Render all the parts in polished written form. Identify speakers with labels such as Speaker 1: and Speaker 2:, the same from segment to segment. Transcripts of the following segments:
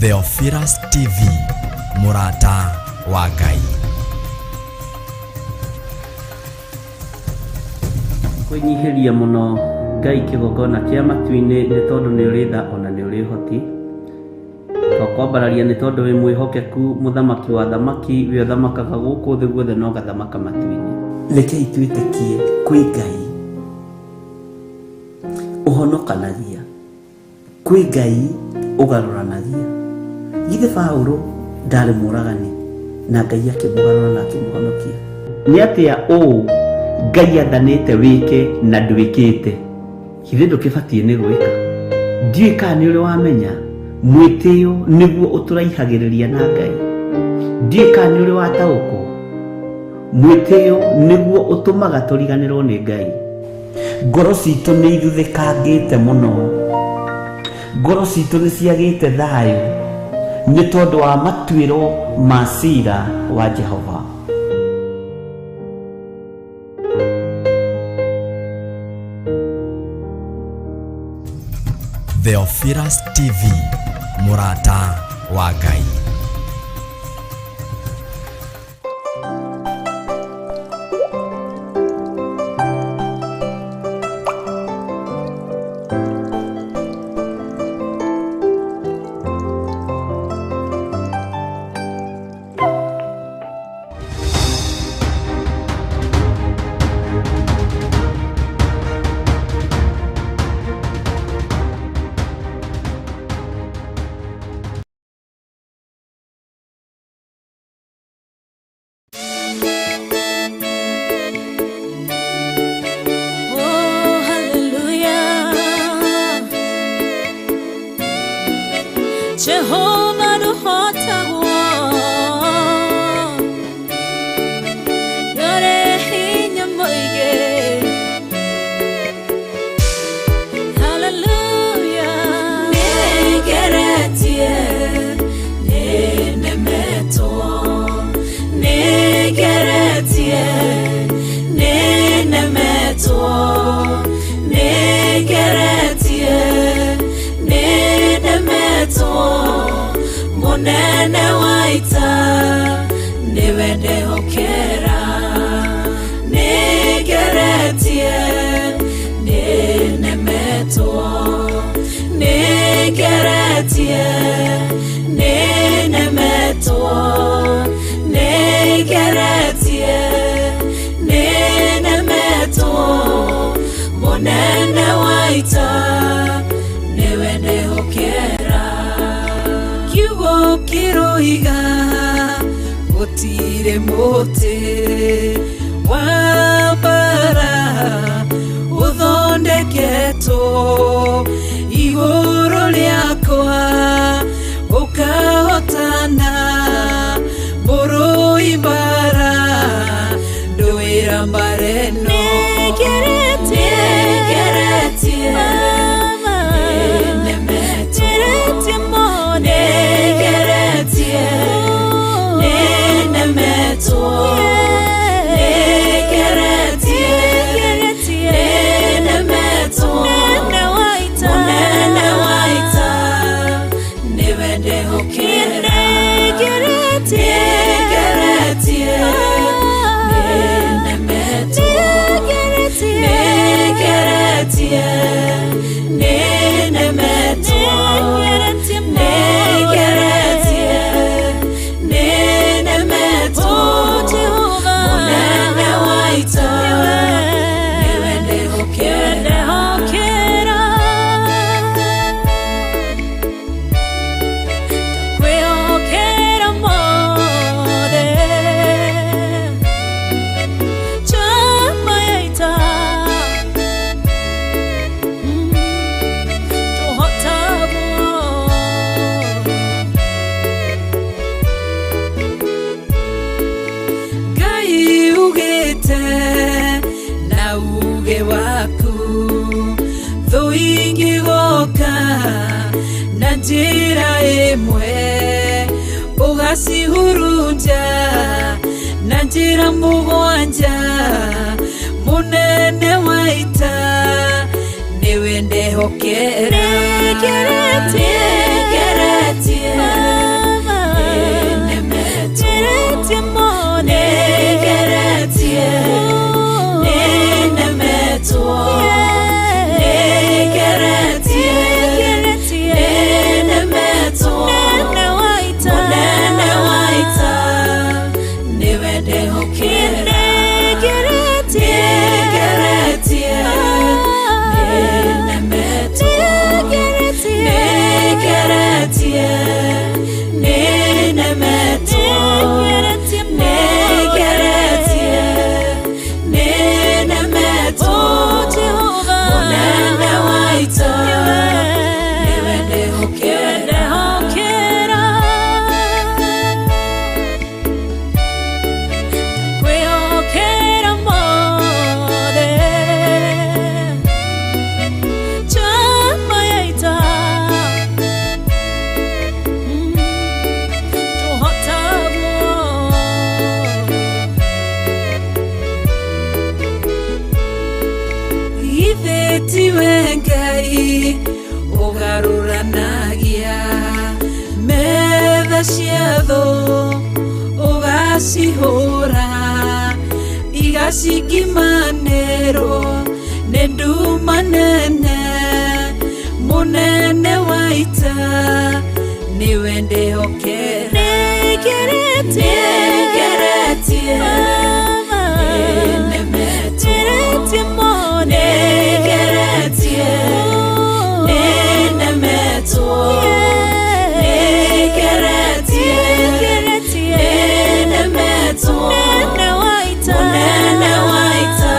Speaker 1: Theophilus TV, mũrata wa Ngai.
Speaker 2: Kwĩnyihĩria mũno Ngai kĩgongona kĩa matu-inĩ nĩ tondũ nĩ ũrĩ tha ona nĩ ũrĩ ũhoti. Twakwambararia nĩ tondũ wĩ mwĩhokeku mũthamaki wa athamaki, we ũthamakaga gũkũ thĩ guothe na ũgathamaka matu-inĩ. Rekei twĩtĩkie kwĩ Ngai ũhonokanagia, kwĩ Ngai ũgarũranagia. Githĩ Paũlũ ndarĩ mũragani na Ngai akĩmũgarũra na akĩmũhonokia? Nĩ atĩa ũũ Ngai athanĩte wĩke na ndwĩkĩte? Githĩ ndũkĩbatiĩ nĩ gwĩka? Ndiũĩ kana nĩ ũrĩ wamenya mwĩtĩo nĩguo ũtũraihagĩrĩria na Ngai. Ndiũĩ kana nĩ ũrĩ wataũkwo mwĩtĩo nĩguo ũtũmaga tũriganĩrwo nĩ Ngai. Ngoro citũ nĩ ithuthĩkangĩte mũno, ngoro citũ nĩ ciagĩte thayũ nĩ tondũ wa matuĩro ma cira wa Jehova.
Speaker 1: Theophilus TV, mũrata wa Ngai.
Speaker 3: Oh, hallelujah. Jehovah ndũhotagwo. Ndũrĩ hinya mũingĩ. Hallelujah. Nĩngeretie, nĩnemetwo. Nĩngeretie, nĩnemetwo. Nĩngeretie, nĩnemetwo. Mũnene wa ita, nĩwe ndehokera. Nĩngeretie, nĩnemetwo. Nĩngeretie, nĩnemetwo. Nĩngeretie, nĩnemetwo. Mũnene wa ita, nĩwe ndehokera. Kiugo kĩroiga gũtirĩ mũtĩ wa mbara ũthondeketwo igũrũ rĩakwa ũkahotana mũrũi mbara ndũĩra mbara ĩno. Nĩngeretie, nĩnemetwo. Nĩngeretie, nĩnemetwo. Nĩngeretie, nĩnemetwo. Mũnene wa ita, nĩwe ndehokera. Nĩngeretie, nĩnemetwo. Nĩngeretie, nĩnemetwo. Nĩngeretie, nĩnemetwo. Mũnene wa ita, nĩwe ndehokera. Kwĩhokera mothe. Njamba ya ita. Tũhotagwo. Ngai ugĩte na uge waku thũ ingĩgoka na njĩra ĩmwe ũgacihurunja na njĩra mũgwanja mũnene wa ita nĩwe ndehokera. Nĩngeretie, Nĩngeretie, nĩnemetwo. Nĩngeretie, nĩnemetwo. Mũnene wa ita, nĩwe ndĩhokera.
Speaker 4: Kwĩhokera mothe njamba ya ita tũhotagwo
Speaker 3: Githĩ tiwe Ngai ũgarũranagia metha cia thũ ũgacihũra igacingimanĩrwo nĩ nduma nene mũnene wa ita nĩwe ndĩhokera.
Speaker 4: Nĩngeretie
Speaker 3: Nĩngeretie, nĩnemetwo.
Speaker 4: Nĩngeretie mothe
Speaker 3: Nĩngeretie, nĩnemetwo. Nĩngeretie, nĩnemetwo.
Speaker 4: Mũnene wa ita
Speaker 3: Mũnene wa ita,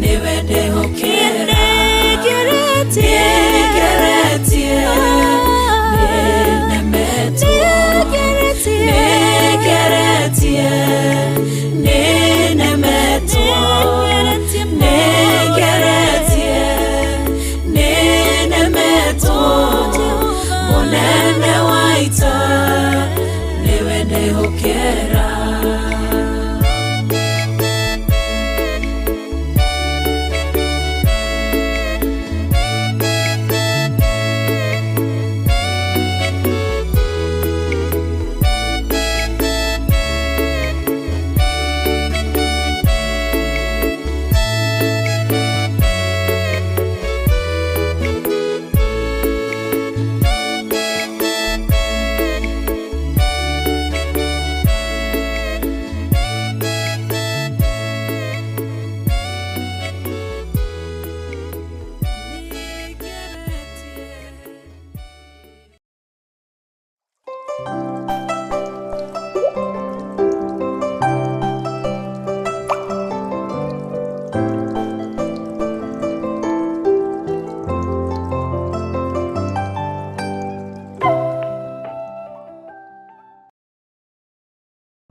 Speaker 3: nĩwe ndĩhokera.
Speaker 4: Nĩngeretie
Speaker 3: Nĩngeretie, nĩnemetwo.
Speaker 4: Nĩngeretie
Speaker 3: Nĩngeretie, nĩnemetwo. Nĩngeretie, nĩnemetwo. Mũnene wa ita, nĩwe ndĩhokera.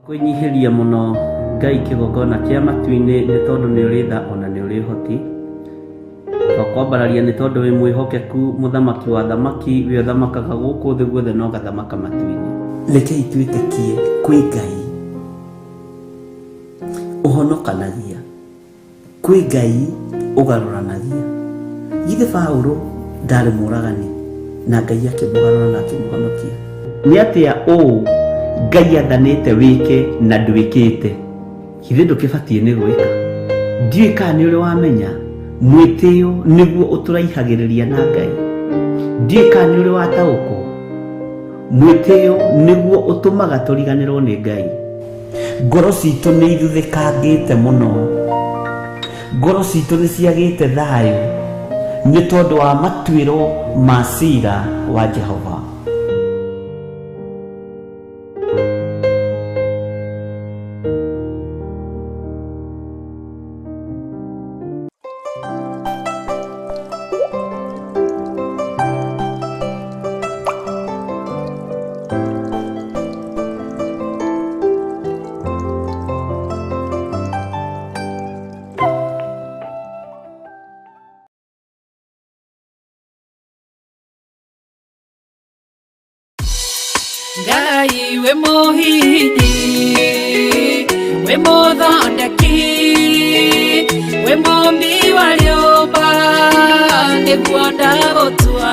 Speaker 2: Kwĩnyihĩria mũno Ngai kĩgongona kĩa matu-inĩ nĩ tondũ nĩ ũrĩ tha ona nĩ ũrĩ ũhoti. Twakwambararia nĩ tondũ wĩ mwĩhokeku mũthamaki wa thamaki we ũthamakaga gũkũ thĩ guothe na ũgathamaka matu-inĩ. Rekei twĩtĩkie kwĩ Ngai ũhonokanagia, kwĩ Ngai ũgarũranagia. Githĩ Paũlũ ndarĩ mũragani na Ngai akĩmũgarũra na akĩmũhonokia? Nĩ atĩa ũũ Ngai athanĩte wĩke na ndwĩkĩte? Githĩ ndũkĩbatiĩ nĩ gwĩka? Ndiũĩ kana nĩ ũrĩ wamenya mwĩtĩo nĩguo ũtũraihagĩrĩria na Ngai. Ndiũĩ kana nĩ ũrĩ wataũkwo mwĩtĩo nĩguo ũtũmaga tũriganĩrwo nĩ Ngai. Ngoro citũ nĩ ithuthĩkangĩte mũno, ngoro citũ nĩ ciagĩte thayũ nĩ tondũ wa matuĩro ma cira wa Jehova.
Speaker 3: Ngai wĩ mũhihinyi wĩ mũthondeki wĩ mũmbi wa rĩũmba nĩguo ndagũtua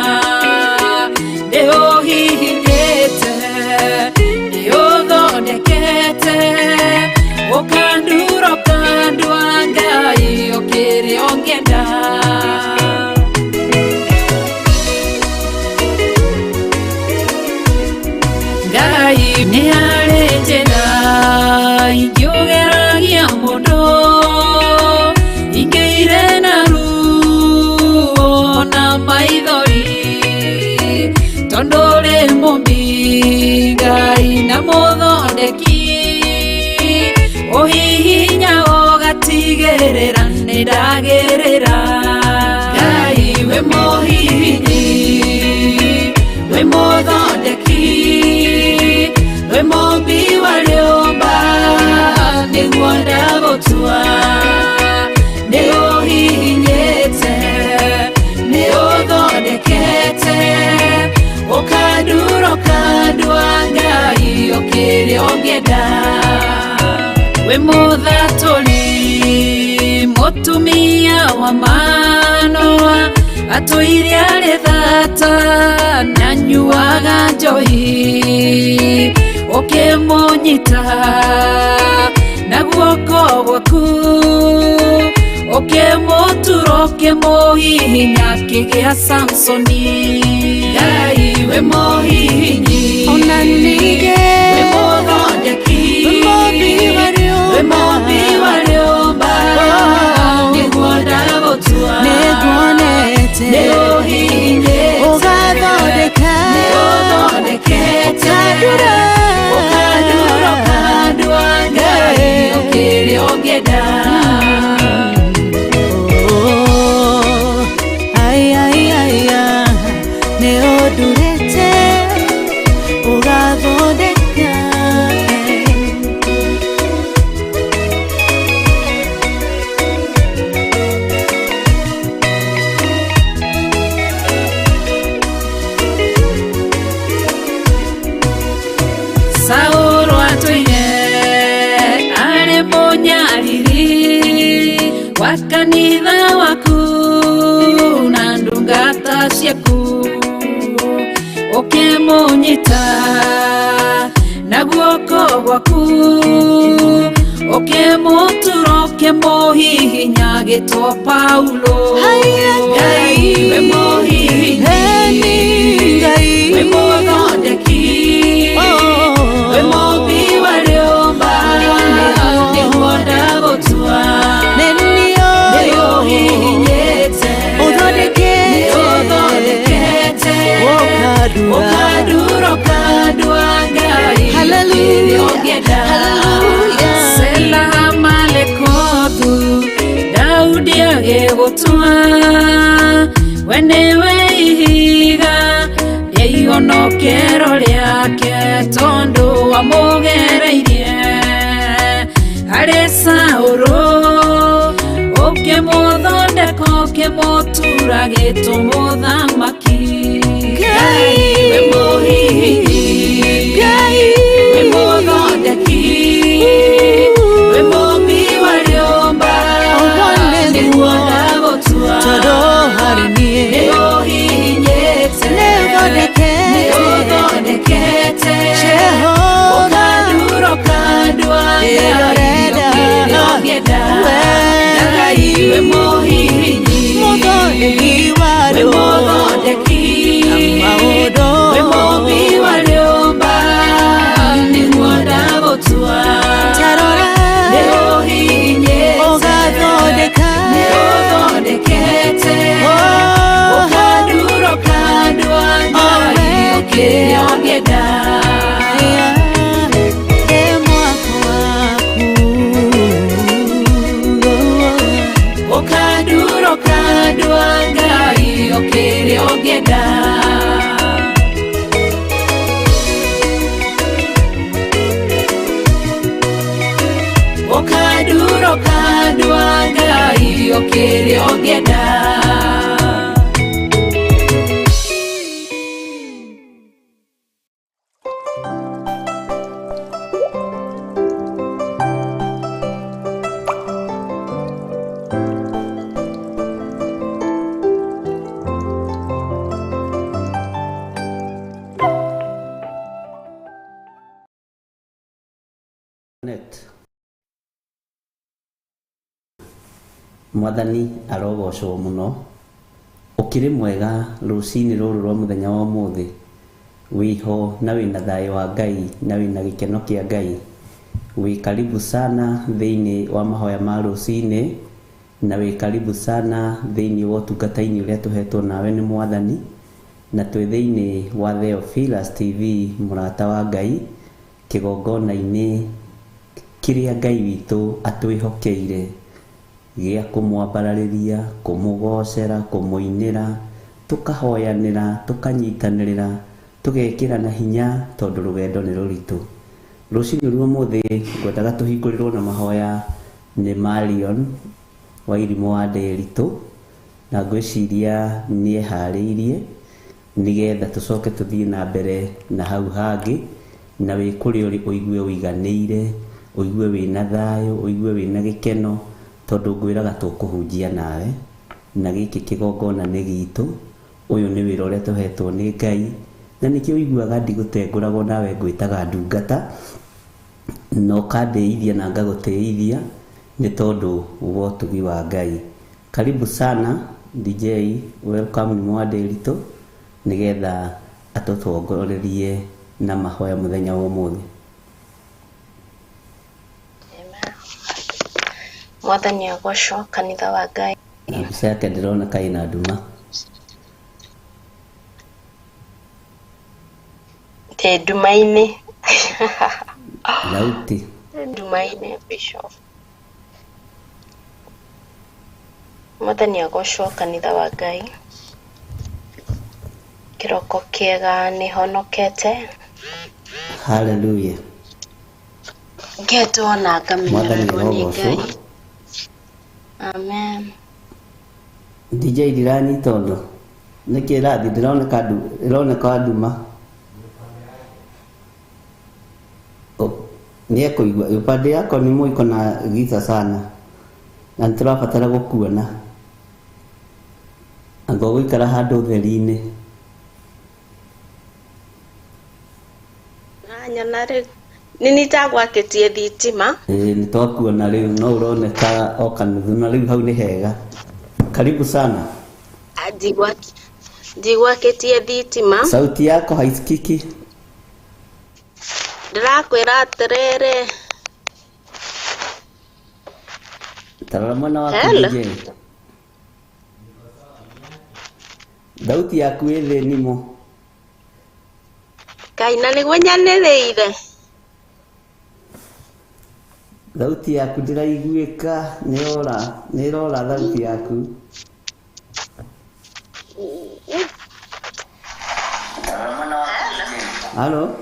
Speaker 3: nĩũhihinyĩte nĩũthondekete ũkandura ũkandua Ngai ũkĩrĩ ũngĩenda. Ngai nĩ harĩ njĩra ingĩũgeragia mũndũ ingĩire na ruo na maithori tondũ Mũmbi Ngai na mũthondeki ũhihinya ũgatigĩrĩra nĩndagĩrĩra Ngai wĩ mũhihinyi wĩ mũthondeki wĩ mũmbi wa rĩũmba nĩguo ndagũtua nĩ ũhihinyĩte nĩ ũthondekete ũkandura ũkandua Ngai ũkĩrĩa ũngĩenda wĩ mũthatũri mũtumia wa Manoa atũire arĩ thata na nyuaga njohi ũkĩmũnyita na guoko gwaku ũkĩmũtura ũkĩmũhihinya akĩgĩa Samsoni Ngai wĩ mũhihinyi
Speaker 4: Ona ningĩ
Speaker 3: wĩ mũthondeki
Speaker 4: wĩ mũmbi wa
Speaker 3: wĩ mũmbi wa rĩũmba nĩguo ndagũtua
Speaker 4: Nĩnguonete
Speaker 3: nĩ ũhihinyĩte
Speaker 4: ũgathondeka
Speaker 3: nĩ ũthondekete
Speaker 4: ũkandura
Speaker 3: ũkandura ũkandua Ngai ũkĩrĩa ũngĩenda
Speaker 4: Oh, ai, ai, ai, ah, nĩ ũndurĩte ũgathondeka
Speaker 3: Saũlũ atũire arĩ mũnyariri wa kanitha waku na ndungata ciaku ũkĩmũnyita na guoko gwaku ũkĩmũtura ũkĩmũhihinya agĩtwo Paulo
Speaker 4: Haiya,
Speaker 3: Ngai wĩ mũhihinyi
Speaker 4: Eni Ngai
Speaker 3: wĩ mũthondeki
Speaker 4: Oh.
Speaker 3: wĩ mũmbi wa rĩũmba nĩguo ndagũtua
Speaker 4: Nĩ
Speaker 3: nĩ
Speaker 4: niĩ
Speaker 3: ũhihinyĩte
Speaker 4: Ũthondekete.
Speaker 3: nĩ ũthondekete
Speaker 4: Ũkandura.
Speaker 3: ũkandura ũkandua Ngai
Speaker 4: Hallelujah.
Speaker 3: kĩrĩa ũngĩenda
Speaker 4: Hallelujah.
Speaker 3: Sela Malekothu Daudi agĩgũtua we nĩwe ihiga rĩa ihonokero rĩake tondũ wamũgereirie harĩ Saũlũ ũkĩmũthondeka ũkĩmũtura gĩtũmũthamaki
Speaker 4: Ngai.
Speaker 3: wĩ mũhihinyi
Speaker 4: Ngai.
Speaker 3: wĩ mũthondeki wĩ mũmbi wa rĩũmba
Speaker 4: Ũguo nĩguo.
Speaker 3: nĩguo ndagũtua
Speaker 4: Tondũ harĩ niĩ
Speaker 3: nĩ ũhihinyĩte
Speaker 4: Nĩ ũthondekete.
Speaker 3: nĩ ũthondekete
Speaker 4: Jehova.
Speaker 3: ũkandura ũkandua Ngai
Speaker 4: Ĩrorenda.
Speaker 3: ũkĩrĩa ũngĩenda
Speaker 4: We.
Speaker 3: Ngai wĩ mũhihinyi
Speaker 4: Mũthondeki wa
Speaker 3: wĩ
Speaker 4: andũ.
Speaker 3: mũthondeki
Speaker 4: Maũndũ.
Speaker 3: wĩ mũmbi wa rĩũmba nĩguo ndagũtua
Speaker 4: Tarora.
Speaker 3: nĩ ũhihinyĩte
Speaker 4: Ũgathondeka.
Speaker 3: nĩ ũthondekete
Speaker 4: Oh.
Speaker 3: ũkandura ũkandua Ngai
Speaker 4: Oh,
Speaker 3: ũkĩrĩa ũngĩenda
Speaker 4: Aya, ĩ mwako waku.
Speaker 3: ũkandura ũkandua Ngai ũkĩrĩa ũngĩenda ũkandura ũkandua Ngai ũkĩrĩa ũngĩenda
Speaker 2: Net. Mwathani arogocwo mũno ũkĩrĩ mwega rũcinĩ rũrũ rwa mũthenya wa ũmũthĩ wĩho na wĩna thayũ wa Ngai na wĩna gĩkeno kĩa Ngai wĩ karibu sana thĩinĩ wa mahoya ma rũcinĩ na wĩ karibu sana thĩinĩ wa ũtungata-inĩ ũrĩa tũhetwo nawe nĩ Mwathani. Na twĩ thĩinĩ wa Theophilus TV mũrata wa Ngai kĩgongona-inĩ kĩrĩa Ngai witũ atwĩhokeire gĩa kũmwambararĩria, kũmũgocera, kũmũinĩra, tũkahoyanĩra, tũkanyitanĩrĩra, tũgekĩrana hinya tondũ rũgendo nĩ rũritũ. Rũcinĩ rwa ũmũthĩ ngwendaga tũhingũrĩrwo na mahoya nĩ Marion wa Irimũ wa Ndĩritũ, na ngwĩciria nĩ eharĩirie nĩgetha tũcoke tũthiĩ na mbere na hau hangĩ, na wĩ kũrĩa ũrĩ ũigue ũiganĩire, ũigue wĩna thayũ, ũigue wĩna gĩkeno, tondũ ngwĩraga tũkũhunjia nawe, na gĩkĩ kĩgongona nĩ gitũ, ũyũ nĩ wĩra ũrĩa tũhetwo nĩ Ngai, na nĩkĩo ũiguaga ndigũtengũragwo nawe ngwĩtaga ndungata, na ũkandĩithia na ngagũtĩithia nĩ tondũ wa ũtugi wa Ngai. Karibu sana DJ, welcome nĩ Mwanderitũ, nĩgetha atũtongorerie na mahoya mũthenya wa ũmũthĩ.
Speaker 5: Mwathani agocwo kanitha wa Ngai.
Speaker 2: Na mbica yake ndĩrona kaĩ na nduma.
Speaker 5: Ndĩ nduma-inĩ.
Speaker 2: Thauti.
Speaker 5: Nduma-inĩ Bishop. Mwathani agocwo kanitha wa Ngai. Kĩroko kĩega nĩhonokete.
Speaker 2: Hallelujah.
Speaker 5: Ngetwo na
Speaker 2: Mwathani
Speaker 5: ngamenyererwo nĩ
Speaker 2: arogocwo.
Speaker 5: Ngai. Amen.
Speaker 2: DJ ndiranyita ũndũ. Nĩkĩ ĩrathiĩ ndĩroneka ĩroneka nduma. Nĩekũigua upande yako nĩ mũiko na giza sana na nĩtũrabatara gũkuona anga ũgũikara handũ ũtheri-inĩ.
Speaker 5: Nyona rĩu nĩ nitagwakĩtie thitima.
Speaker 2: Ĩĩ nĩtwakuona rĩu no ũroneka o kanuthu na rĩu hau nĩ hega. Karibu sana.
Speaker 5: Ndigwakĩtie thitima.
Speaker 2: Sauti yako haisikiki.
Speaker 5: Ndĩrakwĩra atĩrĩrĩ.
Speaker 2: Tarora mwena waku.
Speaker 5: Hello.
Speaker 2: DJ. Thauti yaku ĩ thĩ nimo.
Speaker 5: Ngai na nĩguo nyanĩrĩire.
Speaker 2: Thauti yaku ndĩraiguĩka, nĩyora, nĩĩrora thauti yaku. Halo?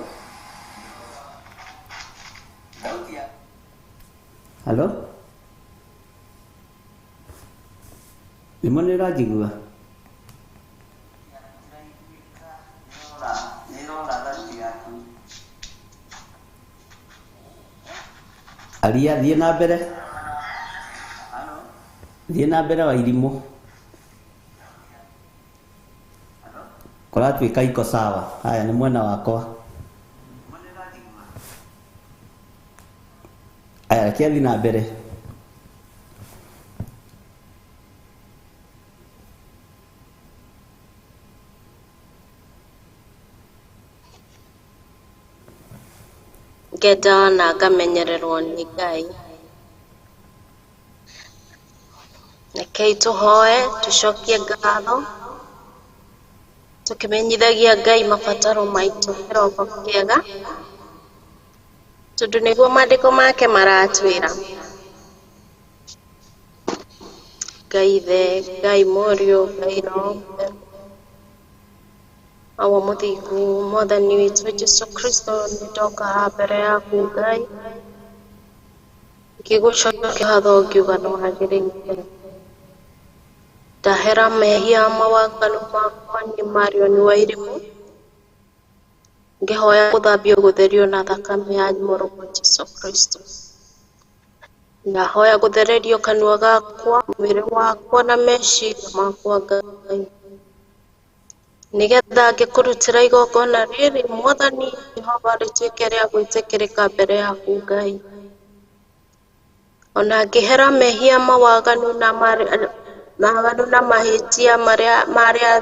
Speaker 2: Halo? Nĩmo nĩ ũranjigua? Aria, thiĩ na mbere. Thiĩ na mbere wa Irimũ. Kũratuĩka iko sawa. Haya nĩ mwena wakwa. Aya reke athiĩ na mbere.
Speaker 5: Ngenda na ngamenyererwo nĩ Ngai. Rekei tũhoe tũcokie ngatho tũkĩmenyithagia Ngai mabataro maitũ kĩroko kĩega tondũ nĩguo maandĩko make maratwĩra. Ngai Ithe, Ngai Mũriũ, Ngai Roho Mũtheru. Awa mũthingu Mwathani witũ Jesũ Kristo nĩndoka haha mbere yaku Ngai ngĩgũcokia ngatho ngiuga nĩwagĩrĩire. Ndahera mehia mawaganu makwa nĩ Marion wa Irimũ ngĩhoya gũthambio gũtherio na thakame ya mũrũguo Jesũ Kristo. Ndahoya gũthererio kanua gakwa, mwĩrĩ wakwa na meciria makwa Ngai, nĩgetha ngĩkũrutĩra igongona rĩrĩ Mwathani Jehova rĩtuĩke rĩa gwĩtĩkĩrĩka mbere yaku Ngai. Ona ngĩhera mehia mawaganu na mawaganu na mahĩtia marĩa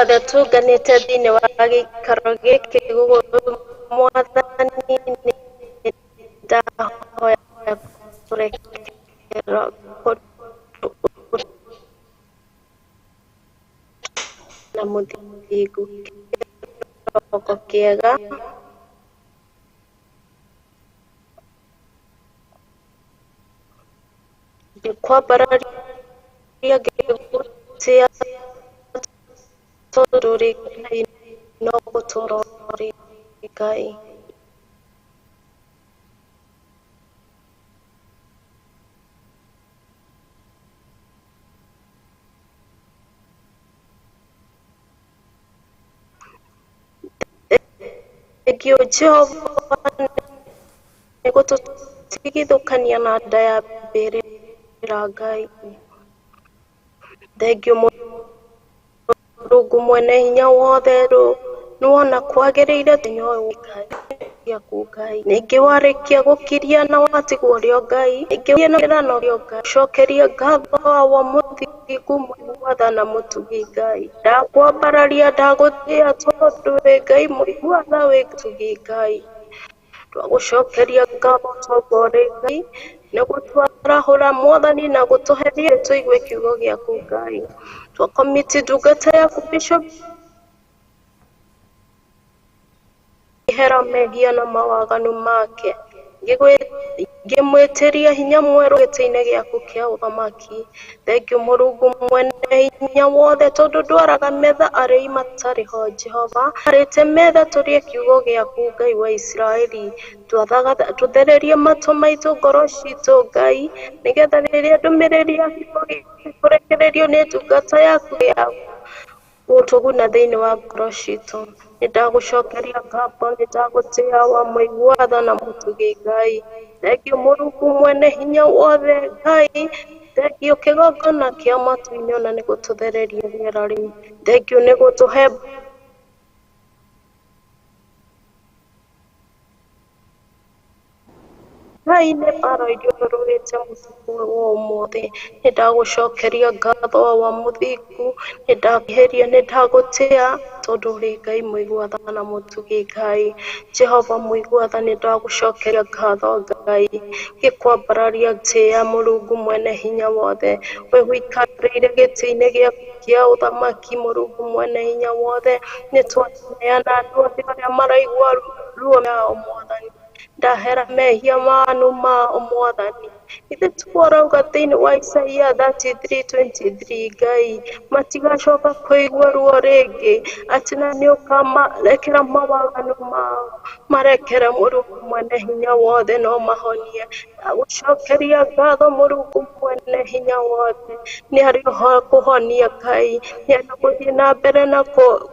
Speaker 5: othe tũnganĩte thĩinĩ wa gĩikaro gĩkĩ Mwathani nĩndahoya kũrekerwo. na mũthingu kĩroko kĩega. Ngĩkwambararia ngĩgũtĩa tondũ ũrĩ Ngai no gũtũũra ũrĩ Ngai. Thengiũ Jehova nĩ gũtũtigithũkania na nda ya mbĩrĩra Ngai. Thengiũ Mũrungu mwene hinya wothe nĩwona kwagĩrĩire mũthenya ũyũ Ngai gĩaku Ngai. Ningĩ warĩkia gũkiria na watigwo ũrĩ o Ngai, ningĩ na ũrĩ o Ngai. Cokeria ngatho wa mũthingu mũigua tha na mũtugi Ngai. Ndakwambararia ndagũtĩa tondũ wĩ Ngai mũigua tha wĩ mũtugi Ngai. Twagũcokeria ngatho tondũ ũrĩ Ngai nĩ gũtwarahũra Mwathani na gũtũheria tũigue kiugo gĩaku Ngai. Twakomiti ndungata yaku Bishop hera mehia na mawaganu make. Ngĩmwĩtĩria hinya mwerũ gĩtĩ-inĩ gĩaku kĩa ũthamaki. Thengiũ Mũrungu mwene hinya wothe tondũ ndwaraga metha arĩi matarĩ ho Jehova. Arĩte metha tũrĩe kiugo gĩaku Ngai wa Isiraeli. Tũthererie matũ maitũ ngoro citũ Ngai nĩgetha rĩrĩa ndũmĩrĩri yaku ĩkũrekererio nĩ ndungata yaku ya gũtũguna thĩinĩ wa ngoro citũ. Nĩndagũcokeria ngatho, nĩndagũtĩa wa mũigua tha na mũtugi Ngai. Thengiũ Mũrungu mwene hinya wothe Ngai. Thengiũ kĩgongona kĩa matu-inĩ ona nĩ gũtũthereria rĩera rĩu. Thengiũ nĩ gũtũhe Ngai nĩ mbara iria ũrũĩte mũtukũ wa ũmũthĩ. Nĩndagũcokeria ngatho wa mũthingu, nĩndakũhĩria, nĩndagũtĩa tondũ ũrĩ Ngai mũigua tha na mũtugi Ngai. Jehova mũigua tha, nĩndagũcokeria ngatho Ngai. Ngĩkwambararia ngĩtĩa Mũrungu mwene hinya wothe. We ũikarĩire gĩtĩ-inĩ gĩaku kĩa ũthamaki Mũrungu mwene hinya wothe. Nĩtwaneana andũ othe arĩa maraigua ruo yao Mwathani. Ndahera mehia manu mao Mwathani. Ithe tũrauga thĩinĩ wa Isaia 33:23 Ngai matigacoka kũigua ruo rĩngĩ atĩ na nĩ ũkamarekera mawaganu mao marekere Mũrungu mwene hinya wothe no mahonie. Ndagũcokeria ngatho Mũrungu mwene hinya wothe nĩ arĩ kũhonia Ngai, nĩ arĩ gũthiĩ na mbere na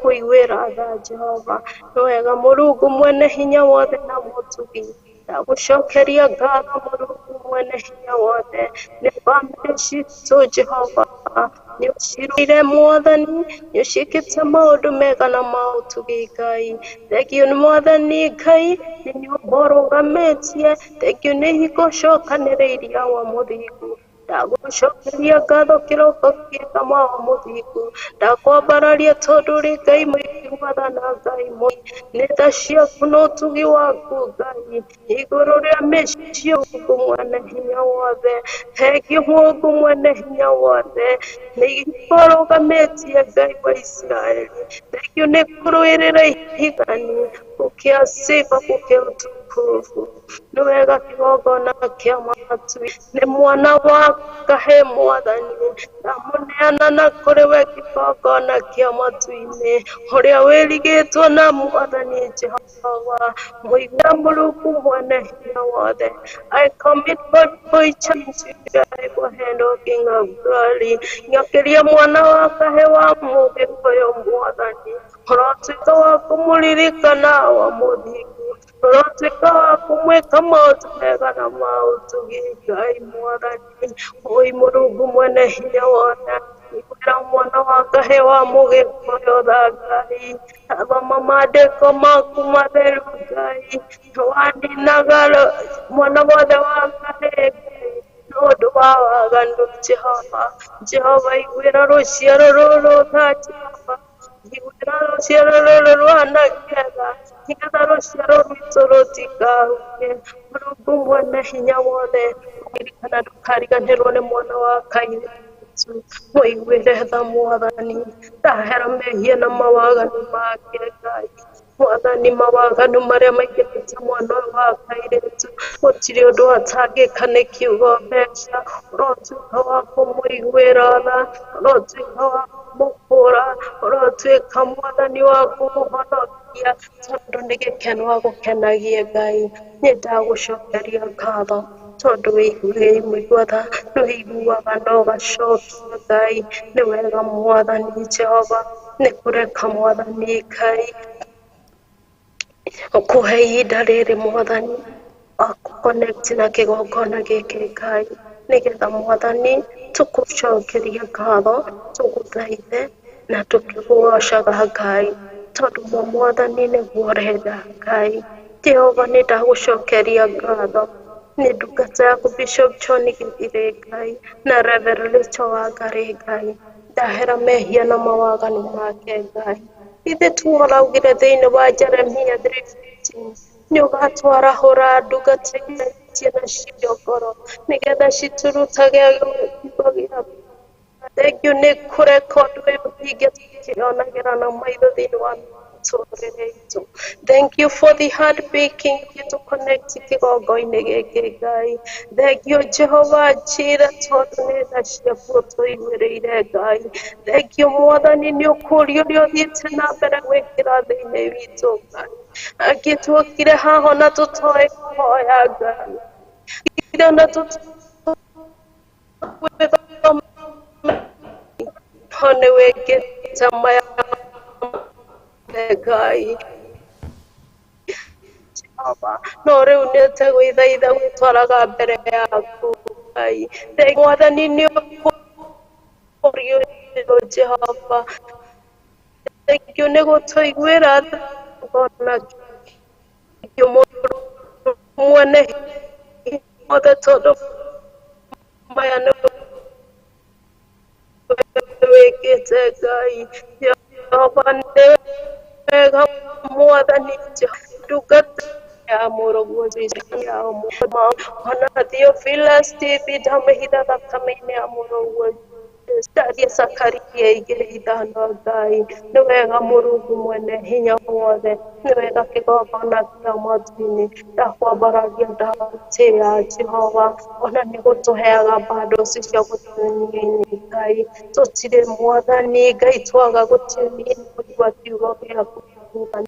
Speaker 5: kũiguĩra tha Jehova. Nĩ wega Mũrungu mwene hinya wothe na mũtugi. Ndagũcokeria ngatho Mũrungu mwene hinya wothe nĩ bamĩrĩ citũ Jehova. Nĩ ũcirũire Mwathani, nĩ ũciĩkĩte maũndũ mega na ma ũtugi Ngai. Thengiũ nĩ Mwathani Ngai nĩ nyũmba ũrũgamĩtie. Thengiũ nĩ hingo ũcokanĩrĩirie wa mũthingu. Ndagũcokeria ngatho kĩroko kĩega wa mũthingu. Ndakwambararia tondũ ũrĩ Ngai mũigua tha na Ngai mũtugi. Nĩ tha ciaku na ũtugi waku Ngai igũrũ rĩa mĩciĩ Mũrungu mwene hinya wothe. Thengiũ Mũrungu mwene hinya wothe nĩ hingo ũrũgamĩtie Ngai wa Isiraeli. Thengiũ nĩ kũrũĩrĩra ihigani gũkĩa sifa gũkĩa utukufu. Nĩ wega kĩgongona kĩa matu nĩ mwana wa kahe Mwathani. Ndamũneana na kũrĩ we kĩgongona kĩa matu-inĩ ũrĩa wĩrigĩtwo na Mwathani Jehova mũigua Mũrungu mwene hinya wothe. I commit God boy child into your able hand, O King of Glory. Nyokeria mwana wa kahe wa Mũgĩkũyũ Mwathani. Ũrotuĩka wa kũmũririkana wa mũthingu. Ũrotuĩka wa kũmwĩka maũndũ mega na ma ũtugi Ngai Mwathani. Oi Mũrungu mwene hinya wothe. Iguĩra mwana wa kahe wa Mũgĩkũyũ tha Ngai. Thoma maandĩko maku matheru Ngai. Nĩwaninaga mwana wothe wa kahe Ngai nĩ ũndũ wa waganu Jehova. Jehova iguĩra rũciaro rũrũ tha Jehova. Iguĩra rũciaro rũrũ rwanake tha nĩgetha rũciaro rwitũ rũtikahuke. Mũrungu mwene hinya wothe ririkana ndũkariganĩrwo nĩ mwana wa kairĩtu. kairĩtu mũiguĩre tha mwathani ndahera mehia na mawaganu make Ngai mwathani mawaganu marĩa maingĩrĩte mwana ũyũ wa kairĩtu gũtirĩ ũndũ atangĩka nĩ kiugo mbeca ũrotuĩka wa kũmũiguĩra tha ũrotuĩka wa kũmũkũra ũrotuĩka mwathani wa kũmũhonokia tondũ nĩ gĩkeno agũkenagie Ngai nĩ ndagũcokeria ngatho tondũ wĩiguĩre mũigua tha nĩ ũiguaga na ũgacokia Ngai nĩ wega mwathani Jehova nĩ kũreka mwathani Ngai ũkũhe ihinda rĩrĩ mwathani akũconnect na kĩgongona gĩkĩ Ngai nĩgetha mwathani tũkũcokerie ngatho tũgũthaithe na tũkĩgũgocaga Ngai tondũ mwathani nĩguo ũrenda Ngai Jehova nĩ ndagũcokeria ngatho nĩ ndungata yaku Bishop John Gĩthire Ngai na Reverend Rachel Wangari Ngai ndahera mehia na mawaganu make Ngai ithe tu ũraugire thĩinĩ wa Jeremia 3:15 nĩ ũgatwarahũra ndungata iria ciĩnacio ngoro nĩgetha citũrutage kiugo gĩaku Thank you nĩ kũreka ũndũ ũyũ ũhinge tũkĩonagĩra na maitho thĩinĩ wa mĩtũrĩre itũ. Thank you for the hard picking to connect kĩgongo-inĩ gĩkĩ Ngai. Thank you Jehovah Jireh tondũ nĩ tha ciaku ũtũiguĩrĩire Ngai. Thank you mwathani nĩ ũkũũri ũrĩa ũthiĩte na mbere gwĩkĩra thĩinĩ witũ Ngai. Angĩ tuokire haha na tũtoĩ kũhoya Ngai. Ona tũtoĩ gwĩthoma no nĩ wĩkĩte maya Ngai. Jehova no rĩu nĩ tegũithaitha gwĩtwaraga mbere yaku Ngai. Thank mwathani nĩ ũkũũri ũyũ Jehova. Thank you nĩ gũtũiguĩra tha ũkona kĩo mwene hinya wothe tondũ maya nĩ wĩkĩte Ngai. Jehova nĩ wega mwathani ndungata ya mũrũguo ya ona Theophilus TV ndamĩhitha thakame-inĩ ya mũrũguo ndaria Zakaria 2:5 Ngai nĩ wega Mũrungu mwene hinya wothe nĩ wega kĩgongona kĩa matu-inĩ ndakwambararia ndagũtĩĩa Jehova ona nĩ gũtũheaga bando cia gũtũnyuinĩ Ngai tũtirĩ mwathani Ngai twaga gũtuni kũigua kiugo gĩaku Mwathani.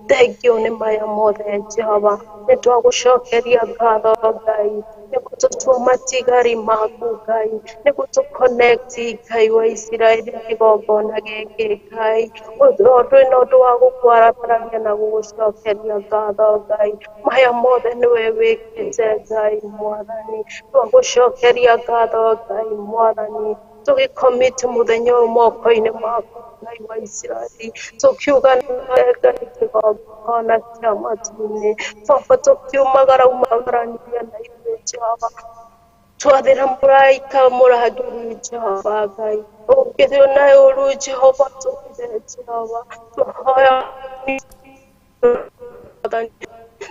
Speaker 5: Thank you nĩ maya mothe Jehova nĩ twagũcokeria ngatho Ngai nĩ gũtũtua matigari maku Ngai nĩ gũtũ-connect Ngai wa Isiraeli kĩgongona gĩkĩ Ngai ũndũ na ũndũ wa gũkwarabaragia na gũgũcokeria ngatho Ngai maya mothe nĩwe wĩkĩte Ngai mwathani twagũcokeria ngatho Ngai mwathani tũgĩcommit mũthenya ũyũ moko-inĩ maku Ngai wa Isiraeli tũkiuga Ngai kĩgongona kĩa matu-inĩ baba tũkiumagara umagarania na ithuĩ Jehova twathĩra mũraika mũrangĩri Jehova Ngai ũngĩthio na ũru Jehova tũhithe Jehova twahoya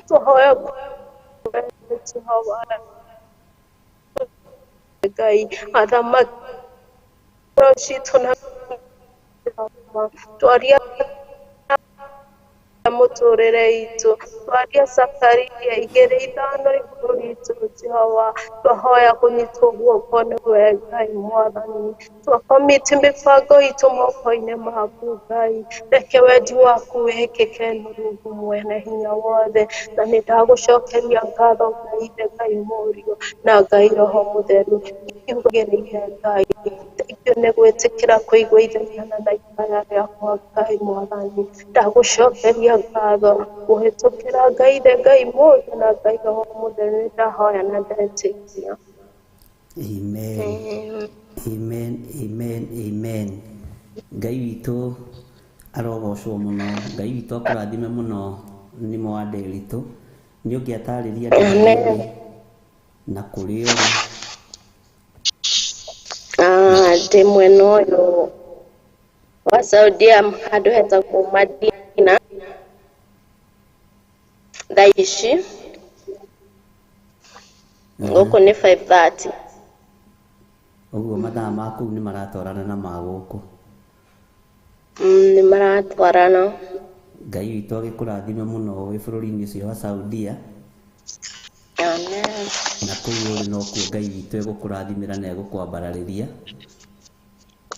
Speaker 5: twahoya Jehova Ngai athamaki citũ na twaria mũtũrĩre itũ twaria Zakaria 2:5 igũrũ ritũ Jehova twahoya kũnyitwo guoko nĩwe Ngai mwathani twacommit mĩbango itũ moko-inĩ maku Ngai reke wendi waku wĩkĩke Mũrungu mwene hinya wothe na nĩ ndagũcokeria ngatho Ngai Ithe Ngai Mũriũ na Ngai Roho Mũtheru kiugĩrĩire Ngai Thank you nĩ gwĩtĩkĩra kũigua ithaithana na ikaya rĩakwa Ngai mwathani ndagũcokeria ngatho kũhĩtũkĩra Ngai Ithe Ngai Mũriũ na Ngai Roho Mũtheru nĩ ndahoya na ndetĩkia.
Speaker 2: Amen. Amen, amen, amen. Ngai witũ arogocwo mũno Ngai witũ akũrathime mũno nĩ wa Nderitu nĩ ũngĩatarĩria
Speaker 5: Amen.
Speaker 2: na kũrĩ ũrĩ
Speaker 5: Ndĩ mwena ũyũ wa Saudia handũ hetagwo Madina thaa ici gũkũ nĩ 5:30.
Speaker 2: Ũguo mathaa ma kũu nĩ maratwarana na ma gũkũ.
Speaker 5: Nĩ maratwarana.
Speaker 2: Ngai witũ agĩkũrathime mũno wĩ bũrũri-inĩ ũcio wa Saudia.
Speaker 5: Amen.
Speaker 2: Na kũu ũrĩ nokuo Ngai witũ egũkũrathimĩra na egũkwambararĩria.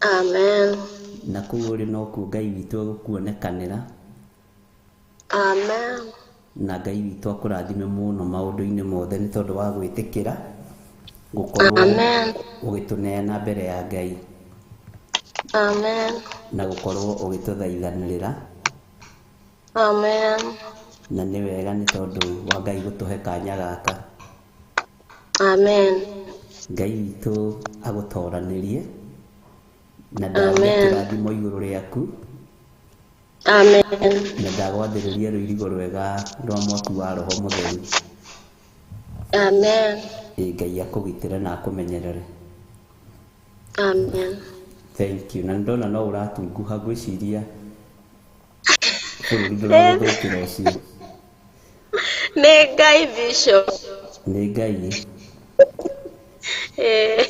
Speaker 5: Amen.
Speaker 2: Na kũu ũrĩ nokuo Ngai witũ egũkuonekanĩra.
Speaker 5: Amen.
Speaker 2: Na Ngai witũ akũrathime mũno maũndũ-inĩ mothe nĩ tondũ wa gwĩtĩkĩra gũkorwo
Speaker 5: Amen.
Speaker 2: ũgĩtũneana mbere ya Ngai.
Speaker 5: Amen.
Speaker 2: Na gũkorwo ũgĩtũthaithanĩrĩra.
Speaker 5: Amen.
Speaker 2: Na nĩ wega nĩ tondũ wa Ngai gũtũhe kanya gaka.
Speaker 5: Amen.
Speaker 2: Ngai witũ agũtoranĩrie na ndaria
Speaker 5: Amen.
Speaker 2: kĩrathimo igũrũ rĩaku.
Speaker 5: Amen.
Speaker 2: Na ndagwathĩrĩria rũirigo rwega rwa mwaki wa Roho Mũtheru.
Speaker 5: Amen.
Speaker 2: Ĩ Ngai akũgitĩre na akũmenyerere.
Speaker 5: Amen.
Speaker 2: Thank you. Na nĩndona no ũratunguha, ngwĩciria bũrũri ndũragũthũkĩra ũcio.
Speaker 5: Nĩ Ngai Bishop.
Speaker 2: Nĩ Ngai.
Speaker 5: Eh.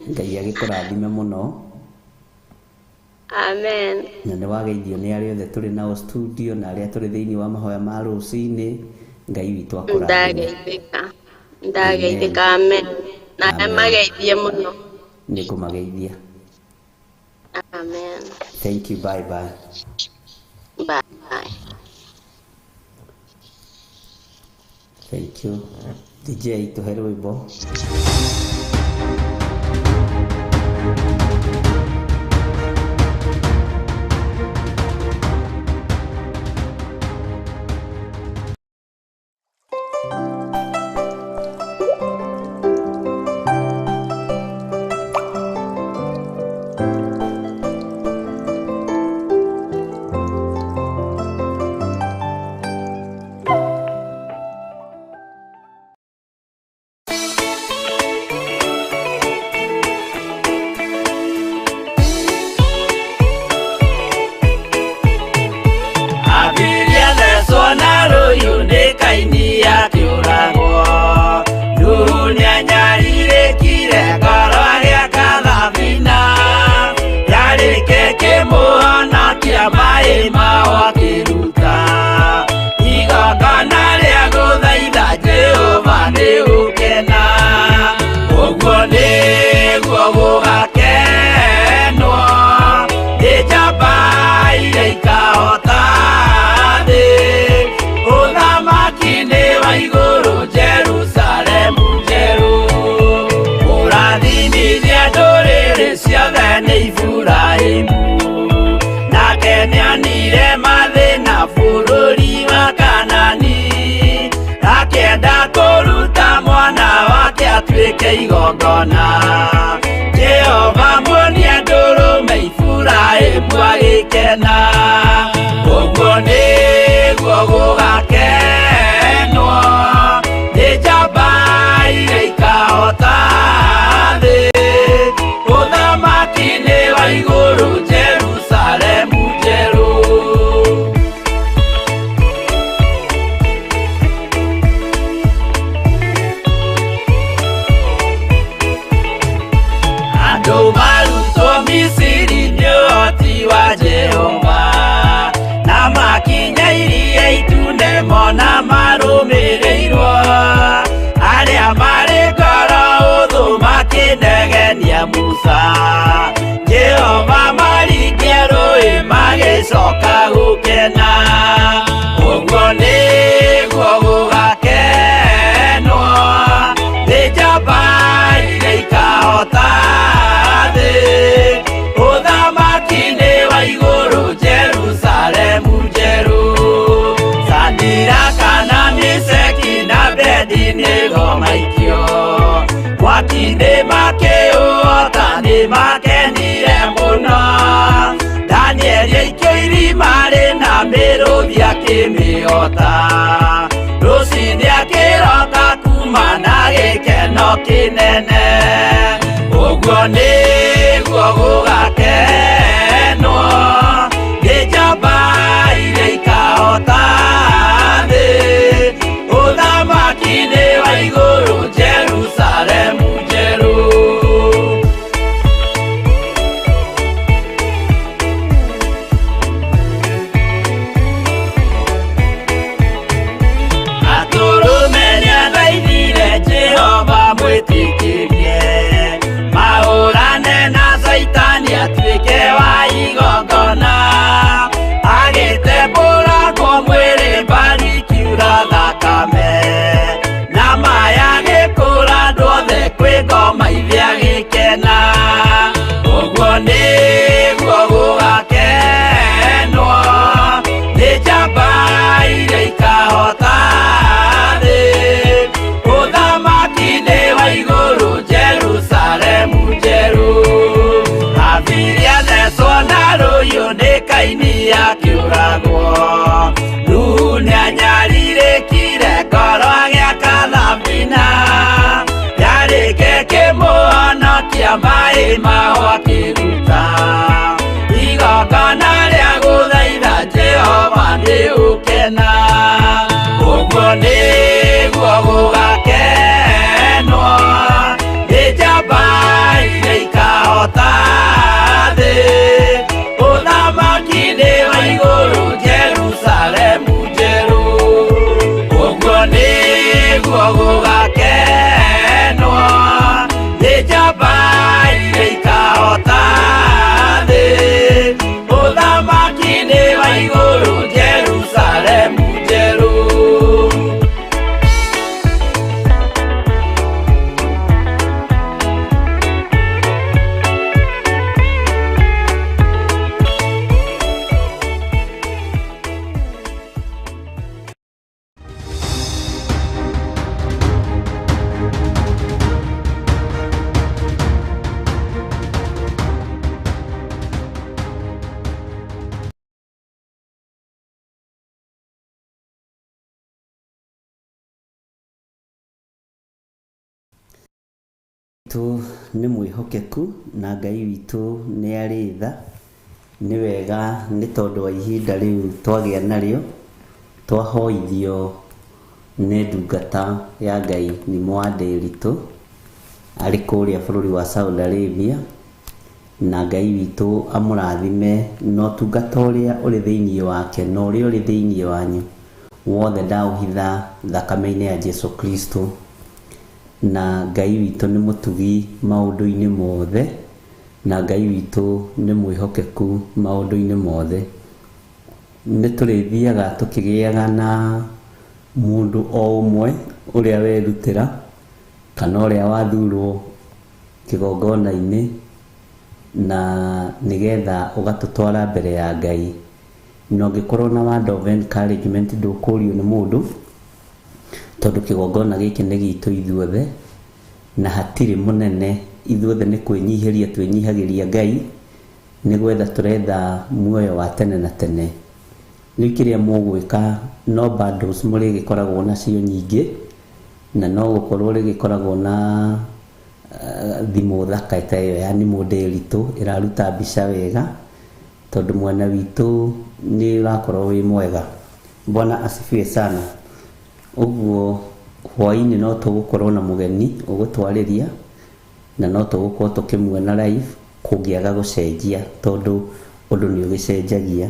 Speaker 2: Ngai agĩkũrathime mũno.
Speaker 5: Amen.
Speaker 2: Na nĩ wageithio nĩ arĩa othe tũrĩ nao studio na arĩa tũrĩ thĩinĩ wa mahoya ma rũcinĩ. Ngai witũ akũrathime.
Speaker 5: Ndageithĩka. Ndageithĩka. Amen. Na
Speaker 2: Amen.
Speaker 5: mageithie mũno.
Speaker 2: Nĩ ngũmageithia.
Speaker 5: Amen.
Speaker 2: Thank you. Bye bye.
Speaker 5: Bye.
Speaker 2: Thank you. DJ tũhe rwĩmbo.
Speaker 6: Abiria thecwo na rũhiũ nĩ Kaini akĩũragwo. Nuhu nĩanyarirĩkire ngoro agĩaka thabina. Yarĩke kĩmũhonokia maĩ mao akĩruta. Igongona rĩa gũthaitha Jehova nĩ gũkena. Ũguo nĩguo gũgakenwo nĩ njamba iria ikahota thĩ. Ũthamaki nĩ wa igũrũ Jerusalemu njerũ. Kũrathimithia ndũrĩrĩ ciothe nĩ Iburahĩmu. Nake nĩonire mathĩna bũrũri wa Kanani. Akĩenda kũruta mwana wake atuĩke igongona. Jehova muonia ndũrũme Iburahĩmu agĩkena. Ũguo nĩguo gũgakenwo nĩ njamba iria ikahota thĩ. Ũthamaki nĩ wa igũrũ Jerusalemu njerũ. Andũ marutwo Misiri nĩ ũhoti wa Jehova, na makinya iria itune mona marũmĩrĩirwo. Arĩa marĩ ngoro ũthũ makĩnegenia Musa, Jehova maringia rũĩ magĩcoka gũkena. Ũguo nĩguo gũgakenwo nĩ njamba iria ikahota thĩ. Ũthamaki nĩ wa igũrũ Jerusalemu njerũ. Sadiraka na Meshaki na Abednego maikio mwaki-inĩ makĩũhota nĩ makenire mũno. Danieli aikio irima rĩna mĩrũthi akĩmĩhota. Rũcinĩ akĩroka kuma na gĩkeno kĩnene. Ũguo nĩguo gũgakenwo nĩ njamba iria ikahota thĩ. Ũthamaki nĩ wa igũrũ Jerusalemu njerũ. Kaini akĩũragwo. Nuhu nĩanyarirĩkire ngoro agĩaka thabina, yarĩke kĩmũhonokia maĩ maho akĩruta. Igongona rĩa gũthaitha Jehova nĩ ũkena, ũguo nĩguo gũgakenwo nĩ njamba iria ikahota thĩ. Ũthamaki-inĩ wa igũrũ Jerusalemu njerũ, ũguo nĩguo gũgakenwo nĩ njamba iria ikahota thĩ. Ũthamaki-inĩ wa igũrũ Jerusalemu njerũ.
Speaker 2: Witũ nĩ mwĩhokeku na Ngai witũ nĩ arĩ tha. Nĩ wega nĩ tondũ wa ihinda rĩu twagĩa narĩo, twahoithio nĩ ndungata ya Ngai nĩ Mwanderitũ arĩ kũrĩa bũrũri wa Saudi Arabia, na Ngai witũ amũrathime na ũtungata ũrĩa ũrĩ thĩinĩ wake na ũrĩa ũrĩ thĩinĩ wanyu wothe ndaũhitha thakame-inĩ ya Jesu Kristo. Na Ngai witũ nĩ mũtugi maũndũ-inĩ mothe, na Ngai witũ nĩ mwĩhokeku maũndũ-inĩ mothe. Nĩ tũrĩthiaga tũkĩgĩaga na mũndũ o ũmwe ũrĩa werutĩra kana ũrĩa wathurwo kĩgongona-inĩ, na nĩgetha ũgatũtwara mbere ya Ngai. Na ũngĩkorwo na word of encouragement ndũkũrio nĩ mũndũ, tondũ kĩgongona gĩkĩ nĩ gitũ ithuothe na hatirĩ mũnene. Ithuothe nĩ kwĩnyihĩria twĩnyihagĩria Ngai, nĩ gwetha tũretha muoyo wa tene na tene. Rĩu kĩrĩa mũgwĩka, no bundles mũrĩgĩkoragwo nacio nyingĩ, na no gũkorwo rĩgĩkoragwo na thimũ thaka ta ĩyo ya Nimũndĩritũ ĩraruta mbica wega, tondũ mwena witũ nĩ ũrakorwo wĩ mwega. Bwana asifiwe sana. Ũguo hwaĩ-inĩ no tũgũkorwo na mũgeni ũgũtwarĩria, na no tũgũkorwo tũkĩmuona live kũngĩaga gũcenjia, tondũ ũndũ nĩ ũgĩcenjagia,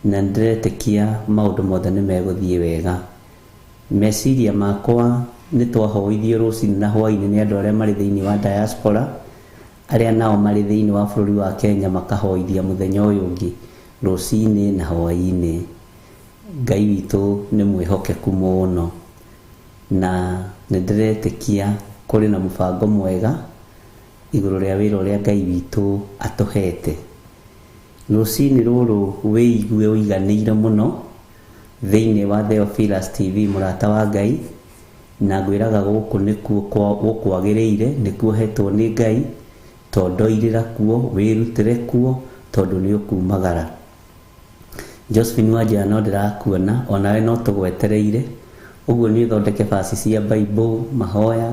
Speaker 2: na nĩndĩretĩkia maũndũ mothe nĩ megũthiĩ wega. Meciria makwa nĩ twahoithio rũcinĩ na hwaĩ-inĩ nĩ andũ arĩa marĩ thĩinĩ wa diaspora, arĩa nao marĩ thĩinĩ wa bũrũri wa Kenya makahoithia mũthenya ũyũ ũngĩ rũcinĩ na hwaĩ-inĩ. Ngai witũ nĩ mwĩhokeku mũno, na nĩndĩretĩkia kũrĩ na mũbango mwega igũrũ rĩa wĩra ũrĩa Ngai witũ atũhete. Rũcinĩ rũrũ wĩigue ũiganĩire mũno thĩinĩ wa Theophilus TV, mũrata wa Ngai, na ngwĩraga gũkũ nĩkuo gũkwagĩrĩire, nĩkuo hetwo nĩ Ngai, tondũ irĩra kuo, wĩrutĩre kuo, tondũ nĩ ũkumagara. Josephine Wanjira no ndĩrakuona, onawe no tũgwetereire. Ũguo nĩ ũthondeke baci cia Bible, mahoya,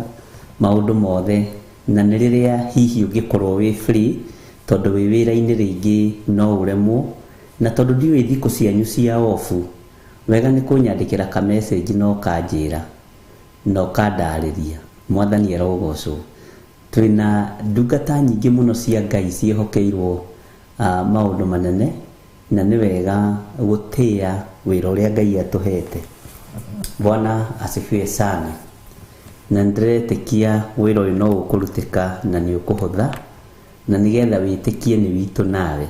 Speaker 2: maũndũ mothe, na nĩ rĩrĩa hihi ũngĩkorwo wĩ free, tondũ wĩ wĩra-inĩ rĩngĩ no ũremwo, na tondũ ndiũĩ thikũ cianyu cia ofu, wega nĩ kũnyandĩkĩra ka message na ũkanjĩra na ũkandarĩria. Mwathani arogocwo. Twĩna ndungata nyingĩ mũno cia Ngai ciĩhokeirwo maũndũ manene, na nĩ wega gũtĩĩa wĩra ũrĩa Ngai atũhete. Bwana asifiwe sana. Na nĩndĩretĩkia wĩra ũyũ no ũkũrutĩka na nĩ ũkũhũtha, na nĩgetha wĩtĩkie nĩ witũ nawe,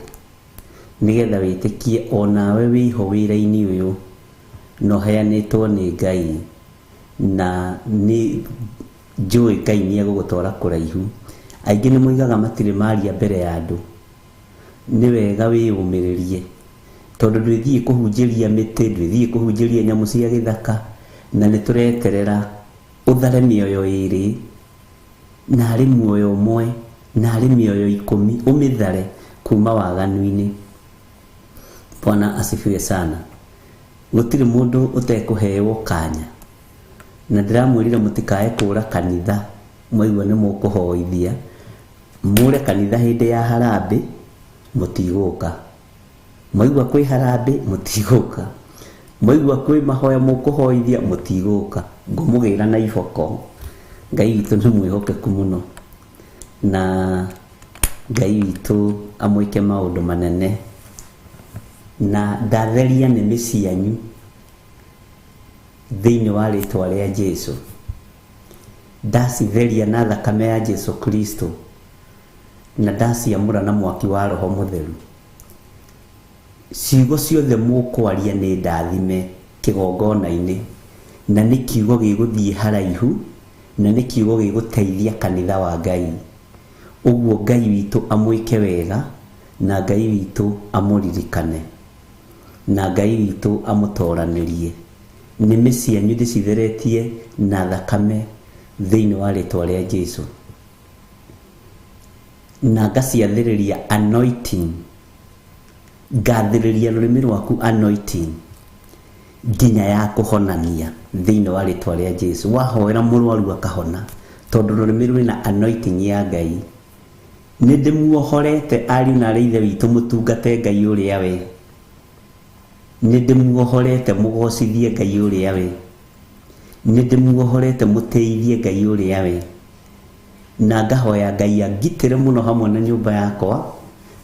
Speaker 2: nĩgetha wĩtĩkie onawe wĩho wĩra-inĩ ũyũ na ũheanĩtwo nĩ Ngai, na nĩ njũĩ Ngai nĩ egũgũtwara kũraihu. Aingĩ nĩ moigaga matirĩ maria mbere ya andũ. Nĩ wega wĩyũmĩrĩrie, tondũ ndwĩthiĩ kũhunjĩria mĩtĩ, ndwĩthiĩ kũhunjĩria nyamũ cia gĩthaka, na nĩ tũreterera ũthare mĩoyo ĩrĩ, na arĩ muoyo ũmwe, na arĩ mĩoyo 10, ũmĩthare kuma waganu-inĩ. Bwana asifiwe sana. Gũtirĩ mũndũ ũtekũheo kanya. Na ndĩramwĩrire mũtikae kũra kanitha mwaigua nĩ mũkũhoithia. Mũre kanitha hĩndĩ ya harambĩ mũtigũka. Mwaigua kwĩ harambĩ mũtigũka. Mwaigua kwĩ mahoya mũkũhoithia mũtigũka. Ngũmũgĩra na iboko. Ngai witũ nĩ mwĩhokeku mũno. Na Ngai witũ amwĩke maũndũ manene. Na ndatheria nĩmĩ cianyu thĩinĩ wa rĩtwa rĩa Jesũ. Ndacitheria na thakame ya Jesũ Kristo. Na ndaciamũra na mwaki wa Roho Mũtheru. Ciugo ciothe mũkwaria nĩ ndathime kĩgongona-inĩ. Na nĩ kiugo gĩgũthiĩ haraihu, na nĩ kiugo gĩgũteithia kanitha wa Ngai. Ũguo Ngai witũ amwĩke wega, na Ngai witũ amũririkane, na Ngai witũ amũtoranĩrie. Nĩmĩ cianyu ndĩcitheretie na thakame thĩinĩ wa rĩtwa rĩa Jesũ. Na ngaciathĩrĩria anointing. Ngathĩrĩria rũrĩmĩ rwaku anointing nginya ya kũhonania thĩinĩ wa rĩtwa rĩa Jesũ. Wahoera mũrwaru akahona tondũ rũrĩmĩ rwĩna anointing ya Ngai. Nĩ ndĩmuohorete ariũ na arĩ ithe witũ mũtungate Ngai ũrĩa we. Nĩ ndĩmuohorete mũgocithie Ngai ũrĩa we. Nĩ ndĩmuohorete mũtĩithie Ngai ũrĩa we. Na ngahoya Ngai angitĩre mũno hamwe na nyũmba yakwa,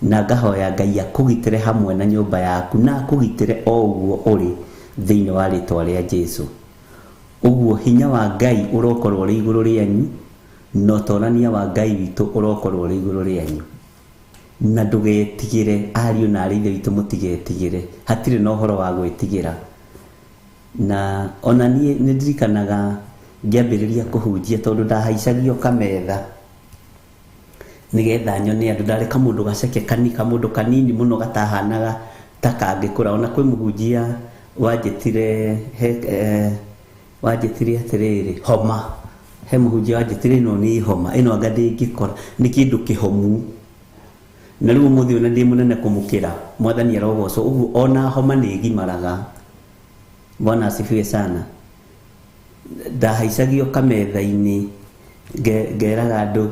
Speaker 2: na ngahoya Ngai akũgitĩre hamwe na nyũmba yaku, na akũgitĩre o ũguo ũrĩ thĩinĩ wa rĩtwa rĩa Jesũ. Ũguo hinya wa Ngai ũrokorwo ũrĩ igũrũ rĩanyu, na ũtorania wa Ngai witũ ũrokorwo ũrĩ igũrũ rĩanyu. Na ndũgetigĩre, ariũ na arĩ ithe witũ mũtigetigĩre. Hatirĩ na ũhoro wa gwĩtigĩra. Na ona niĩ nĩ ndirikanaga ngĩambĩrĩria kũhunjia tondũ ndahaicagio kametha nĩgetha nyone andũ. Ndarĩ kamũndũ gaceke kamũndũ kanini mũno gatahanaga ta kangĩkũra. Ona kwĩ mũhunjia wanjĩtire wanjĩtire atĩrĩrĩ, homa. He mũhunjia wanjĩtire ĩno nĩ homa, ĩno anga ndĩngĩkora, nĩ kĩndũ kĩhomu. Na rĩu ũmũthĩ ona ndĩ mũnene kũmũkĩra, Mwathani arogocwo. Ũguo ona homa nĩ ĩgimaraga. Bwana asifiwe sana. Ndahaicagio kametha-inĩ, ngeraga andũ.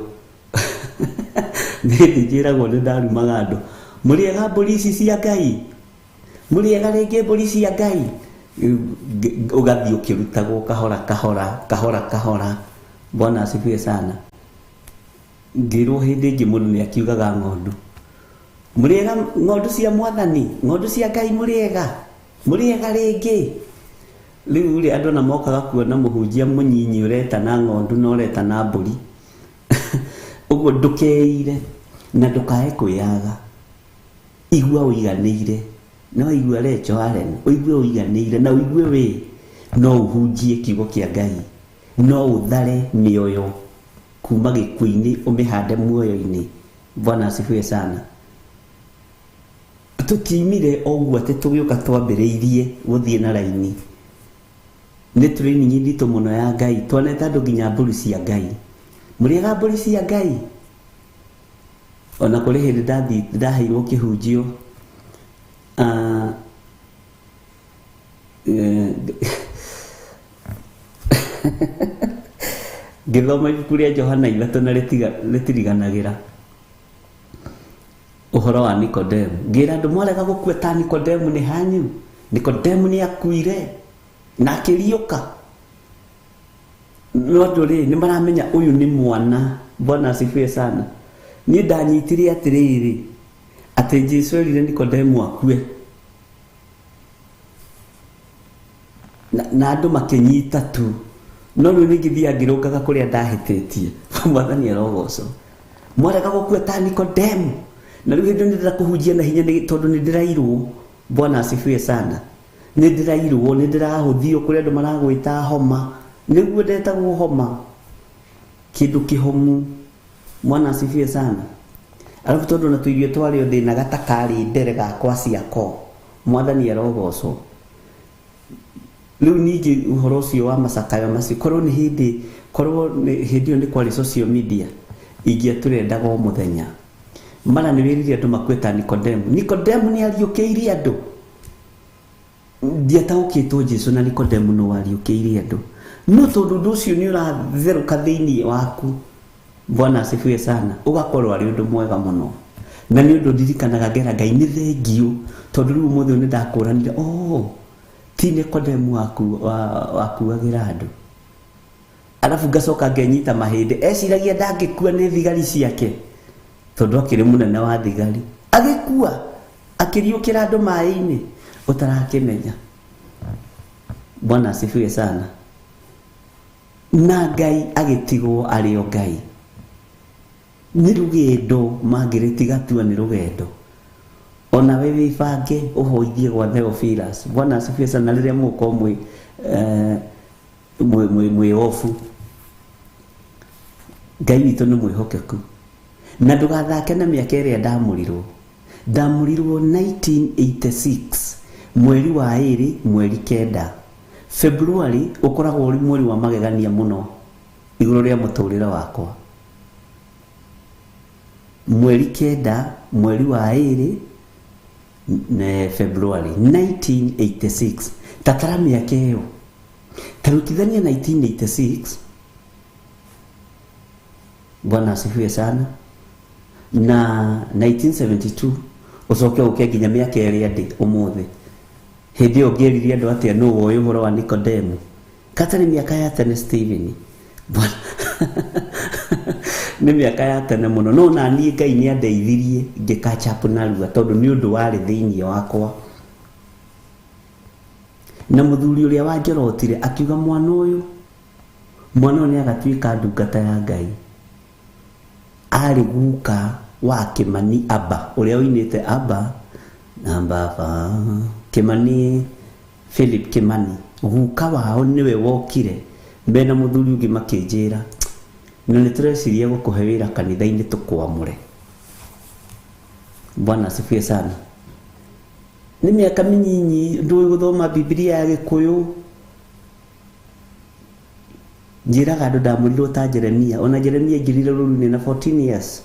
Speaker 2: Nĩ njĩragwo nĩ ndarumaga andũ. Mũrĩega mbũri ici cia Ngai? Mũrĩega rĩngĩ mbũri cia Ngai? Ũgathiĩ ũkĩrutagwo kahora kahora, kahora kahora. Bwana asifiwe sana. Ngĩrwo hĩndĩ ĩngĩ mũndũ nĩ akiugaga ng'ondu. Mũrĩega ng'ondu cia Mwathani, ng'ondu cia Ngai mũrĩega? Mũrĩega rĩngĩ? Rĩu rĩ andũ na mokaga kuona mũhunjia mũnyinyi ũretana ng'ondu na ũretana mbũri. Ũguo ndũkeire na ndũkae kwĩyaga. Igua ũiganĩire. No igua Rachel Allen, ũigue ũiganĩire na ũigue wĩ no ũhunjie kiugo kĩa Ngai. No ũthare mĩoyo kuma gĩkuũ-inĩ ũmĩhande muoyo-inĩ. Bwana asifiwe sana. Tũtiumire o ũguo atĩ tũgĩũka twambĩrĩirie gũthiĩ na raini. Nĩ training nditũ mũno ya Ngai. Twaneta andũ nginya mbũri cia Ngai. Mũrĩega mbũri cia Ngai? Ona kũrĩ hĩndĩ ndaheirwo kĩhunjio, ngĩthoma ibuku rĩa Johana 3 na rĩtiriganagĩra ũhoro wa Nikodemu. Ngĩra andũ mwarega gũkua ta Nikodemu nĩ hanyu. Nikodemu nĩ akuire na akĩriũka. No andũ rĩ nĩ maramenya ũyũ nĩ mwana. Bwana asifiwe sana. Niĩ ndanyitire atĩrĩrĩ atĩ Jesũ erire Nikodemu akue. Na andũ makĩnyita tu. No rĩu ningĩ ngĩrũngaga kũrĩa ndahĩtĩtie. Mwathani arogocwo. Mwarega gũkua ta Nikodemu. Na rĩu hĩndĩ nĩ ndĩrenda kũhunjia na hinya tondũ nĩ ndĩrairwo. Bwana asifiwe sana. Nĩ ndĩrairwo, nĩ ndĩrahũthio kũrĩa andũ maragwĩta homa. Nĩguo ndetagwo homa. Kĩndũ kĩhomu. Bwana asifiwe sana. Alafu tondũ na tũirio twarĩ thĩna gatakarĩ mbere gakwa ciako. Mwathani arogocwo. Rĩu ningĩ ũhoro ũcio wa macakayo macio, korwo nĩ hĩndĩ, korwo nĩ hĩndĩ ĩyo nĩ kwarĩ social media, ingĩatũrendaga o mũthenya. Mara nĩ wĩrire andũ makue ta Nikodemu. Nikodemu nĩ ariũkĩirie andũ. Ndiataũkĩtwo Jesu na Nikodemu no wariũkĩirie andũ, no tondũ ũndũ ũcio nĩ ũratherũka thĩinĩ waku. Bwana asifiwe sana. Ũgakorwo arĩ ũndũ mwega mũno, na nĩ ũndũ ndirikanaga ngera Ngai nĩ thengiũ, tondũ rĩu ũmũthĩ ũyũ nĩ ndakũranire, oh, ti Nikodemu wakuagĩra andũ. Arabu ngacoka ngenyita mahĩndĩ, eciragia ndangĩkua nĩ thigari ciake, tondũ akĩrĩ mũnene wa thigari, agĩkua akĩriũkĩra andũ maĩ-inĩ ũtarakĩmenya. Bwana asifiwe sana. Na Ngai agĩtigwo arĩ o Ngai. Nĩ rũgendo mangĩrĩtiga tua, nĩ rũgendo. Ona we wĩbange ũhoithie gwa Theophilus. Bwana asifiwe sana. Rĩrĩa mũgũkorwo mwĩ mwĩ obu, Ngai witũ nĩ mwĩhokeku, na ndũgathake na mĩaka ĩrĩa ndamũrirwo. Ndamũrirwo 1986 mweri wa 2 mweri 9. February ũkoragwo ũrĩ mweri wa magegania mũno igũrũ rĩa mũtũrĩre wakwa. Mweri 9 mweri wa 2 ne February 1986, tatara mĩaka ĩyo, tarutithania 1986. Bwana asifiwe sana. Na 1972 ũcoke ũke nginya mĩaka ĩrĩa ndĩ ũmũthĩ. Hĩndĩ ĩyo ngĩeririe andũ atĩa nũ woĩ ũhoro wa Nikodemu? Kata nĩ mĩaka ya tene, Stephen. Bwana, nĩ mĩaka ya tene mũno, no na niĩ Ngai nĩ andeithirie ngĩ catch up narua, tondũ nĩ ũndũ warĩ thĩinĩ wakwa. Na mũthuri ũrĩa wanjorotire akiuga, mwana ũyũ, mwana ũyũ nĩ agatuĩka ndungata ya Ngai. Arĩ guka wa Kimani Abba ũrĩa ũinĩte Abba na baba, Kimani, Philip Kimani. Guka wao nĩwe wokire mena mũthuri ũngĩ, makĩnjĩra, na nĩ tũreciria gũkũhe wĩra kanitha-inĩ tũkwamũre. Bwana asifiwe sana. Nĩ mĩaka mĩnyinyi, ndũĩ gũthoma Bibilia ya Gĩkũyũ. Njĩraga andũ ndamũrirwo ta Jeremia. Ona Jeremia aingĩrire rũru-inĩ na 14 years.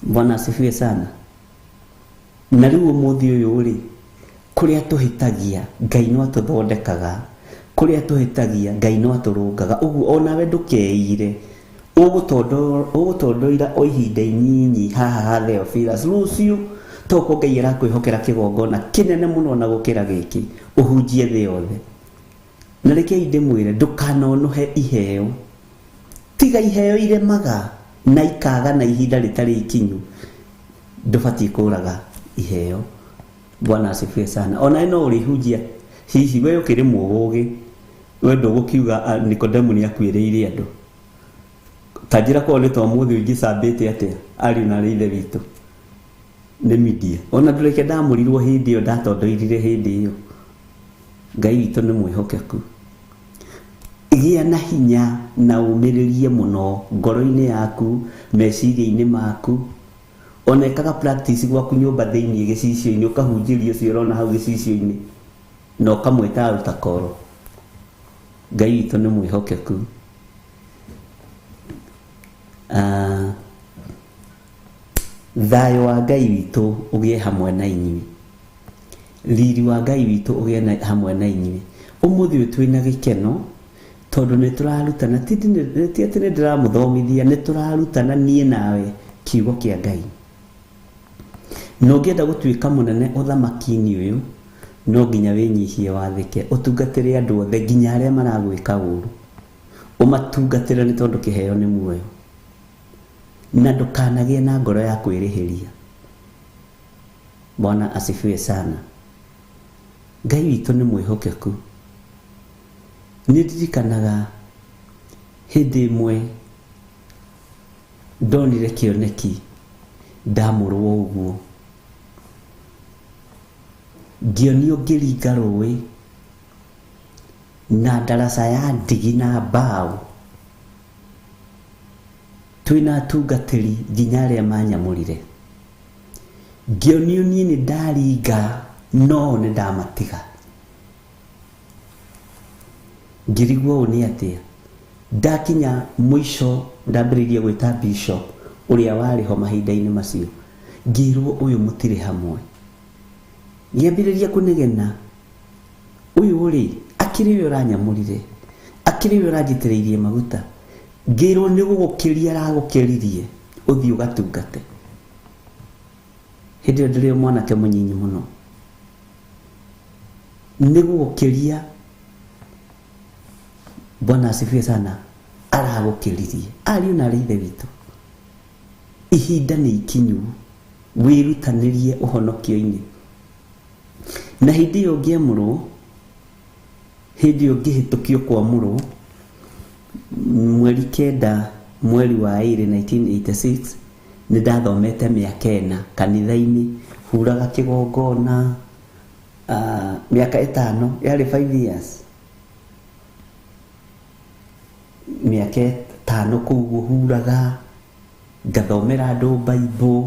Speaker 2: Bwana asifiwe sana. Na rĩu ũmũthĩ ũyũ rĩ, kũrĩa tũhĩtagia Ngai no atũthondekaga, kũrĩa tũhĩtagia Ngai no atũrũngaga. Ũguo onawe ndũkeire, ũgũtondoira o ihinda inyinyi haha ha Theophilus. Rũciũ toko Ngai arakwĩhokera kĩgongona kĩnene mũno na gũkĩra gĩkĩ, ũhunjie thĩ yothe. Na rekei ndĩmwĩre, ndũkanonũhe iheo. Tiga iheo iremaga na ikaga na ihinda rĩtarĩ ikinyu, ndũbatiĩ kũraga iheo. Bwana asifiwe sana. Ona no ũrĩhunjia, hihi we ũkĩrĩ mũgũgĩ, we ndũgũkiuga Nikodemu nĩ akuĩrĩire andũ. Ta njĩra, korwo nĩ ta ũmũthĩ ũingĩcambĩte atĩa, ariũ na arĩ ithe witũ nĩ media? Ona ndũreke ndamũrirwo hĩndĩ ĩyo, ndatondoirire hĩndĩ ĩyo. Ngai witũ nĩ mwĩhokeku. Gĩa na hinya na ũmĩrĩrie mũno ngoro-inĩ yaku, meciria-inĩ maku. Ona ĩkaga practice gwaku nyũmba thĩinĩ, gĩcicio-inĩ, ũkahunjĩria ũcio ũrona hau gĩcicio-inĩ, na ũkamwĩta altar. Ngai witũ nĩ mwĩhokeku. Thayũ wa Ngai witũ ũgĩe hamwe na inyuĩ, riri wa Ngai witũ ũgĩe hamwe na inyuĩ. Ũmũthĩ ũyũ twĩna gĩkeno tondũ nĩ tũrarutana, ti atĩ nĩ ndĩramũthomithia, nĩ tũrarutana niĩ nawe kiugo kĩa Ngai. Na ũngĩenda gũtuĩka mũnene ũthamaki-inĩ ũyũ, no nginya wĩnyihie, wathĩke, ũtungatĩre andũ othe, nginya arĩa maragwĩka ũru ũmatungatĩre, nĩ tondũ kĩheo nĩ muoyo. Na ndũkanagĩe na ngoro ya kwĩrĩhĩria. Bwana asifiwe sana. Ngai witũ nĩ mwĩhokeku. Nĩ ndirikanaga hĩndĩ ĩmwe ndonire kĩoneki, ndamũrwo ũguo, ngĩonio ngĩringa rũĩ na ndaraca ya ndigi na mbaũ, twĩna atungatĩri nginya arĩa manyamũrire. Ngĩonio niĩ nĩ ndaringa, no nĩ ndamatiga. Ngĩrigwo ũũ nĩ atĩa. Ndakinya mũico ndambĩrĩirie gwĩta bishop ũrĩa warĩ ho mahinda-inĩ macio, ngĩrwo ũyũ mũtirĩ hamwe. Ngĩambĩrĩria kũnegena, ũyũ rĩ, akĩrĩ we ũranyamũrire, akĩrĩ we ũranjitĩrĩirie maguta, ngĩrwo nĩ gũgũkĩria aragũkĩririe ũthiĩ ũgatungate. Hĩndĩ ĩyo ndĩrĩ o mwanake mũnyinyi mũno. Nĩ gũgũkĩria, Bwana asifiwe sana, aragũkĩririe. Ariũ na arĩ ithe witũ, ihinda nĩ ikinyu wĩrutanĩrie ũhonokio-inĩ. Na hĩndĩ ĩyo ngĩamũrwo, hĩndĩ ĩyo ngĩhĩtũkio kwamũrwo, mweri 9 mweri wa 2 1986, nĩ ndathomete mĩaka 4 kanitha-inĩ, huraga kĩgongona, mĩaka 5, yarĩ 5 years. Mĩaka 5 kũu ũguo huraga, ngathomera andũ Bible,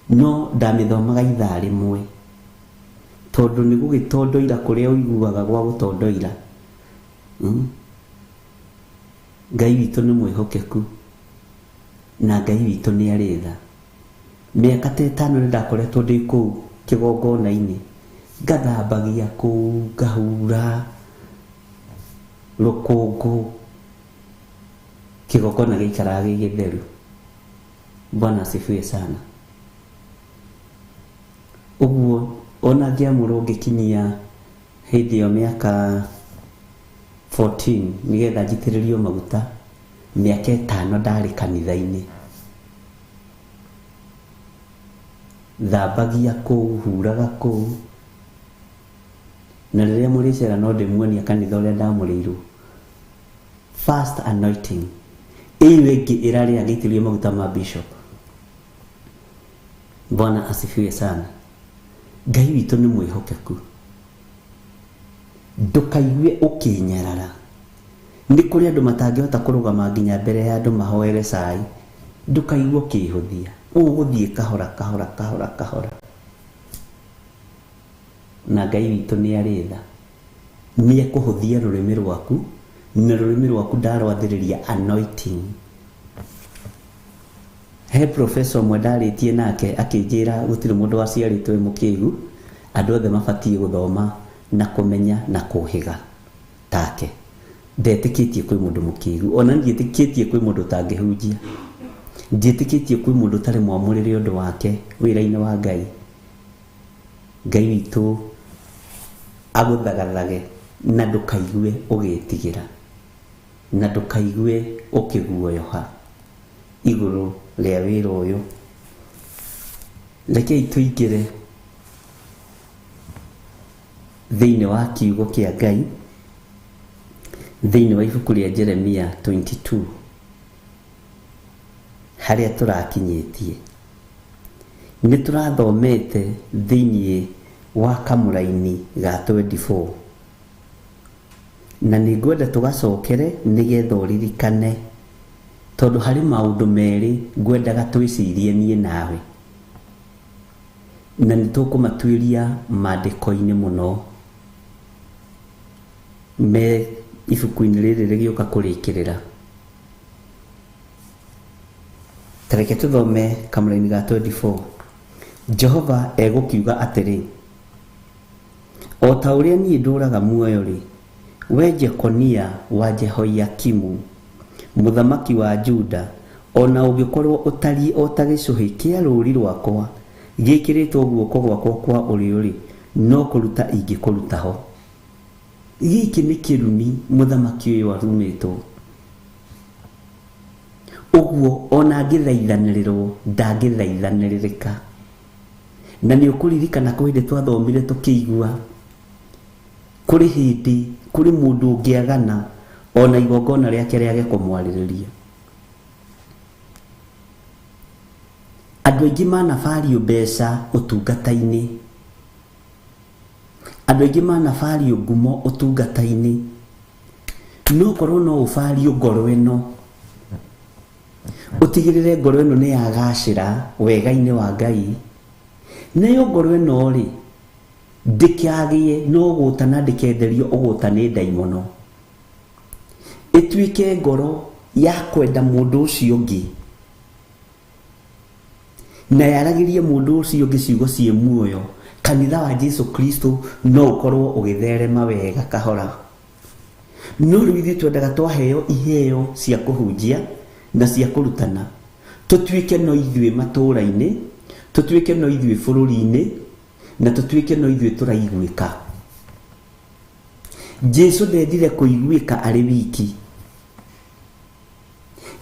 Speaker 2: no ndamĩthomaga ithaa rĩmwe, tondũ nĩ gũgĩtondoira kũrĩa ũiguaga gwa gũtondoira. Ngai witũ nĩ mwĩhokeku, na Ngai witũ nĩ arĩ tha. Mĩaka ta 5 nĩ ndakoretwo ndĩ kũu kĩgongona-inĩ, ngathambagia kũu, ngahura rũkũngũ, kĩgongona gĩikaraga gĩ gĩtheru. Bwana asifiwe sana. Ũguo ona ngĩamũrwo ngĩkinyia hĩndĩ ĩyo mĩaka 14 nĩgetha njitĩrĩrio maguta, mĩaka 5 ndarĩ kanitha-inĩ. Thambagia kũu, huraga kũu. Na rĩrĩa mũrĩcera no ndĩmuonia kanitha ũrĩa ndamũrĩirwo. First anointing. Ĩyo ĩngĩ ĩrarĩ ya ngĩitĩrĩrio maguta ma bishop. Bwana asifiwe sana. Ngai witũ nĩ mwĩhokeku. Ndũkaigue ũkĩnyarara. Nĩ kũrĩ andũ matangĩhota kũrũgama nginya mbere ya andũ mahoere cai. Ndũkaigue ũkĩhũthia. Ũgũthiĩ kahora kahora kahora kahora. Na Ngai witũ nĩ arĩ tha. Nĩ ekũhũthia rũrĩmĩ rwaku, na rũrĩmĩ rwaku ndarwathĩrĩria anointing. He professor ũmwe ndarĩtie nake akĩnjĩra gũtirĩ mũndũ waciarĩtwo wĩ mũkĩgu, andũ othe mabatiĩ gũthoma na kũmenya na kũhĩga take. Ndetĩkĩtie kwĩ mũndũ mũkĩgu, ona ndiĩtĩkĩtie kwĩ mũndũ ũtangĩhunjia. Ndiĩtĩkĩtie kwĩ mũndũ ũtarĩ mwamũrĩre ũndũ wake wĩra-inĩ wa Ngai. Ngai witũ agũthagathage na ndũkaigue ũgĩtigĩra, na ndũkaigue ũkĩguoyoha igũrũ rĩa wĩra ũyũ. Rekei tũingĩre thĩinĩ wa kiugo kĩa Ngai, thĩinĩ wa ibuku rĩa Jeremia 22, harĩa tũrakinyĩtie. Nĩ tũrathomete thĩinĩ wa kamũraini ga 24, na nĩ ngwenda tũgacokere nĩgetha ũririkane, tondũ harĩ maũndũ merĩ ngwendaga twĩcirie niĩ nawe, na nĩ tũkũmatuĩria maandĩko-inĩ mũno me ibuku-inĩ rĩrĩ rĩgĩũka kũrĩkĩrĩra. Tareke tũthome kamũraini ga 24. Jehova egũkiuga atĩrĩ, o ta ũrĩa niĩ ndũraga muoyo-rĩ, we Jekonia wa Jehoiakimu mũthamaki wa Juda, ona ũngĩkorwo ũtariĩ o ta gĩcũhĩ kĩa rũũri rwakwa gĩkĩrĩtwo guoko gwakwa kwa ũrĩo-rĩ, no kũruta ingĩkũruta ho. Gĩkĩ nĩ kĩrumi mũthamaki ũyũ arumĩtwo. Ũguo ona angĩthaithanĩrĩrwo ndangĩthaithanĩrĩrĩka. Na nĩ ũkũririkana kwĩ hĩndĩ twathomire tũkĩigua kũrĩ hĩndĩ kũrĩ mũndũ ũngĩagana ona igongona rĩake rĩage kũmwarĩrĩria. Andũ aingĩ manabario mbeca ũtungata-inĩ, andũ aingĩ manabario ngumo ũtungata-inĩ, no korwo no ũbario ngoro ĩno, ũtigĩrĩre ngoro ĩno nĩ yagacĩra wega-inĩ wa Ngai. Nayo ngoro ĩno rĩ, ndĩkagĩe no gũta na ndĩkenderio ũgũta nĩ ndaimono, ĩtuĩke ngoro ya kwenda mũndũ ũcio ũngĩ na yaragĩrie mũndũ ũcio ũngĩ ciugo ciĩ muoyo, Kanitha wa Jesu Kristo no ũkorwo ũgĩtherema wega kahora. No rĩu ithuĩ twendaga twaheo iheo cia kũhunjia na cia kũrutana, tũtuĩke no ithuĩ matũũra-inĩ, tũtuĩke no ithuĩ bũrũri-inĩ, na tũtuĩke no ithuĩ tũraiguĩka. Jesu ndendire kũiguĩka arĩ wiki,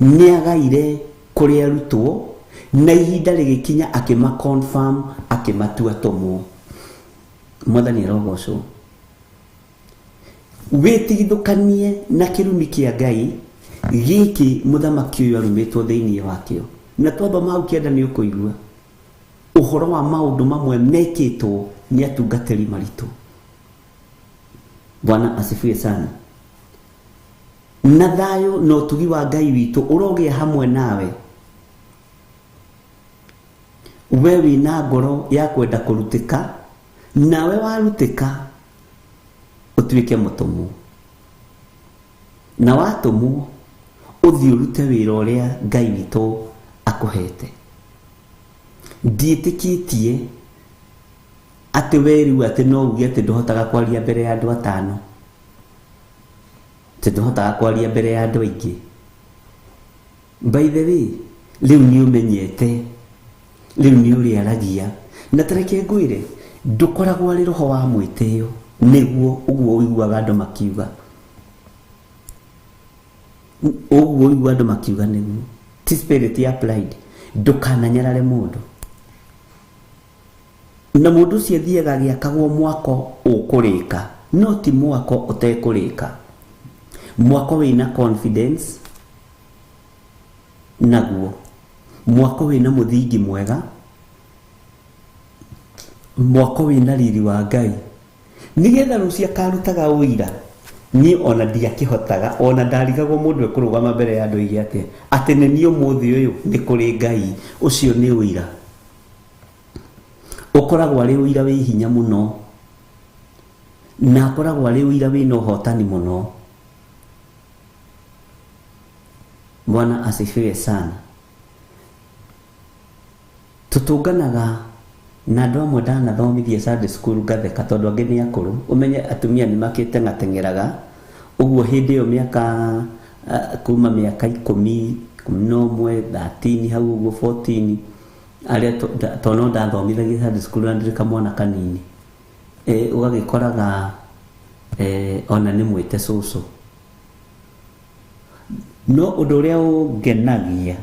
Speaker 2: nĩagaire kũrĩ arutwo na ihinda rĩgĩkinya akĩma confirm, akĩmatua atũmwo. Mwathani arogocwo. Wĩtigithũkanie na kĩrumi kĩa Ngai gĩkĩ mũthamaki ũyũ arumĩtwo thĩinĩ wakĩo. Na twathoma hau kĩanda nĩ ũkũigua ũhoro wa maũndũ mamwe mekĩtwo nĩ atungatĩri maritũ. Bwana asifiwe sana. Na thayũ na ũtugi wa Ngai witũ ũrogĩa hamwe nawe. We wĩna ngoro ya kwenda kũrutĩka, nawe warutĩka ũtuĩke mũtũmwo, na watũmwo ũthiĩ ũrute wĩra ũrĩa Ngai witũ akũhete. Ndiĩtĩkĩtie atĩ we rĩu atĩ no uge atĩ ndũhotaga kwaria mbere ya andũ atano, atĩ ndũhotaga kwaria mbere ya andũ aingĩ. By the way, rĩu nĩ ũmenyete, rĩu nĩ ũrĩaragia. Na tareke ngwĩre, ndũkoragwo arĩ roho wa mwĩtĩo nĩguo ũguo ũiguaga andũ makiuga, ũguo ũiguaga andũ makiuga nĩguo ti spirit ya pride. Ndũkananyarare mũndũ, na mũndũ ũcio athiaga agĩakagwo mwako ũkũrĩka, no ti mwako ũtekũrĩka, mwako wĩna confidence naguo, mwako wĩna mũthingi mwega, mwako wĩna riri wa Ngai, nĩgetha rũciũ akarutaga ũira. Niĩ ona ndiakĩhotaga, ona ndarigagwo mũndũ ekũrũgama mbere ya andũ oige atĩa atĩ nĩ niĩ ũmũthĩ ũyũ nĩ kũrĩ Ngai. Ũcio nĩ ũira, ũkoragwo arĩ ũira wĩ hinya mũno, na akoragwo arĩ ũira wĩna ũhotani mũno. Bwana asifiwe sana. Tũtũnganaga na andũ amwe ndanathomithia Sunday school ngatheka tondũ angĩ nĩ akũrũ. Ũmenye atumia nĩ makĩteng'ateng'eraga ũguo hĩndĩ ĩyo mĩaka kuma mĩaka 10, 11, 13 hau ũguo 14, arĩa tondũ no ndathomithagia Sunday school na ndĩrĩ kamwana kanini, ũgagĩkoraga ona nĩ mwĩte cũcũ. No ũndũ ũrĩa ũngenagia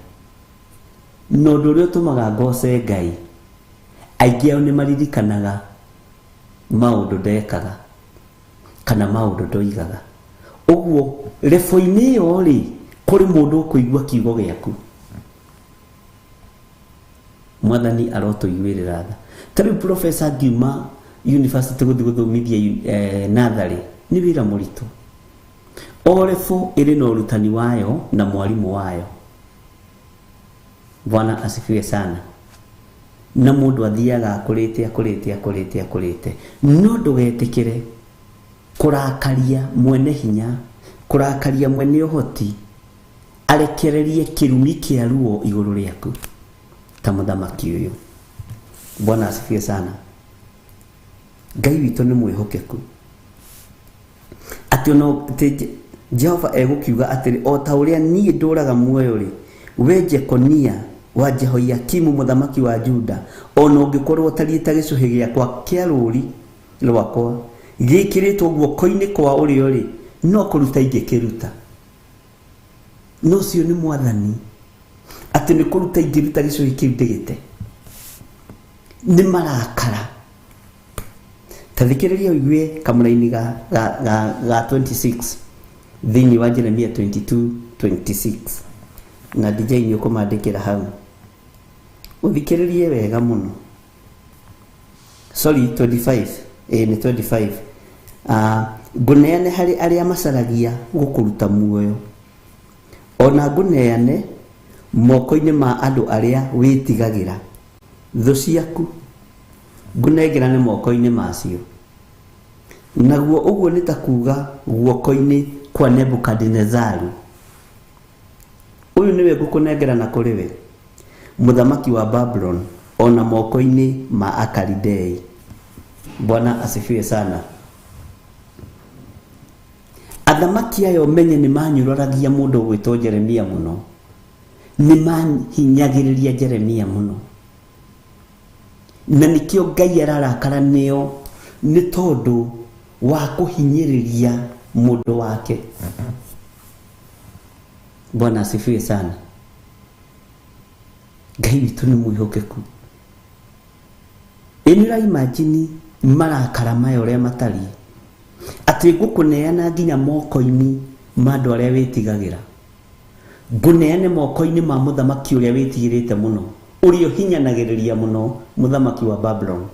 Speaker 2: na ũndũ ũrĩa ũtũmaga ngoce Ngai, aingĩ ao nĩ maririkanaga maũndũ ndekaga kana maũndũ ndoigaga. Ũguo rebo-inĩ ĩyo rĩ, kũrĩ mũndũ ũkũigua kiugo gĩaku. Mwathani arotũiguĩrĩra tha. Ta rĩu professor ngiuma university gũthiĩ gũthomithia natharĩ nĩ wĩra mũritũ. O rebo ĩrĩ na ũrutani wayo na mwarimũ wayo. Bwana asifiwe sana. Na mũndũ athiaga akũrĩte akũrĩte akũrĩte akũrĩte, no ndũgetĩkĩre kũrakaria mwene hinya, kũrakaria mwene ũhoti, arekererie kĩrumi kĩa ruo igũrũ rĩaku ta mũthamaki ũyũ. Bwana asifiwe sana. Ngai witũ nĩ mwĩhokeku, atĩ ono atĩ Jehova egũkiuga atĩrĩ, o ta ũrĩa niĩ ndũraga muoyo rĩ, we Jekonia wa Jehoiakimu mũthamaki wa Juda, ona ũngĩkorwo ũtariĩ ta gĩcũhĩ gĩakwa kĩa rũũri rwakwa gĩkĩrĩtwo guoko-inĩ kwa ũrĩo rĩ, no kũruta ingĩkĩruta. No ũcio nĩ mwathani, atĩ nĩ kũruta ingĩruta gĩcũhĩ kĩu ndĩgĩte. Nĩ marakara. Ta thikĩrĩria ũigue kamũraini ga 26 thĩinĩ wa Jeremia 22:26, na DJ nĩ ũkũmandĩkĩra hau, ũthikĩrĩrie wega mũno. Sorry, 25, nĩ 25. Ngũneane harĩ arĩa macaragia gũkũruta muoyo, ona ngũneane moko-inĩ ma andũ arĩa wĩtigagĩra. Thũ ciaku ngũnengerane moko-inĩ macio, naguo ũguo nĩ ta kuga guoko-inĩ kwa Nebukadinezaru. Ũyũ nĩwe ngũkũnengerana kũrĩ we, mũthamaki wa Babulon, ona moko-inĩ ma Akalidei. Bwana asifiwe sana. Athamaki aya ũmenye nĩ manyũrũragia mũndũ ũgwĩtwo Jeremia mũno, nĩ mahinyagĩrĩria Jeremia mũno, na nĩkĩo Ngai ararakara nĩo nĩ tondũ wa kũhinyĩrĩria mũndũ wake. Bwana asifiwe sana. Ngai witũ nĩ mwĩhokeku. Ĩ nĩ ũraimagine marakara maya ũrĩa matariĩ, atĩ ngũkũneana nginya moko-inĩ ma andũ arĩa wĩtigagĩra, ngũneane moko-inĩ ma mũthamaki ũrĩa wĩtigĩrĩte mũno, ũrĩa ũhinyanagĩrĩria mũno, mũthamaki wa Babylon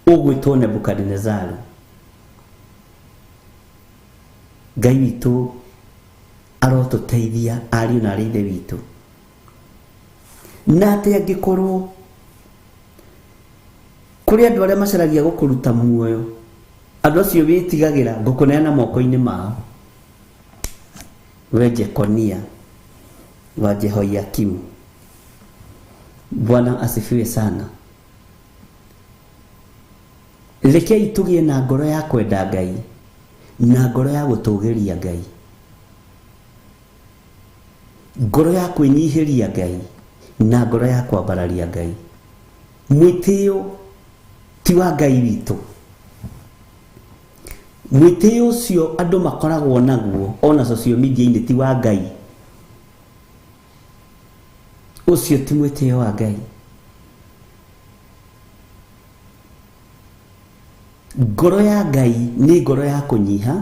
Speaker 2: ũgwĩtwo Nebukadinezaru. Ngai witũ arotũteithia ariũ na arĩ ithe witũ, na atĩ angĩkorwo kũrĩ andũ arĩa macaragia gũkũruta muoyo, andũ acio wĩtigagĩra, ngũkũneana moko-inĩ mao, we Jekonia wa Jehoiakimu. Bwana asifiwe sana. Rekei tũgĩe na ngoro ya kwenda Ngai na ngoro ya gũtũgĩria Ngai, ngoro ya kwĩnyihĩria Ngai na ngoro ya kwambararia Ngai. Mwĩtĩo ti wa Ngai witũ. Mwĩtĩo ũcio andũ makoragwo naguo ona social media-inĩ ti wa Ngai. Ũcio ti mwĩtĩo wa Ngai. Ngoro ya Ngai nĩ ngoro ya kũnyiha,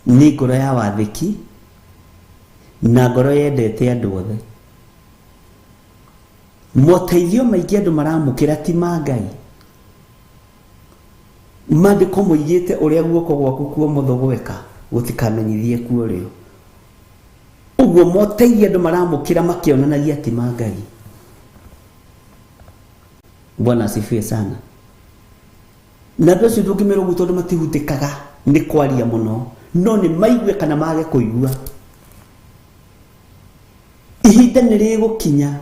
Speaker 2: nĩ ngoro ya wathĩki, na ngoro yendete andũ othe. Moteithio maingĩ andũ maramũkĩra ti ma Ngai. Maandĩko moigĩte ũrĩa guoko gwaku kwa ũmotho gweka gũtikamenyithie kuo rĩo. Ũguo moteithio andũ maramũkĩra makĩonanagia ti ma Ngai. Bwana asifiwe sana. Na andũ acio ndũngĩmera ũguo tondũ matihutĩkaga nĩ kwaria mũno, no nĩ maigue kana mage kũigua. Ihinda nĩ rĩgũkinya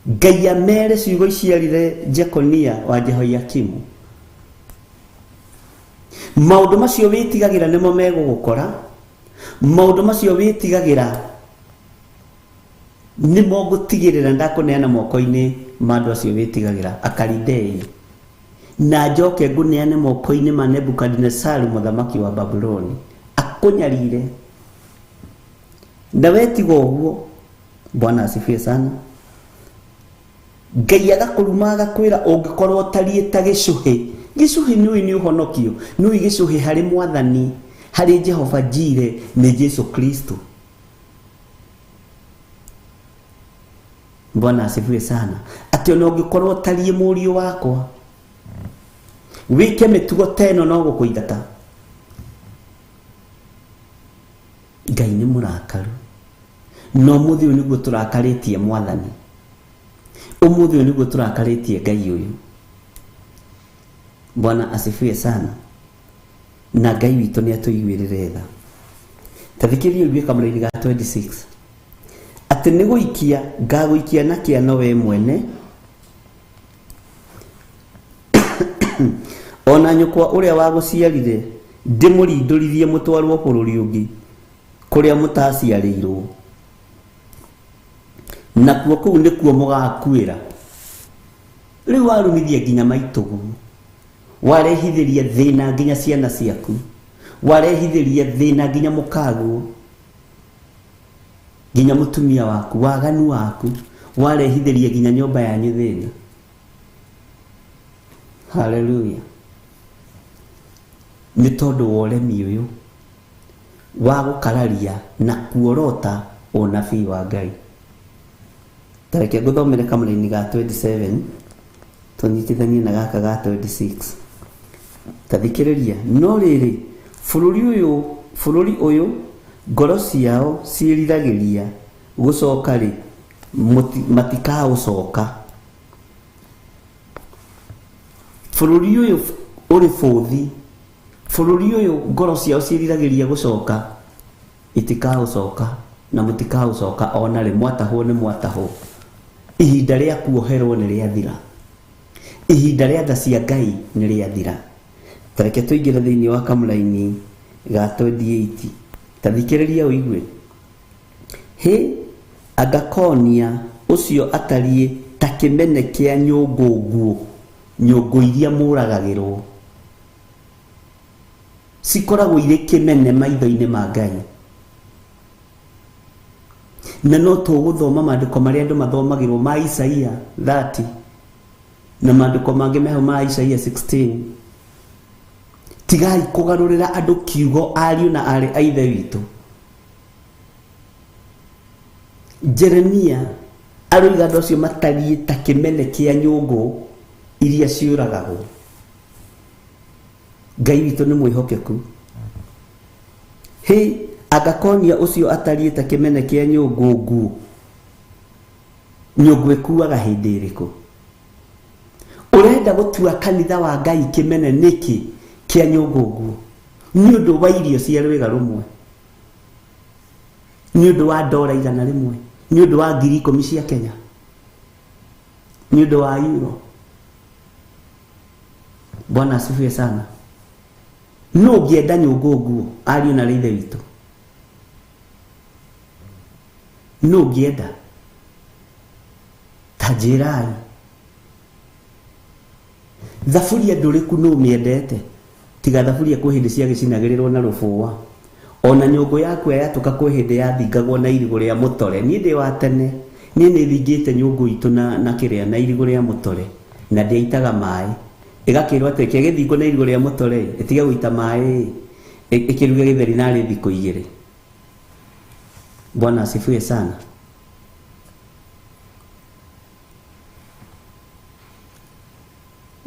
Speaker 2: Ngai amere ciugo ici erire Jekonia wa Jehoiakimu. Maũndũ macio wĩtigagĩra nĩmo megũgũkora, maũndũ macio wĩtigagĩra nĩmo ngũtigĩrĩra ndakũneana moko-inĩ ma andũ acio wĩtigagĩra, Akalidei, na njoke ngũneane moko-inĩ ma Nebukadinesaru mũthamaki wa Babuloni akũnyarire. Na wetiga ũguo, Bwana asifiwe sana, Ngai agakũruma agakwĩra ũngĩkorwo ũtariĩ ta gĩcũhĩ. Gĩcũhĩ nĩũĩ nĩ ũhonokio, nĩũĩ gĩcũhĩ harĩ Mwathani, harĩ Jehova Jire nĩ Jesu Kristo. Bwana asifiwe sana. Atĩ ona ũngĩkorwo ũtariĩ mũriũ wakwa, wĩke mĩtugo ta ĩno no gũkũingata. Ngai nĩ mũrakaru, na ũmũthĩ ũyũ nĩguo tũrakarĩtie Mwathani, ũmũthĩ ũyũ nĩguo tũrakarĩtie Ngai ũyũ. Bwana asifiwe sana. Na Ngai witũ nĩ atũiguĩrĩre tha. Ta thikĩrĩria ũigue kamũraini ga 26, atĩ nĩ gũikia ngagũikia na kĩano we mwene, ona nyũkwa ũrĩa wagũciarire ndĩmũrindũrithie mũtwarwo bũrũri ũngĩ kũrĩa mũtaciarĩirwo, nakuo kũu nĩkuo mũgakuĩra. Rĩu warumithia nginya maitũguo, warehithĩria thĩna nginya ciana ciaku, warehithĩria thĩna nginya mũkaguo, nginya mũtumia waku, waganu waku, warehithĩria nginya nyũmba yanyu thĩna. Haleluya. Nĩ tondũ wa ũremi ũyũ wa gũkararia na kuorota ũnabii wa Ngai. Ta reke ngũthomere kamũraini ga 27 tũnyitithanie na gaka ga 26. Ta thikĩrĩria, no rĩrĩ, bũrũri ũyũ ngoro ciao ciĩriragĩria gũcoka rĩ, matikaũcoka. Bũrũri ũyũ ũrĩ bũthi, bũrũri ũyũ ngoro ciao ciĩriragĩria gũcoka, itikaũcoka na mũtikaũcoka ona rĩ, mwatahwo nĩ mwatahwo. Ihinda rĩa kuoherwo nĩ rĩathira. Ihinda rĩa tha cia Ngai nĩ rĩathira. Tareke tũingĩre thĩinĩ wa kamũraini ga 28. Tathikĩrĩria ũigue. Hĩ, angakonia ũcio atariĩ ta kĩmene kĩa nyũngũ nguũ, nyũngũ iria mũragagĩrwo cikoragwo irĩ kĩmene maitho-inĩ ma Ngai. Na no tũgũthoma maandĩko marĩa andũ mathomagĩrwo ma Isaia 30 na maandĩko mangĩ meho ma Isaia 16. Tigai kũgarũrĩra andũ kiugo ariũ na aarĩ a Ithe witũ. Jeremia aroiga andũ acio matariĩ ta kĩmene kĩa nyũngũ iria ciũragagwo. Ngai witũ nĩ mwĩhokeku. Hĩ, angakonia ũcio atariĩ ta kĩmene kĩa nyũngũ nguũ. Nyũngũ ĩkuaga hĩndĩ ĩrĩkũ? Ũrenda gũtua kanitha wa Ngai kĩmene nĩkĩ kĩa nyũngũ nguũ? Nĩ ũndũ wa irio cia rwĩga rũmwe, nĩ ũndũ wa ndora 100, nĩ ũndũ wa 10,000 cia Kenya, nĩ ũndũ wa euro. Bwana asifiwe sana. No ũngĩenda nyũngũ nguũ ariũ na ithe witũ? No ũngĩenda? Ta njĩrai. Thaburia ndũrĩku nũ mĩendete? Tiga thaburia kwĩ hĩndĩ ciagĩcinagĩrĩrwo na rũbũa. Ona nyũngũ yaku yatũka kwĩ hĩndĩ yathingagwo na irigũ rĩa mũtore. Niĩ ndĩ wa tene, niĩ nĩ thingĩte nyũngũ itũ na kĩrĩa na irigũ rĩa mũtore, na ndĩaitaga maĩ. Ĩgakĩrwo atĩ kĩagĩthingwo na irigũ rĩa mũtore, ĩtige gũita maĩ, ĩkĩruge gĩtheri narĩ thikũ igĩrĩ. Bwana asifiwe sana.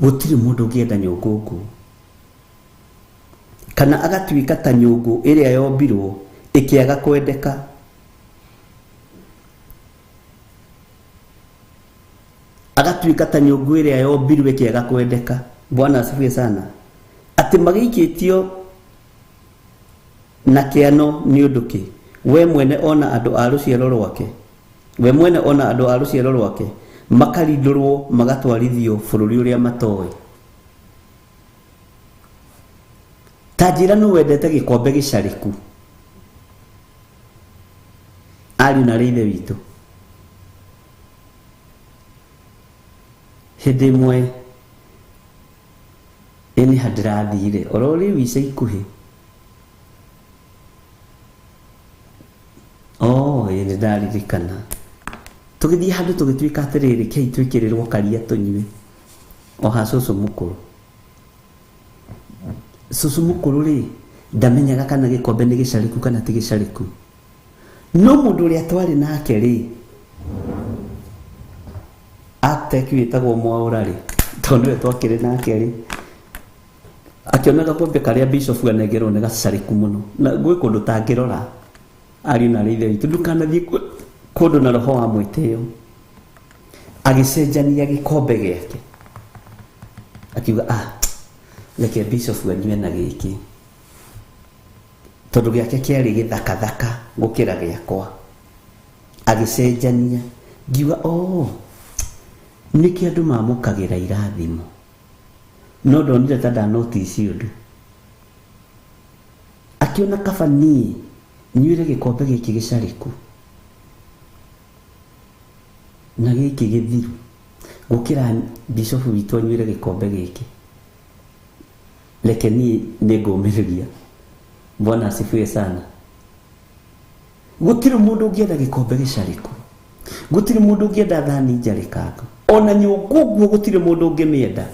Speaker 2: Gũtirĩ mũndũ ũngĩenda nyũngũ nguũ, kana agatuĩka ta nyũngũ ĩrĩa yombirwo ĩkĩaga kwendeka. Agatuĩka ta nyũngũ ĩrĩa yombirwo ĩkĩaga kwendeka. Bwana asifiwe sana. Atĩ magĩikĩtio na kĩano nĩ ũndũ kĩ? We mwene ona andũ a rũciaro rwake, we mwene ona andũ a rũciaro rwake makarindũrwo magatwarithio bũrũri ũrĩa matoĩ. Ta njĩra nũ wendete gĩkombe gĩcarĩku? Ariũ na arĩ ithe witũ. Hĩndĩ ĩmwe ĩnĩ handĩrathire oro rĩu ica ikuhĩ. Oh, ĩ nĩ ndaririkana. Tũgĩthiĩ handũ tũgĩtuĩka atĩrĩrĩ, kei twĩkĩrĩrwo karia tũnyue. O ha cũcũ mũkũrũ. Cũcũ mũkũrũ rĩ, ndamenyaga kana gĩkombe nĩ gĩcarĩku kana ti gĩcarĩku. No mũndũ ũrĩa twarĩ nake rĩ, Architect wĩtagwo Mwaũra rĩ, tondũ nĩwe twakĩrĩ nake rĩ, akĩona gakombe karĩa bishop anengerwo nĩ gacarĩku mũno. Na gwĩ kũndũ tangĩrora ariũ na arĩ ithe witũ, ndũkanathiĩ kũndũ na roho wa mwĩtĩo. Agĩcenjania gĩkombe gĩake. Akiuga, ah, reke bishop anyue na gĩkĩ, tondũ gĩake kĩarĩ gĩthakathaka gũkĩra gĩakwa. Agĩcenjania. Ngiuga, oh, nĩkĩ andũ mamũkagĩra irathimo? No ndonire ta ndanotici ũndũ. Akĩona kaba niĩ nyuĩre gĩkombe gĩkĩ gĩcarĩku na gĩkĩ gĩthiru gũkĩra bishop witũ anyuĩre gĩkombe gĩkĩ. Reke niĩ nĩngũmĩrĩria. Bwana asifiwe sana. Gũtirĩ mũndũ ũngĩenda gĩkombe gĩcarĩku. Gũtirĩ mũndũ ũngĩenda thani njarĩkangu. Ona nyũngũ nguo gũtirĩ mũndũ ũngĩmĩenda.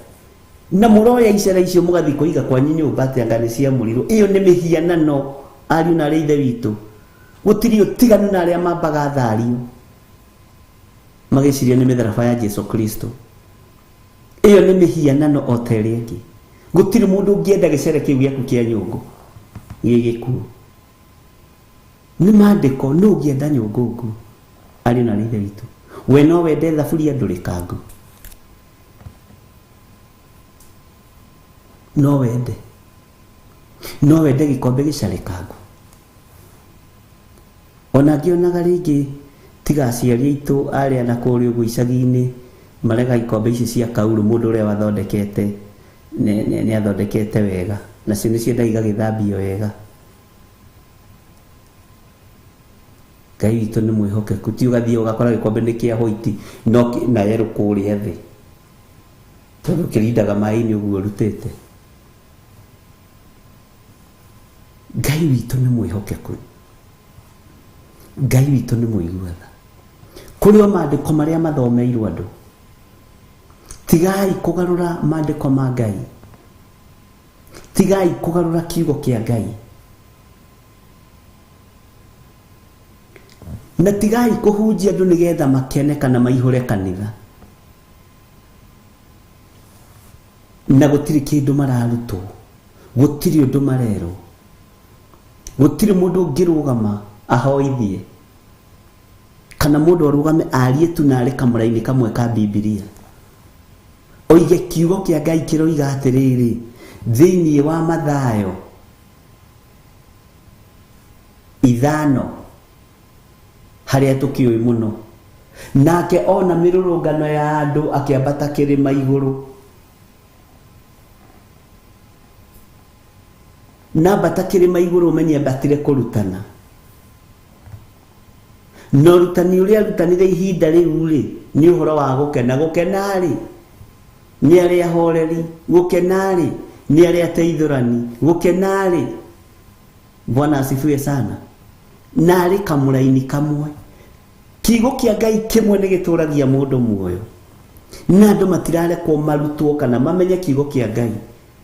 Speaker 2: Na mũroya icera icio mũgathiĩ kũiga kwanyu nyũmba atĩ anga nĩ ciamũrirwo. Ĩyo nĩ mĩhianano ariũ na arĩ ithe witũ. Gũtirĩ ũtiganu na arĩa mambaga thario magĩciria nĩ mĩtharaba ya Jesu Kristo. Ĩyo nĩ mĩhianano o ta ĩrĩa ĩngĩ. Gũtirĩ mũndũ ũngĩenda gĩcere kĩu gĩaku kĩa nyũngũ gĩ gĩkuũ. Nĩ maandĩko, nũ ũngĩenda nyũngũ nguũ? Ariũ na arĩ ithe witũ. We no wende thaburia ndũrĩkangu? No wende. No wende gĩkombe gĩcarĩkangu? Ona ngĩonaga rĩngĩ tiga aciari aitũ arĩa na kũrĩa ũguo icagi-inĩ Marega ikombe ici cia kauru mũndũ ũrĩa wathondekete nĩ athondekete wega nacio nĩ cienda igagĩthambio wega. Ngai witũ nĩ mwĩhokeku, ti ũgathiĩ ũgakora gĩkombe nĩ kĩa white no na yellow kũrĩa thĩ tondũ kĩrindaga maĩ-inĩ ũguo ũrutĩte. Ngai witũ nĩ mwĩhokeku, Ngai witũ nĩ mũigua tha. Kũrĩ o maandĩko marĩa mathomeirwo andũ, tigai kũgarũra maandĩko ma Ngai, tigai kũgarũra kiugo kĩa Ngai, na tigai kũhunjia andũ nĩgetha makene kana maihũre kanitha, na gũtirĩ kĩndũ mararutwo, gũtirĩ ũndũ marerwo, gũtirĩ mũndũ ũngĩrũgama ahoithie kana mũndũ arũgame arie tu na arĩ kamũra-inĩ kamwe ka Bibilia oige kiugo kĩa Ngai kĩroiga atĩrĩrĩ thĩinĩ wa Mathayo 5 harĩa tũkĩũĩ mũno, nake ona mĩrũrũngano ya andũ akĩambata kĩrĩma igũrũ, na ambata kĩrĩma igũrũ ũmenye ambatire kũrutana, na ũrutani ũrĩa arutanire ihinda rĩu rĩ nĩ ũhoro wa gũkena. Gũkena rĩ nĩ arĩa ahoreri, gũkena rĩ nĩ arĩa ateithũrani, gũkena rĩ, Bwana asifiwe sana, na arĩ kamũraini kamwe. Kiugo kĩa Ngai kĩmwe nĩ gĩtũragia mũndũ muoyo, na andũ matirarekwo marutwo kana mamenye kiugo kĩa Ngai,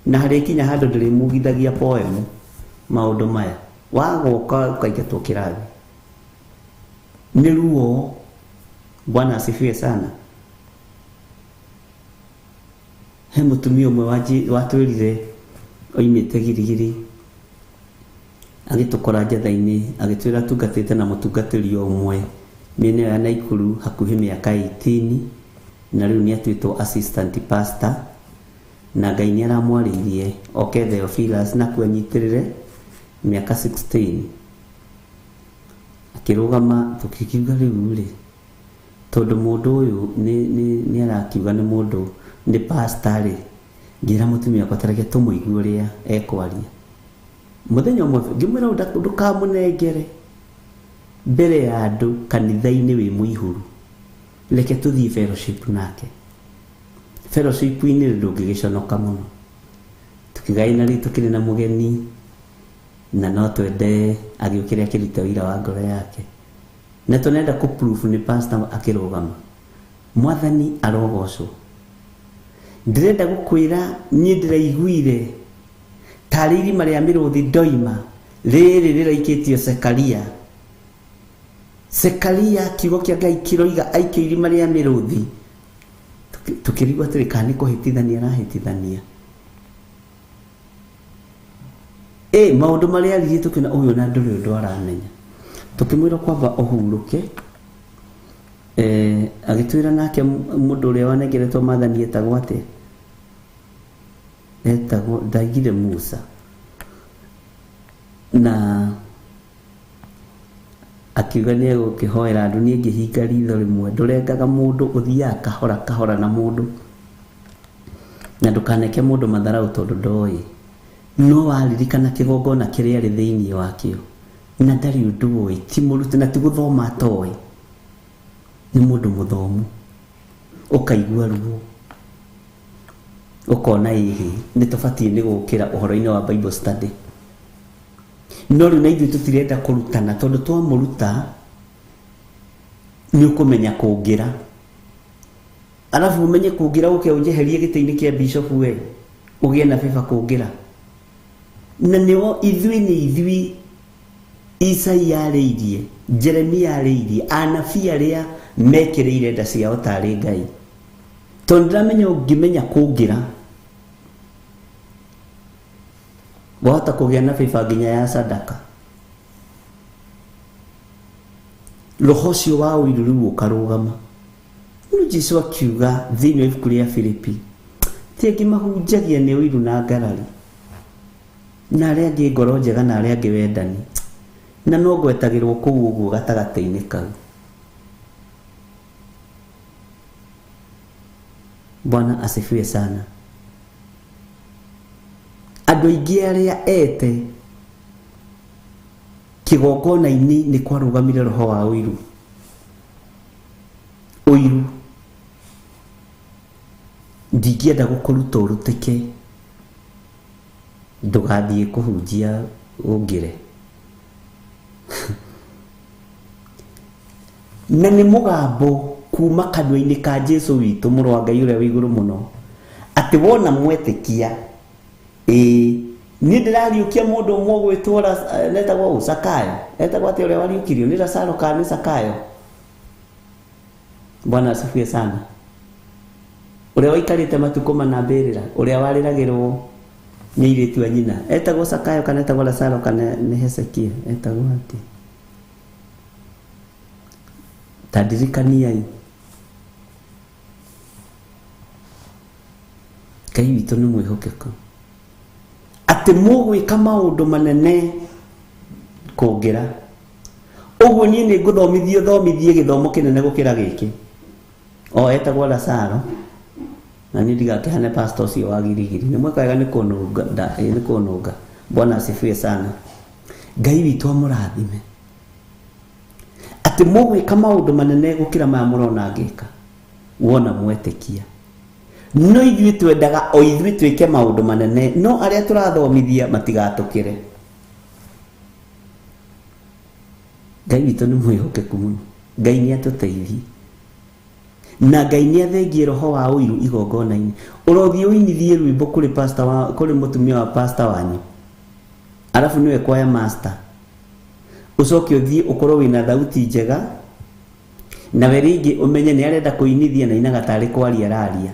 Speaker 2: na harĩ kinya handũ ndĩrĩmugithagia poem maũndũ maya wagoka ũkaingatwo kĩrathi nĩ ruo. Bwana asifiwe sana. He mũtumia ũmwe watwĩrire oimĩte Girigiri agĩtũkora njatha-inĩ agĩtwĩra atungatĩte na mũtungatĩri o ũmwe mĩena ya Naikuru hakuhĩ mĩaka 18, na rĩu nĩ atuĩtwo assistant pastor, na Ngai nĩ aramwarĩirie oke Theophilus na kuanyitĩrĩre mĩaka 16. Akĩrũgama tũkiuga rĩu rĩ tondũ mũndũ ũyũ nĩ arakiuga nĩ mũndũ nĩ pastor rĩ, ngĩra mũtumia wakwa tareke tũmũigue ũrĩa ekwaria. Mũthenya ũmwe ngĩmwĩra ndũkamũnengere mbere ya andũ kanitha-inĩ wĩ mũihũru, reke tũthiĩ fellowship nake. Fellowship-inĩ ndũngĩgĩconoka mũno, tũkĩgaina rĩ tũkĩrĩ na mũgeni na no twende agĩũkĩre akĩruta wĩra wa ngoro yake, na tũnenda kũ proof nĩ pastor akĩrũgama. Mwathani arogocwo. Ndĩrenda gũkwĩra niĩ ndĩraiguire tarĩ irima rĩa mĩrũthi ndoima rĩrĩ rĩraikĩtio Sekaria. Sekaria kiugo kĩa Ngai kĩroiga aikio irima rĩa mĩrũthi, tũkĩrigwo atĩrĩ kana nĩ kũhĩtithania arahĩtithania. Maũndũ marĩa aririe tũkĩona ũyũ na ndũrĩ ũndũ aramenya, tũkĩmwĩra kwamba ũhurũke. Agĩtwĩra nake mũndũ ũrĩa wanengeretwo maathani etagwo atĩa? Etagwo ndaigire Musa, na akiuga nĩ egũkĩhoera andũ. Niĩ ngĩhinga ritho rĩmwe, ndũrengaga mũndũ, ũthiaga kahora kahora na mũndũ, na ndũkaneke mũndũ matharau tondũ ndoĩ, no waririkana kĩgongona kĩrĩa arĩ thĩinĩ wakĩo na ndarĩ ũndũ ũĩ, ti mũrute na ti gũthoma atoĩ, nĩ mũndũ mũthomu, ũkaigua ruo ũkona ĩhĩ nĩ tũbatiĩ nĩ gũkĩra ũhoro-inĩ wa Bible study. No rĩu na ithuĩ tũtirenda kũrutana tondũ twamũruta nĩ ũkũmenya kũngĩra, arabu ũmenye kũngĩra ũke ũnjeherie gĩtĩ-inĩ kĩa bishop we ũgĩe na favor kũngĩra. Na nĩo ithuĩ nĩ ithuĩ Isaia arĩirie, Jeremia arĩirie, anabii arĩa mekĩrĩire nda ciao tarĩ Ngai, tondũ ndĩramenya ũngĩmenya kũngĩra wahota kũgĩa na favor nginya ya sadaka. Roho ũcio wa ũiru rĩu ũkarũgama. Rĩu Jesũ akiuga thĩinĩ wa ibuku rĩa Filipi, ti angĩ mahunjagia nĩ ũiru na ngarari, na arĩa angĩ ngoro njega na arĩa angĩ wendani, na no ngwetagĩrwo kũu ũguo gatagatĩ-inĩ kau. Bwana asifiwe sana. Andũ aingĩ arĩa ete kĩgongona-inĩ nĩ kwarũgamire roho wa ũiru. Ũiru ndingĩenda gũkũruta ũrutĩke, ndũgathiĩ kũhunjia ũngĩre. Na nĩ mũgambo kuma kanua-inĩ ka Jesu witũ mũrũ wa Ngai ũrĩa wĩ igũrũ mũno, atĩ wona mwetĩkia, ĩĩ niĩ ndĩrariũkia mũndũ ũmwe ũgwĩtwo etagwo ũ, Zakayo, etagwo atĩa ũrĩa wariũkirio, nĩ Lazaro kana nĩ Zakayo? Bwana asifiwe sana. Ũrĩa waikarĩte matukũ mana mbĩrĩra, ũrĩa warĩragĩrwo nĩ airĩtu a nyina, etagwo Zakayo kana etagwo Lazaro kana nĩ Hezekia, etagwo atĩa? Ta ndirikaniai. Ngai witũ nĩ mwĩhokeku, atĩ mũgwĩka maũndũ manene kũngĩra. Ũguo niĩ nĩ ngũthomithio thomithie gĩthomo kĩnene gũkĩra gĩkĩ. O etagwo Lazaro, na niĩ ndigakĩhane pastor ũcio wa girigiri. Nĩ mweka wega nĩ kũnũnga, nĩ kũnũnga. Bwana asifiwe sana. Ngai witũ amũrathime, atĩ mũgwĩka maũndũ manene gũkĩra maya mũrona ngĩka, wona mwetĩkia. No ithuĩ twendaga o ithuĩ twĩke maũndũ manene, no arĩa tũrathomithia matigatũkĩre. Ngai witũ nĩ mwĩhokeku mũno. Ngai nĩ atũteithie, na Ngai nĩ athengie roho wa ũiru igongona-inĩ. Ũrothiĩ ũinithie rwĩmbo kũrĩ pastor wa, kũrĩ mũtumia wa pastor wanyu, arabu nĩwe kwaya master, ũcoke ũthiĩ ũkorwo wĩna thauti njega, nawe rĩngĩ ũmenye nĩ arenda kũinithia na inaga tarĩ kwaria araria.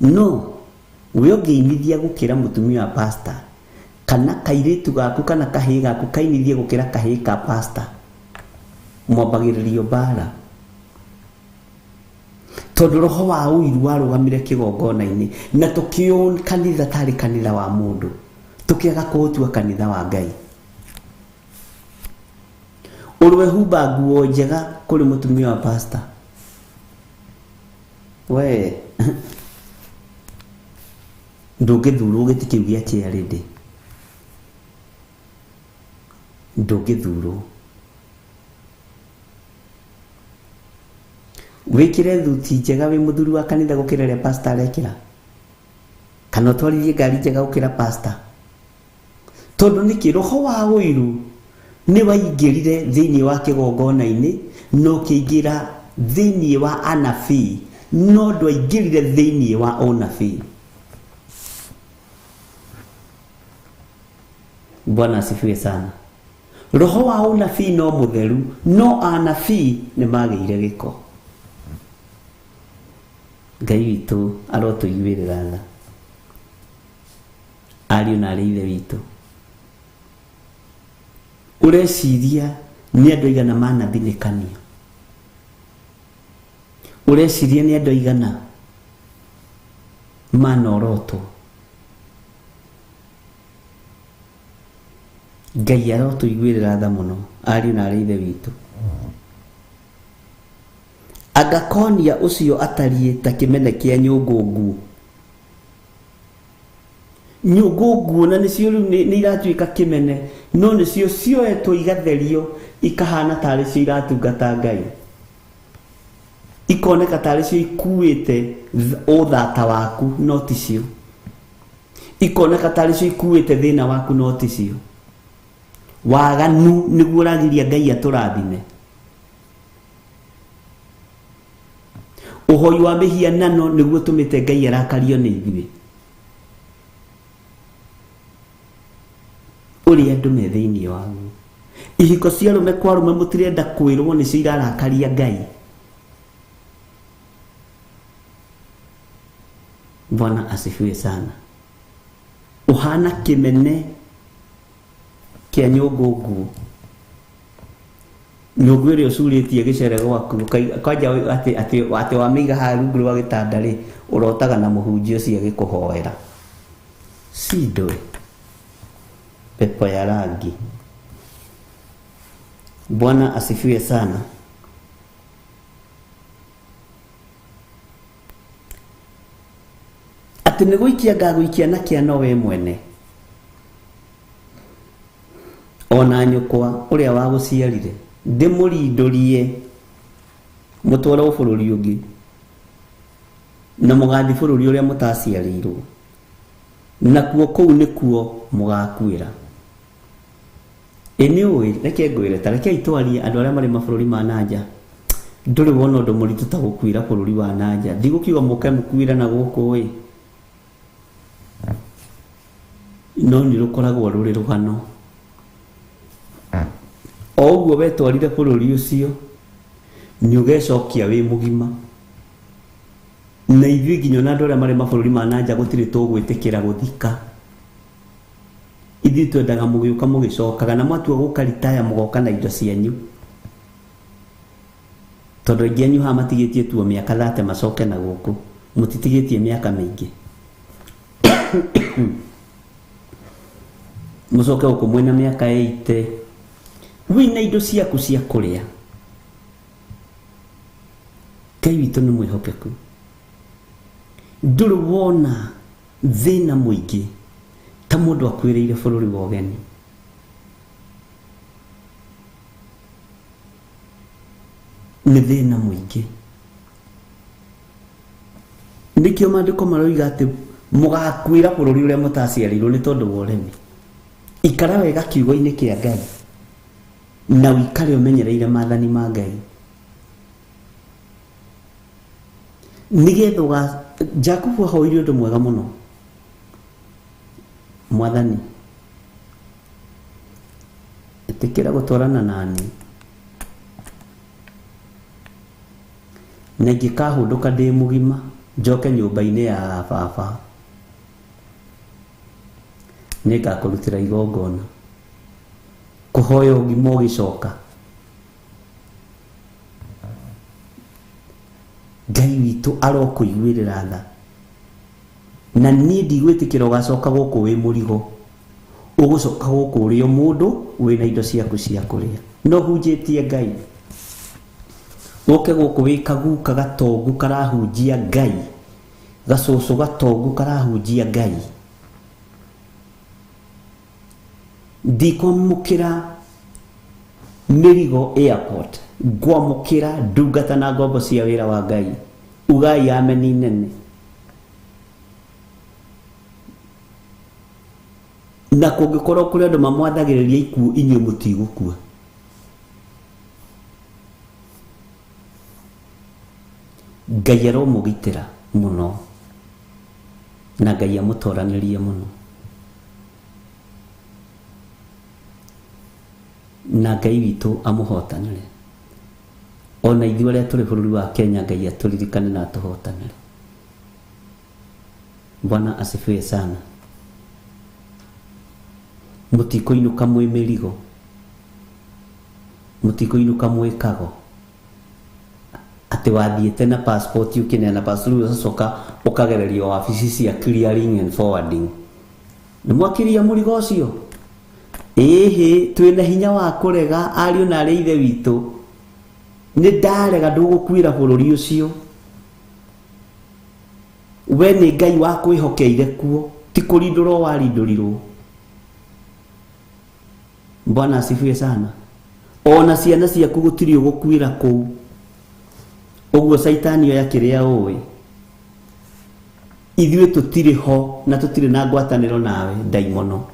Speaker 2: No we ũngĩinithia gũkĩra mũtumia wa pastor, kana kairĩtu gaku kana kahĩĩ gaku kainithie gũkĩra kahĩĩ ka pastor, mwambagĩrĩrio mbara. Tondũ roho wa ũiru warũgamire kĩgongona-inĩ, na tũkĩũn kanitha tarĩ kanitha wa mũndũ, tũkĩaga kũũtua kanitha wa Ngai. Ũrwehumba nguo njega kũrĩ mũtumia wa pastor, we ndũngĩthurwo gĩtĩ kĩu gĩa chair lady, ndũngĩthurwo. Wĩkĩre thuti njega wĩ mũthuri wa kanitha gũkĩra ĩrĩa pastor arekĩra, kana ũtwarithie ngari njega gũkĩra pastor. Tondũ nĩkĩ? Roho wa ũiru nĩ waingĩrire thĩinĩ wa kĩgongona-inĩ, na ũkĩingĩra thĩinĩ wa anabii, no ndwaingĩrire thĩinĩ wa ũnabii. Bwana asifiwe sana. Roho wa ũnabii no mũtheru, no anabii nĩ magĩire gĩko. Ngai witũ arotũiguĩrĩra tha, ariũ na arĩ ithe witũ. Ũreciria nĩ andũ aigana manathinĩkanio? Ũreciria nĩ andũ aigana manorotwo? Ngai arotũiguĩrĩra tha mũno, ariũ na arĩ ithe witũ. Anga Konia ũcio atariĩ ta kĩmene kĩa nyũngũ nguũ. Nyũngũ nguũ na nĩcio rĩu nĩ iratuĩka kĩmene, no nĩcio cioetwo igatherio ikahana tarĩ cio iratungata Ngai, ikoneka tarĩ cio ikuĩte ũthata waku, no ticio. Ikoneka tarĩ cio ikuĩte thĩna waku, no ticio. Waganu nĩguo ũragiria Ngai atũrathime. Ũhoi wa mĩhianano nĩguo ũtũmĩte Ngai arakario nĩ ithuĩ. Ũrĩa andũ me thĩinĩ waguo. Ihiko cia arũme kwa arũme mũtirenda kwĩrwo nĩcio irarakaria Ngai. Bwana asifiwe sana. Ũhana kĩmene kĩa nyũngũ nguũ. Nyũngũ ĩrĩa ũcurĩtie gĩcere gwaku, kwanja atĩ wamĩiga haha rungu rwa gĩtanda rĩ, ũrotaga na mũhunjia ũcio agĩkũhoera. Shindwe. Pepo ya rangi. Bwana asifiwe sana. Atĩ nĩ gũikia ngagũikia na kĩano we mwene ona nyũkwa ũrĩa wagũciarire ndĩmũrindũrie mũtwarwo bũrũri ũngĩ na mũgathi bũrũri ũrĩa mũtaciarĩirwo nakuo kũu nĩkuo mũgakuĩra. Ĩ nĩ ũĩ, reke ngwĩre, ta rekei twarie andũ arĩa marĩ mabũrũri ma na nja. Ndũrĩ wona ũndũ mũritũ ta gũkuĩra bũrũri wa na nja. Ndigũkiuga mũke mũkuĩre na gũkũ ĩ, no nĩ rũkoragwo rũrĩ rũgano. O ũguo wetwarire bũrũri ũcio, nĩ ũgecokia wĩ mũgima. Na ithuĩ nginya ona andũ arĩa marĩ mabũrũri ma na nja gũtirĩ tũgwĩtĩkĩra gũthika. Ithuĩ twendaga mũgĩũka mũgĩcokaga, na mwatua gũka ritaya mũgoka na indo cianyu. Tondũ aingĩ anyu haha matigĩtie tuo mĩaka thate macoke na gũkũ, mũtitigĩtie mĩaka mĩingĩ. Mũcoke gũkũ mwĩna mĩaka 80, wĩna indo ciaku cia kũrĩa. Ngai witũ nĩ mwĩhokeku. Ndũrĩ wona thĩna mũingĩ ta mũndũ akuĩrĩire bũrũri wa ũgeni. Nĩ thĩna mũingĩ. Nĩkĩo maandĩko maroiga atĩ mũgakuĩra bũrũri ũrĩa mũtaciarĩirwo nĩ tondũ wa ũremi. Ikara wega kiugo-inĩ kĩa Ngai na ũikare ũmenyereire maathani ma Ngai, nĩgetha ũga Jakubu ahoire ũndũ mwega mũno. Mwathani, ĩtĩkĩra gũtwarana nani, na ingĩkahũndũka ndĩ mũgima njoke nyũmba-inĩ ya baba, nĩngakũrutĩra igongona. Kũhoya ũgima ũgĩcoka. Ngai witũ arokũiguĩrĩra tha, na niĩ ndigwĩtĩkĩra ũgacoka gũkũ wĩ mũrigo. Ũgũcoka gũkũ ũrĩ o mũndũ wĩna indo ciaku cia kũrĩa, no hunjĩtie Ngai. Ũke gũkũ wĩ kaguka gatongu karahunjia Ngai, gacũcũ gatongu karahunjia Ngai. Ndikwamũkĩra mĩrigo airport, ngwamũkĩra ndungata na ngombo cia wĩra wa Ngai. Ugai ameni nene. Na kũngĩkorwo kũrĩ andũ mamwathagĩrĩria ikuũ, inyuĩ mũtigũkua. Ngai aromũgitĩra mũno, na Ngai amũtoranĩrie mũno, na Ngai witũ amũhotanĩre. Ona ithuĩ arĩa tũrĩ bũrũri wa Kenya, Ngai atũririkane na atũhotanĩre. Bwana asifiwe sana. Mũtikũinũka mwĩ mĩrigo, mũtikũinũka mwĩ kago, atĩ wathiĩte na passport ũkĩneana passport, rĩu ũgacoka ũkagererio wabici cia clearing and forwarding. Nĩ mwakĩria mũrigo ũcio? Ĩhĩ, twĩna hinya wa kũrega ariũ na arĩ ithe witũ. Nĩ ndarega, ndũgũkuĩra bũrũri ũcio. We nĩ Ngai wakwĩhokeire kuo, ti kũrindũrwo warindũrirwo. Bwana asifiwe sana. Ona ciana ciaku gũtirĩ ũgũkuĩra kũu. Ũguo Caitani oya kĩrĩa ũĩ. Ithuĩ tũtirĩ ho na tũtirĩ na ngwatanĩro nawe ndaimono.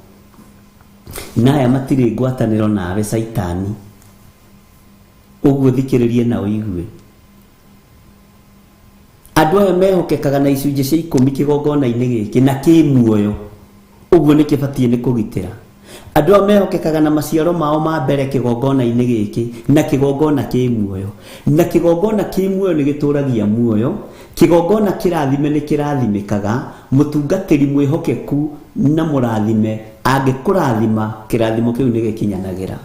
Speaker 2: Na aya matirĩ ngwatanĩro nawe Caitani. Ũguo thikĩrĩrie na ũigue. Andũ aya mehokekaga na icunjĩ cia 10 kĩgongona-inĩ gĩkĩ na kĩ muoyo. Ũguo nĩ kĩbatiĩ nĩ kũgitĩra. Andũ aya mehokekaga na maciaro mao ma mbere kĩgongona-inĩ gĩkĩ na kĩgongona kĩ muoyo. Na kĩgongona kĩ muoyo nĩ gĩtũragia muoyo. Kĩgongona kĩrathime nĩ kĩrathimĩkaga. Mũtungatĩri mwĩhokeku na mũrathime angĩkũrathima, kĩrathimo kĩu nĩ gĩkinyanagĩra.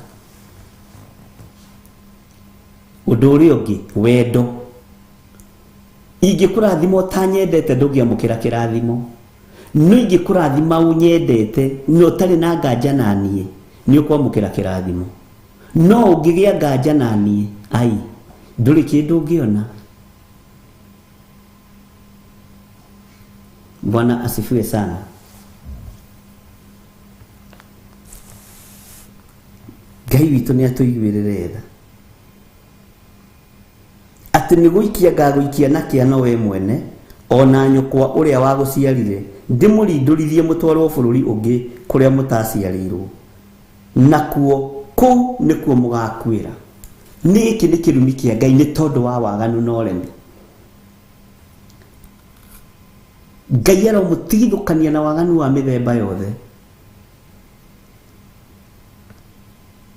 Speaker 2: Ũndũ ũrĩa ũngĩ, wendo. Ingĩkũrathima ũtanyendete ndũngĩamũkĩra kĩrathimo. No ingĩkũrathima ũnyendete na ũtarĩ na nganja na niĩ, nĩ ũkwamũkĩra kĩrathimo. No ũngĩgĩa nganja na niĩ, ai, ndũrĩ kĩndũ ũngĩona. Bwana asifiwe sana. Ngai witũ nĩ atũiguĩrĩre tha atĩ nĩ gũikia ngagũikia na kĩano we mwene ona nyũkwa ũrĩa wagũciarire ndĩmũrindũrithie mũtwarwo bũrũri ũngĩ kũrĩa mũtaciarĩirwo nakuo kũu nĩkuo mũgakuĩra. Nĩ gĩkĩ nĩ kĩrumi kĩa Ngai nĩ tondũ wa waganu na ũremi. Ngai aromũtigithũkania na waganu wa mĩthemba yothe.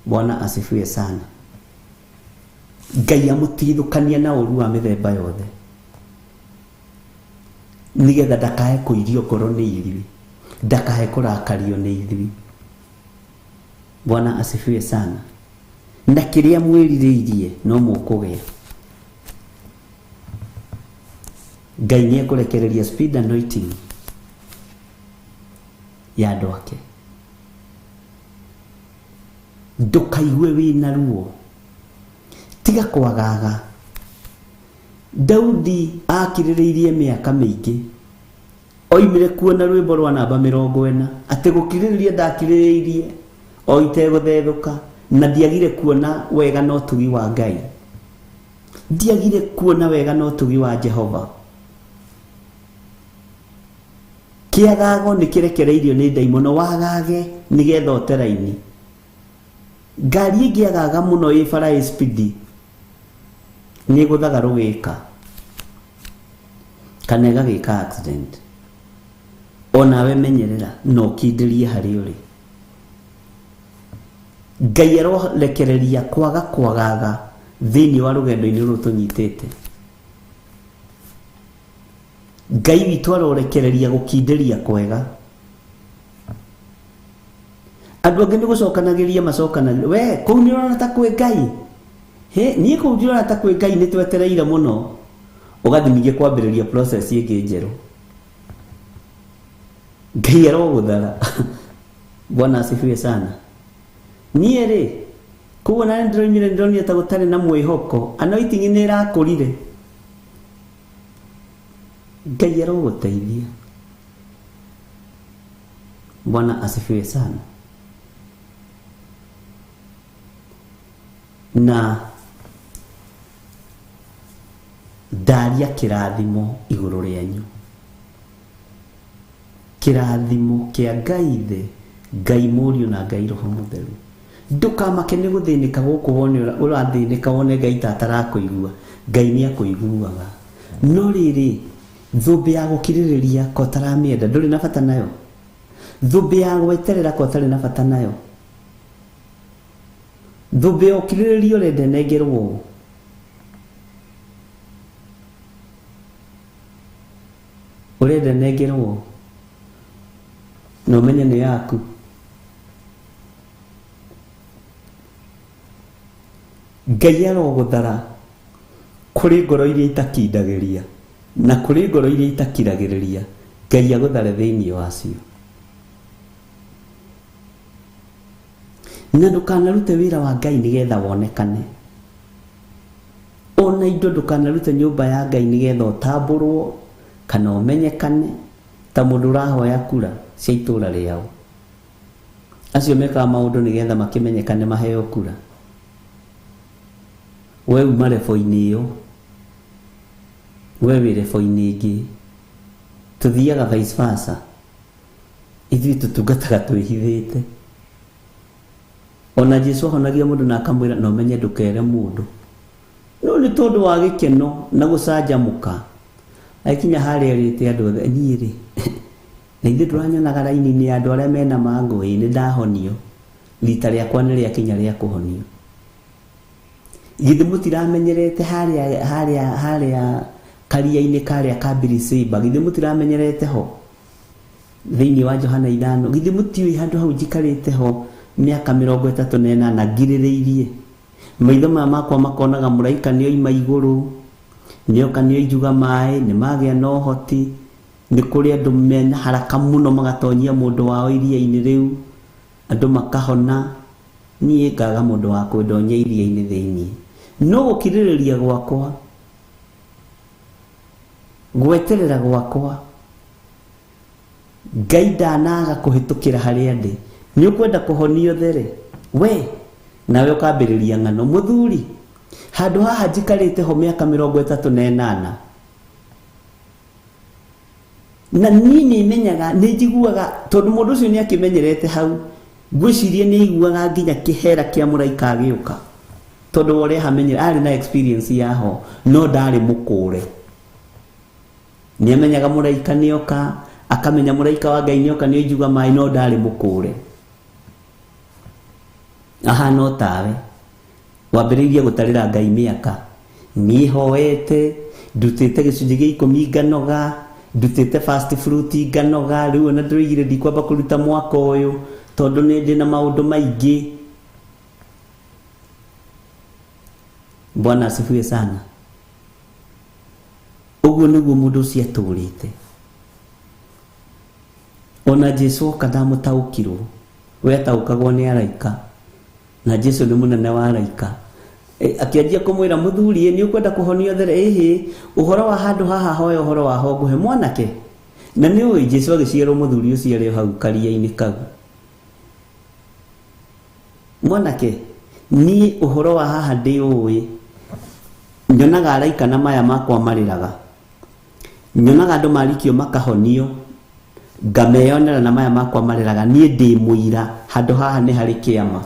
Speaker 2: Bwana asifiwe sana. Ngai amũtigithũkania na ũru wa mĩthemba yothe nĩgetha ndakae kũirio ngoro nĩ ithuĩ, ndakae kũrakario nĩ ithuĩ. Bwana asifiwe sana. Na kĩrĩa mwĩrirĩirie no mũkũgĩa. Ngai nĩ ekũrekereria speed anointing ya andũ ake. Ndũkaigue wĩna ruo, tiga kwagaga. Daudi akirĩrĩirie mĩaka mĩingĩ, oimire kuo na rwĩmbo rwa namba 40 atĩ gũkirĩrĩria ndakirĩrĩirie o itegũthethũka na ndiagire kuona wega na ũtugi wa Ngai, ndiagire kuona wega na ũtugi wa Jehova. Kĩagago nĩ kĩrekereirio nĩ ndaimono, wagage nĩgetha ũteraini. Ngari ĩngĩagaga mũno ĩ bara ĩ speed nĩ ĩgũthaga rũgĩka kana ĩgagĩka accident. Onawe menyerera na ũkindĩrie harĩ ũrĩ. Ngai arorekereria kwaga kwagaga thĩinĩ wa rũgendo-inĩ rũrũ tũnyitĩte. Ngai witũ arorekereria gũkindĩria kwega. Andũ angĩ nĩ gũcokanagĩria macokanagĩria, we kũu nĩ ũrona ta kwĩ Ngai, he niĩ kũu ndĩrona ta kwĩ Ngai, nĩ twetereire mũno. Ũgathiĩ ningĩ kwambĩrĩria process ĩngĩ njerũ. Ngai arogũthara. Bwana asifiwe sana. Niĩ rĩ kũu ona nĩ ndĩroimire ndĩronire ta gũtarĩ na mwĩhoko, anointing nĩ ĩrakũrire. Ngai arogũteithia. Bwana asifiwe sana. Na ndaria kĩrathimo igũrũ rĩanyu, kĩrathimo kĩa Ngai Ithe, Ngai Mũriũ na Ngai Roho Mũtheru. Ndũkamake nĩ gũthĩnĩka gũkũ wone ũrathĩnĩka wone Ngai ta atarakũigua. Ngai nĩ akũiguaga. No rĩrĩ, thũmbĩ ya gũkirĩrĩria ko ũtaramĩenda ndũrĩ na bata nayo, thũmbĩ ya gweterera ko ũtarĩ na bata nayo, thũmbĩ ya ũkirĩrĩria ũrenda ĩnengerwo ũ? Ũrenda ĩnengerwo ũ? Na ũmenye nĩ yaku. Ngai arogũthara kũrĩ ngoro iria itakindagĩria na kũrĩ ngoro iria itakiragĩrĩria. Ngai agũthare thĩinĩ wacio. Na ndũkanarute wĩra wa Ngai nĩgetha wonekane. Ona indo ndũkanarute nyũmba ya Ngai nĩgetha ũtambũrwo kana ũmenyekane ta mũndũ ũrahoya kura cia itũra rĩao. Acio mekaga maũndũ nĩgetha makĩmenyekane maheo kura. We uma rebo-inĩ ĩyo, we wĩ rebo-inĩ ĩngĩ, tũthiaga vice versa. Ithuĩ tũtungataga twĩhithĩte. Ona Jesu ahonagia mũndũ na akamwĩra na ũmenye ndũkere mũndũ. No nĩ tondũ wa gĩkeno na gũcanjamũka akinya harĩa erĩte andũ othe, niĩ rĩ na ithuĩ ndũranyonaga raini-inĩ ya andũ arĩa mena mangũ, ĩĩ nĩ ndahonio, rita rĩakwa nĩ rĩakinya rĩa kũhonio. Githĩ mũtiramenyerete harĩa harĩa harĩa karia-inĩ karĩa ka Biriseiba, githĩ mũtiramenyerete ho thĩinĩ wa Johana 5, githĩ mũtiũĩ handũ hau njikarĩte ho mĩaka 38 ngirĩrĩirie. Maitho maya makwa makonaga mũraika nĩ oima igũrũ, nĩoka nĩ oinjuga maĩ, nĩ magĩa na ũhoti. Nĩ kũrĩ andũ mena haraka mũno magatonyia mũndũ wao iria-inĩ rĩu, andũ makahona. Niĩ ngaga mũndũ wa kũndonya iria-inĩ thĩinĩ. No gũkirĩrĩria gwakwa, gweterera gwakwa, Ngai ndanaga kũhĩtũkĩra harĩa ndĩ. Nĩ ũkwenda kũhonio there we nawe ũkambĩrĩria ng'ano. Mũthuri, handũ haha njikarĩte ho mĩaka 38 na niĩ nĩ menyaga, nĩ njiguaga, tondũ mũndũ ũcio nĩ akĩmenyerete hau, ngwĩciria nĩ aiguaga nginya kĩhera kĩa mũraika agĩũka, tondũ wa ũrĩa hamenyere, arĩ na experience yaho, no ndarĩ mũkũre. Nĩ amenyaga mũraika nĩoka, akamenya mũraika wa Ngai nĩoka nĩoinjuga maĩ, no ndarĩ mũkũre. Ahana o tawe wambĩrĩirie gũtarĩra Ngai mĩaka, niĩ hoete, ndutĩte gĩcunjĩ gĩa 10 nganoga, ndutĩte first fruit nganoga, rĩu ona ndĩroigire ndikwamba kũruta mwaka ũyũ tondũ nĩ ndĩ na maũndũ maingĩ. Bwana asifiwe sana. Ũguo nĩguo mũndũ ũcio atũrĩte. Ona Jesu oka ndamũtaũkirwo, we ataũkagwo nĩ araika, na Jesu nĩ mũnene wa araika. Akĩanjia kũmwĩra, mũthuri, nĩ ũkwenda kũhonio there? Ĩhĩ, ũhoro wa handũ haha hoya ũhoro wa ho ngũhe mwanake. Na nĩ ũĩ Jesu agĩciarwo mũthuri ũcio arĩ o hau karia-inĩ kau. Mwanake, niĩ ũhoro wa haha ndĩ ũĩ, nyonaga araika na maya makwa marĩraga, nyonaga andũ marikio makahonio, ngameyonera na maya makwa marĩraga, niĩ ndĩ mũira, handũ haha nĩ harĩ kĩama.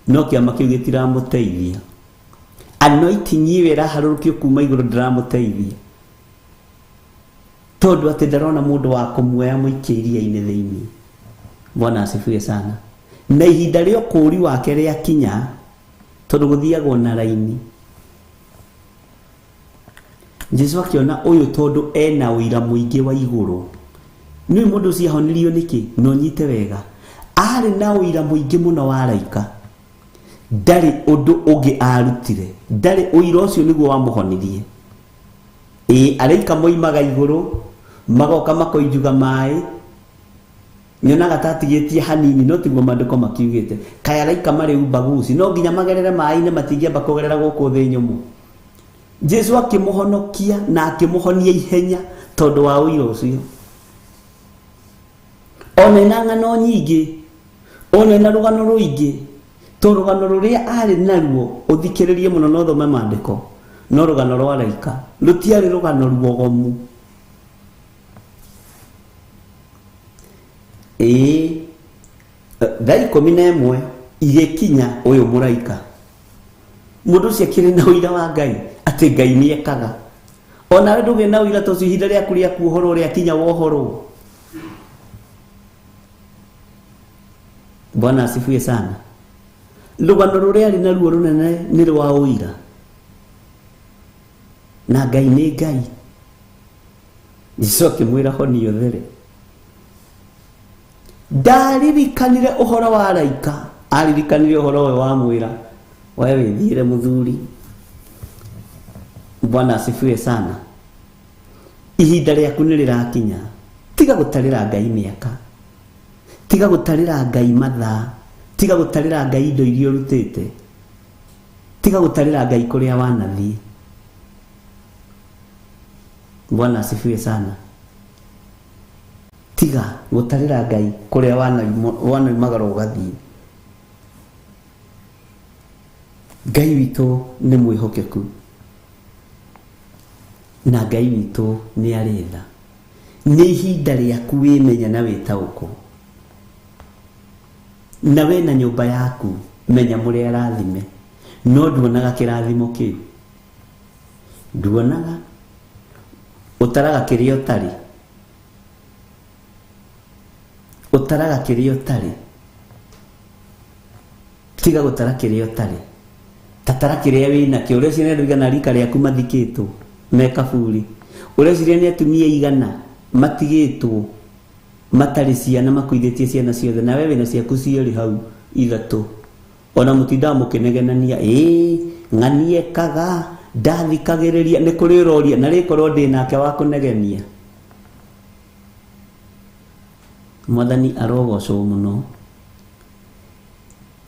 Speaker 2: No kĩama kĩu gĩtiramũteithia. Anointing ĩyo ĩraharũrũkio kuma igũrũ ndĩramũteithia, tondũ atĩ ndarona mũndũ wa kũmuoya mũikie iria-inĩ thĩinĩ. Bwana asifiwe sana. Na ihinda rĩa ũkũũri wake rĩakinya, tondũ gũthiagwo na raini, Jesu akĩona ũyũ tondũ ena ũira mũingĩ wa igũrũ. Nĩ mũndũ ũcio ahonirio nĩkĩ? Na ũnyite wega, arĩ na ũira mũingĩ mũno wa araika, ndarĩ ũndũ ũngĩ arutire, ndarĩ ũira ũcio nĩguo wamũhonirie. Ĩĩ, araika moimaga igũrũ magoka makoinjuga maĩ, nyonaga ta atigĩtie hanini, no tiguo maandĩko makiugĩte. Kaĩ araika marĩ umbaguci, no nginya magerere maĩ-inĩ, matingĩamba kũgerera gũkũ thĩ nyũmũ. Jesu akĩmũhonokia na akĩmũhonia ihenya tondũ wa ũira ũcio. Ona ena ng'ano nyingĩ, ona ena rũgano rũingĩ, to rũgano rũrĩa arĩ naruo ũthikĩrĩrie mũno na ũthome maandĩko, no rũgano rwa araika rũtiarĩ rũgano ruogomu. Ĩĩ, thaa 11 igĩkinya ũyũ mũraika. Mũndũ ũcio akĩrĩ na ũira wa Ngai atĩ Ngai nĩ ekaga. Onawe ndũgĩe na ũira ta ũcio ihinda rĩaku rĩa kuohorwo rĩakinya wohorwo. Bwana asifiwe sana. Rũgano rũrĩa arĩ naruo rũnene nĩ rwa ũira, na Ngai nĩ Ngai. Jesu akĩmwĩra honio there. Ndaririkanire ũhoro wa araika, aririkanire ũhoro ũyũ wa mwĩra, we wĩthiĩre mũthuri. Bwana asifiwe sana. Ihinda rĩaku nĩ rĩrakinya. Tiga gũtarĩra Ngai mĩaka, tiga gũtarĩra Ngai mathaa, tiga gũtarĩra Ngai indo iria ũrutĩte, tiga gũtarĩra Ngai kũrĩa wanathiĩ. Bwana asifiwe sana. Tiga gũtarĩra Ngai kũrĩa wanaumagara ũgathiĩ. Ngai witũ nĩ mwĩhokeku, na Ngai witũ nĩ arĩ tha. Nĩ ihinda rĩaku wĩmenya na wĩtaũkwo, na we na nyũmba yaku menya mũrĩ arathime, no nduonaga kĩrathimo kĩu, nduonaga, ũtaraga kĩrĩa ũtarĩ, ũtaraga kĩrĩa ũtarĩ. Tiga gũtara kĩrĩa ũtarĩ, tatara kĩrĩa wĩnakĩo. Ũreciria nĩ andũ igana rika rĩaku mathikĩtwo me kaburi? Ũreciria nĩ atumia igana matigĩtwo matarĩ ciana, makuithĩtie ciana ciothe, nawe wĩna ciaku cierĩ hau ithatũ, ona mũtindaga mũkĩnegenania, ĩĩ ng'ani ekaga ndathikagĩrĩria, nĩ kũrĩ ũroria na rĩkorwo ndĩ nake wa kũnegenia. Mwathani arogocwo mũno.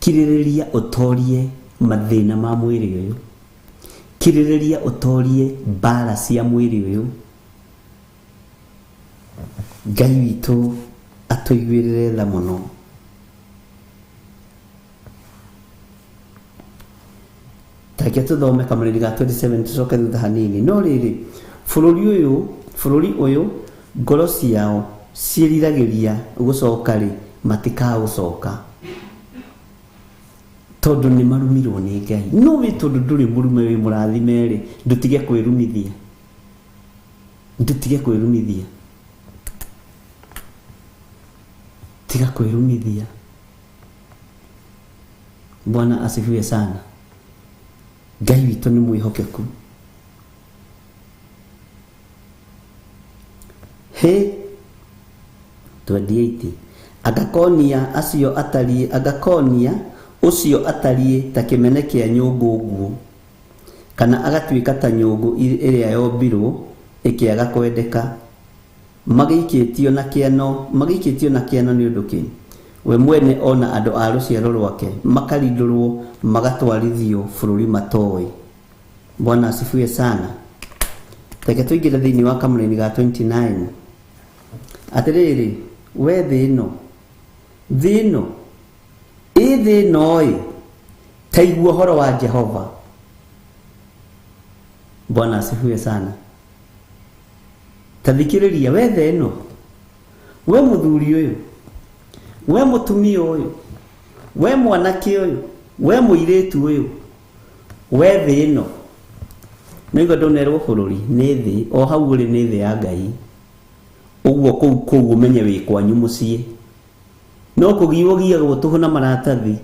Speaker 2: Kirĩrĩria ũtorie mathĩna ma mwĩrĩ ũyũ, kirĩrĩria ũtorie mbara cia mwĩrĩ ũyũ. Ngai witũ atũiguĩrĩre tha mũno. Tareke tũthome kamũrĩri ga 27 tũcoke thutha hanini. No rĩrĩ, bũrũri ũyũ, bũrũri ũyũ ngoro ciao ciĩriragĩria gũcoka-rĩ, matikaũcoka, tondũ nĩ marumirwo nĩ Ngai. No wĩ tondũ ndũrĩ mũrume wĩ mũrathime-rĩ, ndũtige kwĩrumithia, ndũtige kwĩrumithia, tiga kwĩrumithia. Bwana asifiwe sana. Ngai witũ nĩ mwĩhokeku. Hĩ, 28 agakonia acio atariĩ, agakonia ũcio atariĩ ta kĩmene kĩa nyũngũ nguũ, kana agatuĩka ta nyũngũ ĩrĩa yombirwo ĩkĩaga kwendeka. Magĩikĩtio na kĩano, magĩikĩtio na kĩano nĩ ũndũ kĩ? We mwene o na andũ a rũciaro rwake makarindũrwo magatwarithio bũrũri matoĩ. Bwana asifiwe sana. Reke tũingĩre thĩinĩ wa kamũraini ga 29. Atĩrĩrĩ, we thĩ ĩno, thĩ ĩno, ĩ thĩ ĩno-ĩ, ta igua ũhoro wa Jehova. Bwana asifiwe sana. Ta thikĩrĩria, we thĩ ĩno, we mũthuri ũyũ, we mũtumia ũyũ, we mwanake ũyũ, we mũirĩtu ũyũ, we thĩ ĩno. Nĩũigua ndũnerwo bũrũri nĩ thĩ, o hau ũrĩ nĩ thĩ ya Ngai. Ũguo kũu kũu ũmenye wĩ kwanyu mũciĩ. No kũgiywo ũgiyagwo tũhũ na maratathi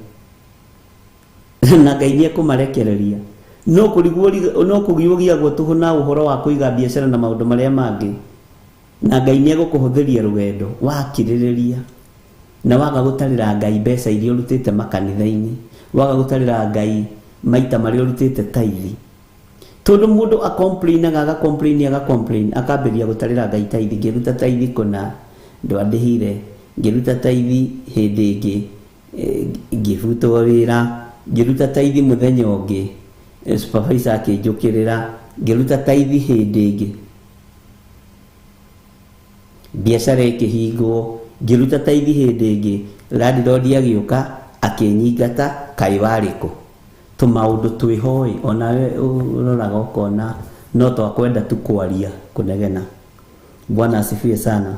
Speaker 2: na Ngai nĩ ekũmarekereria. No kũrigwo no kũgiywo ũgiyagwo tũhũ na ũhoro wa kũiga biacara na maũndũ marĩa mangĩ na Ngai nĩ egũkũhũthĩria rũgendo wakirĩrĩria na waga gũtarĩra Ngai mbeca iria ũrutĩte makanitha-inĩ, waga gũtarĩra Ngai maita marĩa ũrutĩte taithi. Tondũ mũndũ a complainaga aga complain aga complain akambĩrĩria gũtarĩra Ngai taithi, ngĩruta taithi kũna ndwandĩhire, ngĩruta taithi hĩndĩ ĩngĩ ngĩbutwo wĩra, ngĩruta taithi mũthenya ũngĩ supervisor akĩnjũkĩrĩra, ngĩruta taithi hĩndĩ ĩngĩ biacara ĩkĩhingwo, ngĩruta taithi hĩndĩ ĩngĩ landlord agĩũka akĩnyingata, kaĩ warĩ kũ? Tũmaũndũ twĩho-ĩ, onawe ũroraga ũkona no twakwenda tu kwaria kũnegena. Bwana asifiwe sana.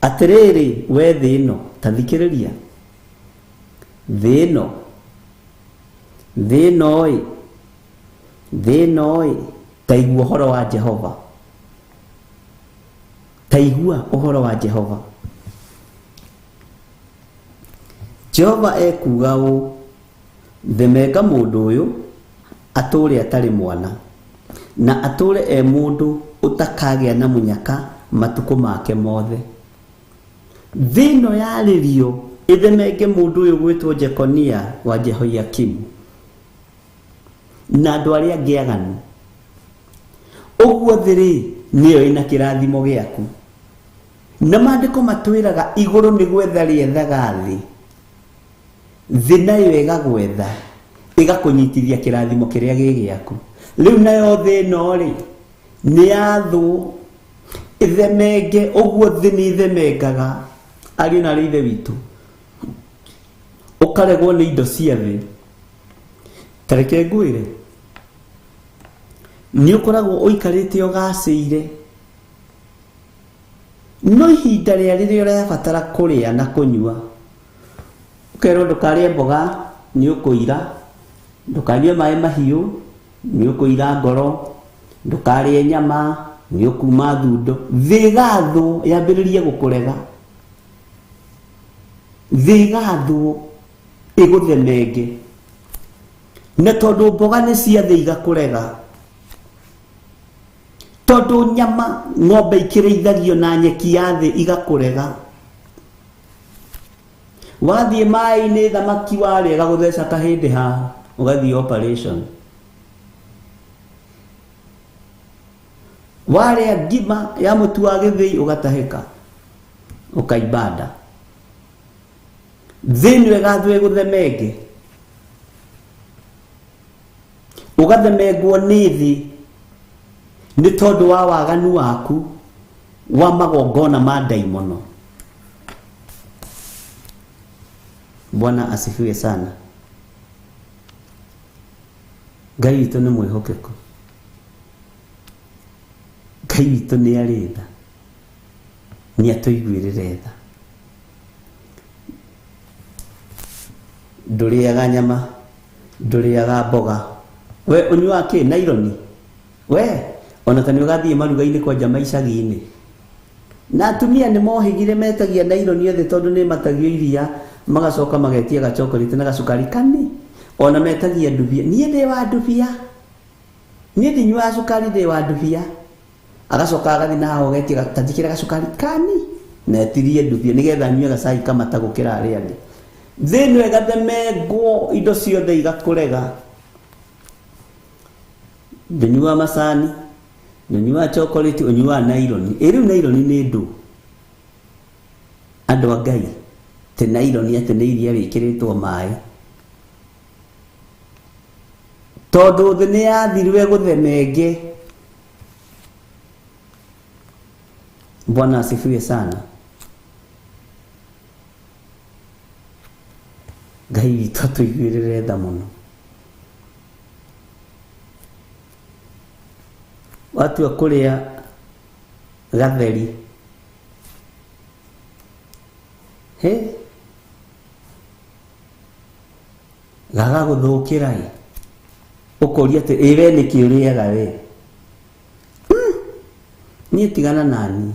Speaker 2: Atĩrĩrĩ we thĩ ĩno, ta thikĩrĩria, thĩ ĩno, thĩ ĩno-ĩ, thĩ ĩno-ĩ, ta igua ũhoro wa Jehova, ta igua ũhoro wa Jehova. Jehova ekuuga ũũ, Themenga mũndũ ũyũ atũũre atarĩ mwana, na atũũre e mũndũ ũtakagĩa na mũnyaka matukũ make mothe. Thĩ ĩno yarĩrio ĩthemenge mũndũ ũyũ gwĩtwo Jekonia wa Jehoiakimu na andũ arĩa angĩ aganu. Ũguo thĩ-rĩ, nĩyo ĩna kĩrathimo gĩaku. Na maandĩko matwĩraga igũrũ nĩ gwetha rĩethaga thĩ. Thĩ nayo ĩgagwetha, ĩgakũnyitithia kĩrathimo kĩrĩa gĩ gĩaku. Rĩu nayo thĩ ĩno-rĩ, nĩ yathũ, ĩthemenge, ũguo thĩ nĩ ĩthemengaga ariũ na arĩ ithe witũ, ũkaregwo nĩ indo cia thĩ. Ta reke ngwĩre, nĩ ũkoragwo ũikarĩte ũgacĩire, no ihinda rĩa rĩrĩa ũrabatara kũrĩa na kũnyua, ũkerwo ndũkarĩe mboga nĩ ũkũira, ndũkanyue maĩ mahiũ nĩ ũkũira ngoro, ndũkarĩe nyama nĩ ũkuma thundo. Thĩ ĩgathwo yambĩrĩrie gũkũrega, thĩ ĩgathwo ĩgũthemenge, na tondũ mboga nĩ cia thĩ igakũrega, tondũ nyama ng'ombe ikĩrĩithagio na nyeki ya thĩ igakũrega. Wathiĩ maĩ-inĩ thamaki warĩa ĩgagũtheca kahĩndĩ haha ũgathiĩ operation. Warĩa ngima ya mũtu wa gĩthĩi ũgatahĩka ũkaimba nda. Thĩ ĩno ĩgathwo ĩgũthemenge, ũgathemengwo nĩ thĩ nĩ tondũ wa waganu waku. wa magongona ma ndaimono. Bwana asifiwe sana. Ngai witũ nĩ mwĩhokeku. Ngai witũ nĩ arĩ tha. Nĩ atũiguĩrĩre tha. Ndũrĩaga nyama, ndũrĩaga mboga. We ũnyuaga kĩ? Naironi. We ona ta nĩ ũgathiĩ maruga-inĩ kwanja maicagi-inĩ. Na atumia nĩ mohĩgire metagia naironi othe tondũ nĩ matagio iria, magacoka magetia gachokorĩte na gacukari kani. Ona metagia ndubia. Niĩ ndĩ wa ndubia. Niĩ ndinyuaga cukari, ndĩ wa ndubia. Agacoka agathiĩ na haho agetia ta njĩkĩra gacukari kani na etirie ndubia nĩgetha anyue gacai kamata gũkĩra arĩa angĩ. Thĩ ĩno ĩgathemengwo, indo ciothe igakũrega. Ndũnyuaga macani, ndũnyuaga chocolate, ũnyuaga naironi. Ĩ rĩu naironi nĩ ndũ? Andũ a Ngai, ti naironi atĩ nĩ iria rĩkĩrĩtwo maĩ. Tondũ thĩ nĩ yathirwe gũthemenge. Bwana asifiwe sana. Ngai witũ atũiguĩrĩre tha mũno. Watua kũrĩa gatheri, he gagagũthũkĩra ĩ, ũkoria atĩ ĩ we nĩkĩ ũrĩaga we? Niĩ tigana naniĩ.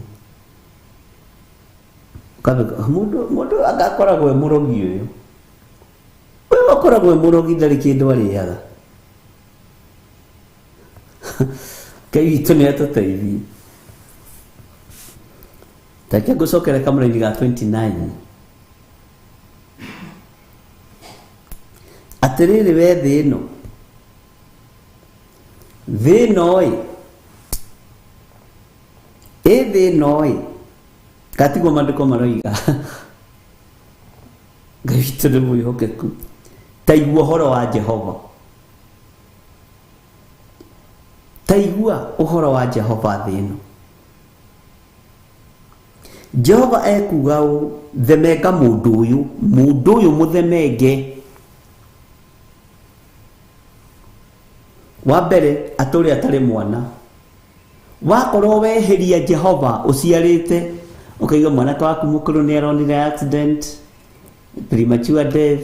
Speaker 2: Mũndũ agakoragwo e mũrogi ũyũ. Ũyũ akoragwo e mũrogi ndarĩ kĩndũ arĩaga. Ngai witũ nĩ atũteithie. Reke ngũcokere kamũraini ga 29. Atĩrĩrĩ we thĩ ĩno, thĩ ĩno ĩ, ĩ thĩ ĩno ĩ, gatiguo maandĩko maroiga. Ngai witũ nĩ mwĩhokeku. Ta igua ũhoro wa Jehova. Ta igua ũhoro wa Jehova thĩ ĩno. Jehova ekuga ũũ, themenga mũndũ ũyũ, mũndũ ũyũ mũthemenge. Wa mbere atũre atarĩ mwana. Wakorwo wehĩria Jehova ũciarĩte, ũkaiga mwanake waku mũkũrũ nĩ aronire accident, premature death,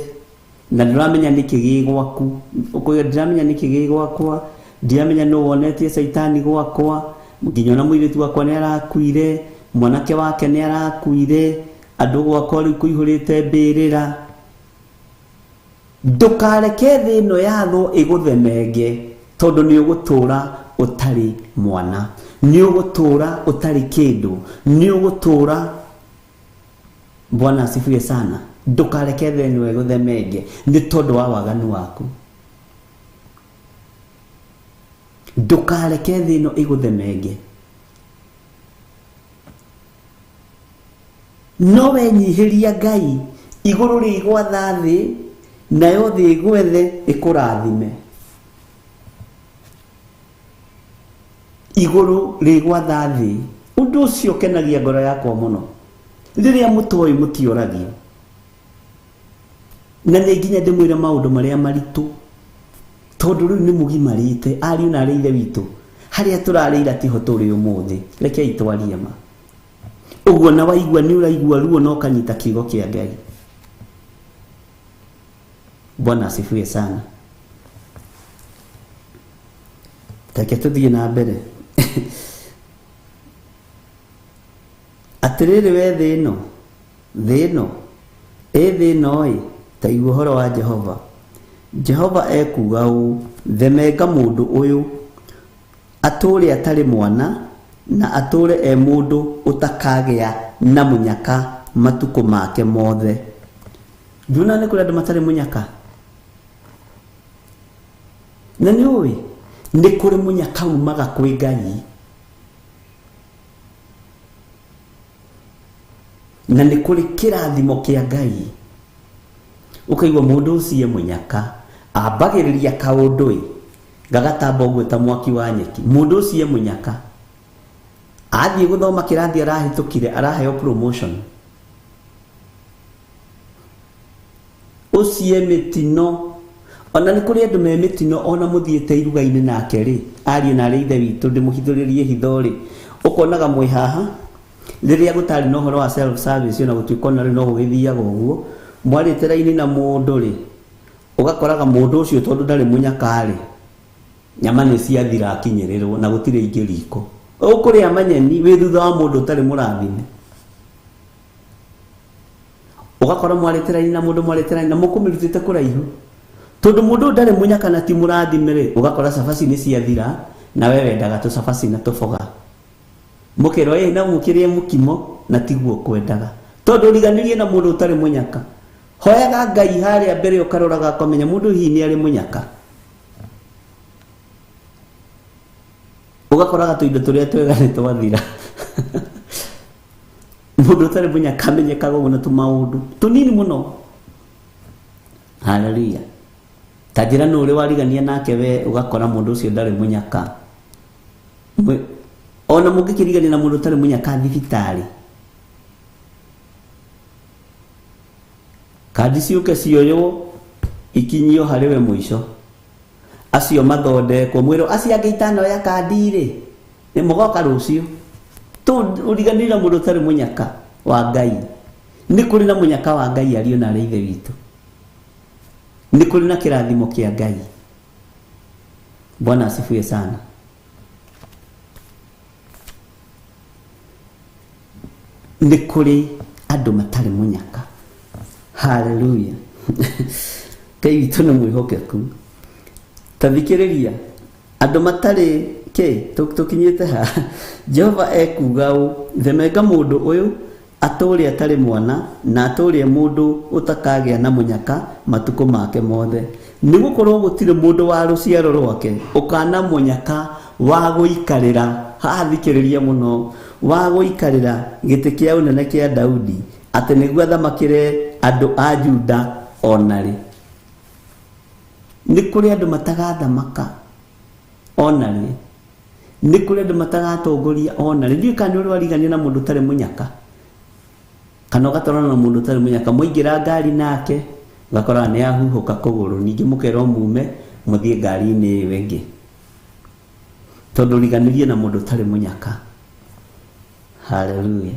Speaker 2: na ndũramenya nĩkĩ gĩ gwaku. Ũkoiga ndiramenya nĩkĩ gĩ gwakwa, ndiramenya nũ wonetie caitani gwakwa, nginya ona mũirĩtu wakwa nĩ arakuire, mwanake wake nĩ arakuire, andũ gwakwa rĩu kũihũrĩte mbĩrĩra. Ndũkareke thĩ ĩno yathwo ĩgũthemenge, tondũ nĩ ũgũtũra ũtarĩ mwana, nĩ ũgũtũra ũtarĩ kĩndũ, nĩ ũgũtũra. Bwana asifiwe sana. Ndũkareke thĩ ĩno ĩgũthemenge nĩ tondũ wa waganu waku. Ndũkareke thĩ ĩno ĩgũthemenge. No wenyihĩria Ngai, igũrũ rĩgwatha thĩ, nayo thĩ ĩgwethe ĩkũrathime. Igũrũ rĩgwatha thĩ. Ũndũ ũcio ũkenagia ngoro yakwa mũno. Rĩrĩa mũtoĩ mũtioragio. Na nĩ nginya ndĩmwĩre maũndũ marĩa maritũ, tondũ rĩu nĩ mũgimarĩte, ariũ na arĩ ithe witũ. Harĩa tũrarĩira tiho tũrĩ ũmũthĩ. Rekei twarie ma. Ũguo na waigua nĩ ũraigua ruo na ũkanyita kiugo kĩa Ngai. Bwana asifiwe sana. Reke tũthiĩ na mbere. Atĩrĩrĩ we thĩ ĩno, thĩ ĩno, ĩ thĩ ĩno ĩ, ta igua ũhoro wa Jehova. Jehova ekuga ũũ, themenga mũndũ ũyũ, atũre atarĩ mwana, na atũre e mũndũ ũtakagĩa na mũnyaka matukũ make mothe. Nduona nĩ kũrĩ andũ matarĩ mũnyaka? Na nĩ ũĩ, nĩ kũrĩ mũnyaka umaga kwĩ Ngai. Na nĩ kũrĩ kĩrathimo kĩa Ngai. Ũkaigua mũndũ ũcio e mũnyaka, ambagĩrĩria kaũndũ ĩ, gagatamba ũguo ta mwaki wa nyeki. Mũndũ ũcio e mũnyaka. Athiĩ gũthoma kĩrathi arahĩtũkire araheo promotion. Ũcie mĩtino ona nĩ kũrĩ andũ me mĩtino ona mũthiĩte iruga-inĩ nake rĩ ariũ na arĩ ithe witũ ndĩmũhithũrĩrie hitho rĩ ũkonaga mwĩ haha rĩrĩa gũtarĩ na ũhoro wa self service ona gũtuĩka ona rĩu no gũgĩthiaga ũguo mwarĩte raini na mũndũ rĩ ũgakoraga mũndũ ũcio tondũ ndarĩ mũnyaka rĩ nyama nĩ ciathira akinyĩrĩrwo na gũtirĩ ingĩ riko ũkũrĩa manyeni wĩ thutha wa mũndũ ũtarĩ mũrathime ũgakora mwarĩte raini na mũndũ mwarĩte raini na mũkũmĩrutĩte kũraihu tondũ mũndũ ũyũ ndarĩ mũnyaka na ti mũrathime rĩ ũgakora cabaci nĩ ciathira na we wendaga tũcabaci na tũboga mũkerwo ĩ na mũkĩrĩe mũkimo na tiguo kwendaga tondũ ũriganĩrie na mũndũ ũtarĩ mũnyaka hoyaga Ngai harĩa mbere ũkaroraga ũkamenya mũndũ hihi nĩ arĩ mũnyaka ũgakoraga tũindo tũrĩa twega nĩ twathira mũndũ ũtarĩ mũnyaka amenyekaga ũguo na tũmaũndũ tũnini mũno. Haleluya. Ta njĩra nũ ũrĩ warigania nake we ũgakora mũndũ ũcio ndarĩ mũnyaka. Ona mũngĩkĩrigania na mũndũ ũtarĩ mũnyaka thibitarĩ kandi ciũke cioywo ikinyio harĩ we mũico acio mathondekwo mwĩrwo acio angĩ itanoya kandi rĩ nĩ mũgoka rũciũ ũriganĩire na mũndũ ũtarĩ mũnyaka wa Ngai. Nĩ kũrĩ na mũnyaka wa Ngai ariũ na arĩ ithe witũ. Nĩ kũrĩ na kĩrathimo kĩa Ngai. Bwana asifiwe sana. Nĩ kũrĩ andũ matarĩ mũnyaka. Haleluya. Ngai witũ nĩ mwĩhokeku. Ta thikĩrĩria andũ matarĩ kĩ tũkinyĩte ha Jehova ekuga ũũ themenga mũndũ ũyũ atũũre atarĩ mwana na atũũre mũndũ ũtakagĩa na mũnyaka matukũ make mothe nĩ gũkorwo gũtirĩ mũndũ wa rũciaro rwake ũkana mũnyaka wa gũikarĩra haha thikĩrĩria mũno wa gũikarĩra gĩtĩ kĩa ũnene kĩa Daudi atĩ nĩguo athamakĩre andũ a Juda ona rĩ. Nĩ kũrĩ andũ matagathamaka ona rĩ. Nĩ kũrĩ andũ matagatongoria ona rĩ. Ndiũĩ kana nĩ ũrĩ warigania na mũndũ ũtarĩ mũnyaka kana ũgatwarana na mũndũ ũtarĩ mũnyaka mũingĩra ngari nake ũgakora nĩ ahuhũka kũgũrũ ningĩ mũkerwo mume mũthiĩ ngari-inĩ ĩyo ĩngĩ tondũ ũriganĩrie na mũndũ ũtarĩ mũnyaka. Haleluya.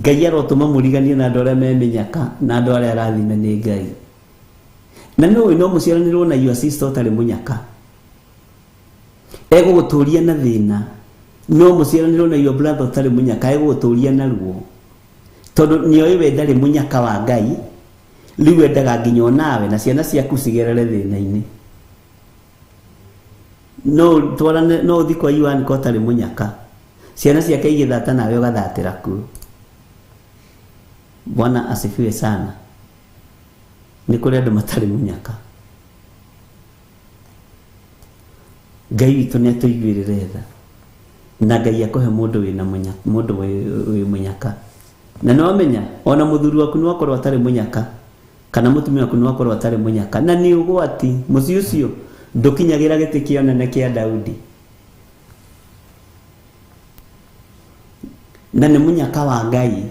Speaker 2: Ngai arotũma mũriganie na andũ arĩa me mĩnyaka na andũ arĩa arathime nĩ Ngai. Na nĩ no mũciaranĩrwo na your sister ũtarĩ mũnyaka egũgũtũria na thĩna no mũciaranĩrwo na your brother ũtarĩ mũnyaka egũgũtũria na ruo tondũ nĩoĩ we ndarĩ mũnyaka wa Ngai rĩu endaga nginya onawe na ciana ciaku cigerere thĩna-inĩ. No twarane no ũthiĩ kwa Iwan ko ũtarĩ mũnyaka ciana ciake igĩthata nawe ũgathatĩra kuo. Bwana asifiwe sana. Nĩ kũrĩ andũ matarĩ mũnyaka. Ngai witũ nĩ atũiguĩrĩre tha na Ngai akũhe mũndũ wĩna mũnyaka mũndũ wĩ mũnyaka. Na nĩ wamenya ona mũthuri waku nĩ wakorwo atarĩ mũnyaka kana mũtumia waku nĩ wakorwo atarĩ mũnyaka na nĩ ũgwati mũciĩ ũcio ndũkinyagĩra gĩtĩ kĩa ũnene kĩa Daudi na nĩ mũnyaka wa Ngai.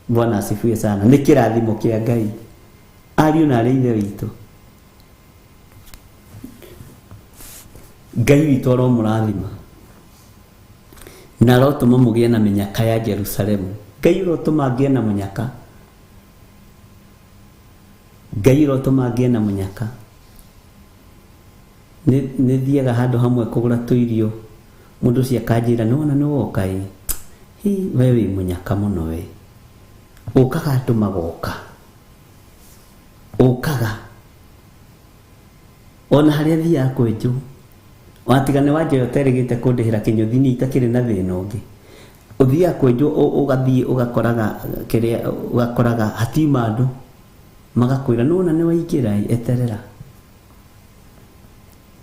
Speaker 2: Bwana asifiwe sana. Nĩ kĩrathimo kĩa Ngai ariũ na arĩ ithe witũ. Ngai witũ aromũrathima na arotũma mũgĩe na mĩnyaka ya Jerusalemu. Ngai ũrotũma ngĩe na mũnyaka. Ngai ũrotũma ngĩe na mũnyaka. Nĩ thiaga handũ hamwe kũgũra tũirio mũndũ ũcio akanjĩra nĩwona nĩwoka ĩ hi we wĩ mũnyaka mũno we ũkaga andũ magoka ũkaga ona harĩa thiaga kwenjwo watiga nĩ wanjoya ũterĩgĩte kũndĩhĩra kĩnyũthi niĩ itakĩrĩ na thĩna ũngĩ ũthiaga kwenjwo ũgathiĩ ũgakoraga kĩrĩa ũgakoraga hatiuma andũ magakwĩra nĩwona nĩwaingĩra ĩ eterera.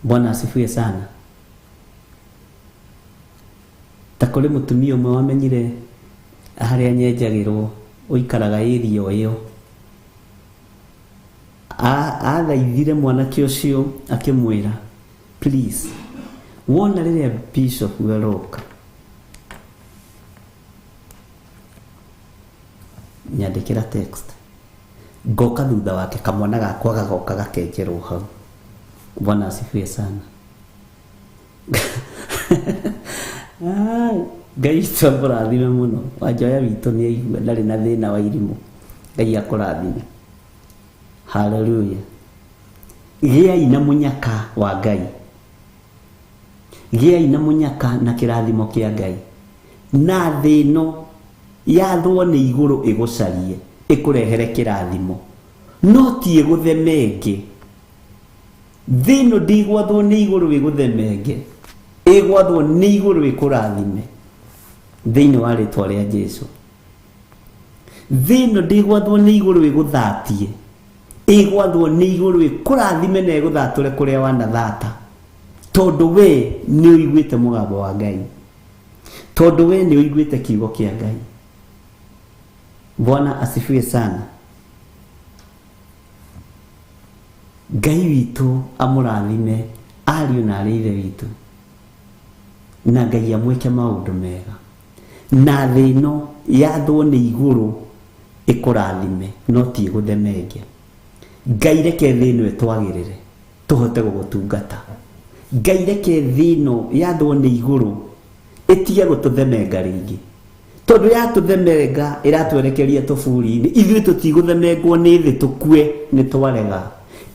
Speaker 2: Bwana asifiwe sana. Ta kũrĩ mũtumia ũmwe wamenyire harĩa nyenjagĩrwo ũikaraga area ĩyo athaithire mwanake ũcio akĩmwĩra please Wona rĩrĩa bishop aroka nyandĩkĩra text, ngoka thutha wake, kamwana gakwa gagoka gakenjerwo hau. Bwana asifiwe sana. Ai, Ngai witũ amũrathime mũno. Wanjoya witũ nĩ aigua ndarĩ na thĩna wa irimũ. Ngai akũrathime. Haleluya. Gĩai na mũnyaka wa Ngai, gĩai na mũnyaka na kĩrathimo kĩa Ngai, na thĩ ĩno yathwo nĩ igũrũ ĩgũcarie ĩkũrehere kĩrathimo, no ti ĩgũthemenge. Thĩ ĩno ndĩgwathwo nĩ igũrũ ĩgũthemenge, ĩgwathwo nĩ igũrũ ĩkũrathime thĩinĩ wa rĩtwa rĩa Jesu. Thĩ ĩno ndĩgwathwo nĩ igũrũ ĩgũthatie, ĩgwathwo nĩ igũrũ ĩkũrathime na ĩgũthatũre kũrĩa wanathata, tondũ we nĩ ũiguĩte mũgambo wa Ngai, tondũ we nĩ ũiguĩte kiugo kĩa Ngai. Bwana asifiwe sana. Ngai witũ amũrathime ariũ na arĩ ithe witũ, na Ngai amwĩke maũndũ mega, na thĩ ĩno yathwo nĩ igũrũ ĩkũrathime no ti ĩgũthemenge. Ngai reke thĩ ĩno ĩtwagĩrĩre tũhote gũgũtungata. Ngai reke thĩ ĩno yathwo nĩ igũrũ ĩtige gũtũthemenga rĩngĩ, tondũ yatũthemenga ĩratwerekeria tũburi-inĩ. Ithuĩ tũtigũthemengwo nĩ thĩ tũkue, nĩ twarega.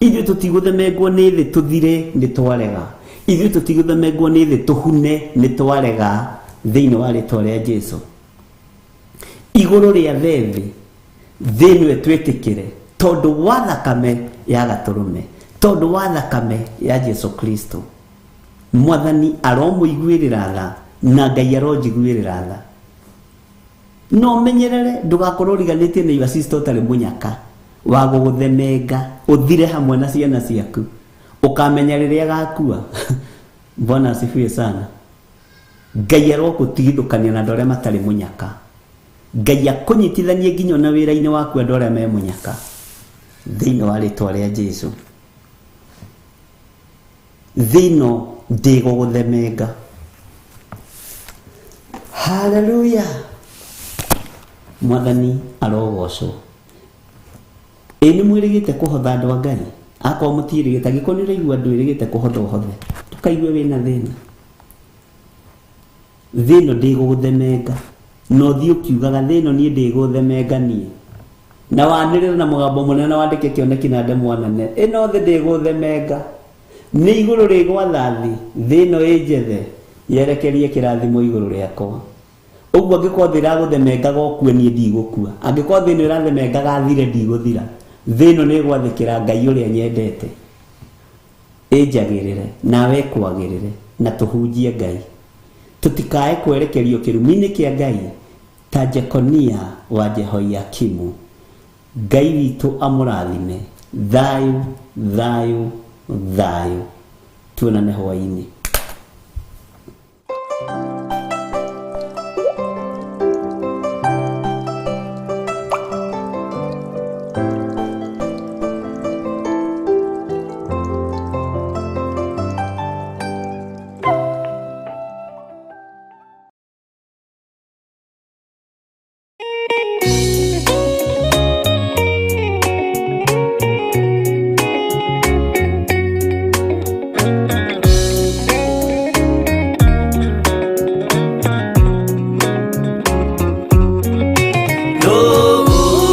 Speaker 2: Ithuĩ tũtigũthemengwo nĩ thĩ tũthire, nĩ twarega. Ithuĩ tũtigũthemengwo nĩ thĩ tũhune, nĩ twarega, thĩinĩ wa rĩtwa rĩa Jesu. Igũrũ rĩa thĩ, thĩ ĩno ĩtwĩtĩkĩre tondũ wa thakame ya gatũrũme, tondũ wa thakame ya Jesu Kristo. Mwathani aromũiguĩrĩra tha na Ngai aronjiguĩrĩra tha. No menyerere ndũgakorwo ũriganĩtie na your sister ũtarĩ mũnyaka wa gũgũthemenga ũthire hamwe na ciana ciaku, ũkamenya rĩrĩa agakua. Bwana asifiwe sana. Ngai arokũtigithũkania na andũ arĩa matarĩ mũnyaka. Ngai akũnyitithanie nginya ona wĩra-inĩ waku andũ arĩa me mũnyaka, thĩinĩ wa rĩtwa rĩa Jesu. Thĩ ĩno ndĩgũgũthemenga. Haleluya. Mwathani arogocwo. Ĩ nĩ mwĩrĩgĩte kũhotha andũ a Ngai? Akorwo mũtiĩrĩgĩte, angĩkorwo nĩ ũraigua ndwĩrĩgĩte kũhotha ũhothe, ndũkaigue wĩna thĩna. Thĩ ĩno ndĩgũgũthemenga, na ũthiĩ ũkiugaga thĩ ĩno niĩ ndĩgũthemenga niĩ, na wanĩrĩre na mũgambo mũnene na wandĩke kĩoneki na ndemwa nene, ĩno thĩ ndĩgũthemenga, nĩ igũrũ rĩgwatha thĩ, thĩ ĩno ĩnjethe yerekerie kĩrathimo igũrũ rĩakwa. Ũguo angĩkorwo thĩ ĩragũthemengaga ũkue, niĩ ndigũkua. Angĩkorwo thĩ ĩno ĩrathemengaga thire, ndigũthira. Thĩ ĩno nĩ ĩgwathĩkĩra Ngai ũrĩa nyendete, ĩnjagĩrĩre nawe ĩkwagĩrĩre, na tũhunjie Ngai. Tũtikae kwerekerio kĩrumi-inĩ kĩa Ngai ta Jekonia wa Jehoiakimu. Ngai witũ amũrathime. Thayũ, thayũ, thayũ. Tuonane hwaĩ-inĩ.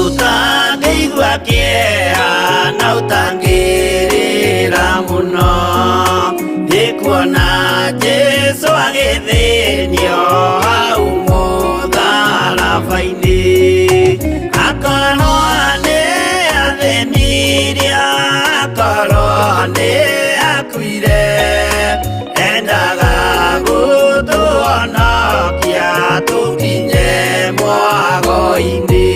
Speaker 6: Ũtangĩigua kĩeha na ũtangĩrĩra mũno, nĩ kuona Jesũ agĩthĩnio hau mũtharaba-inĩ. Akorwo nĩ athĩnirie, akorwo nĩ akuire, endaga gũtũhonokia tũkinye mwago-inĩ.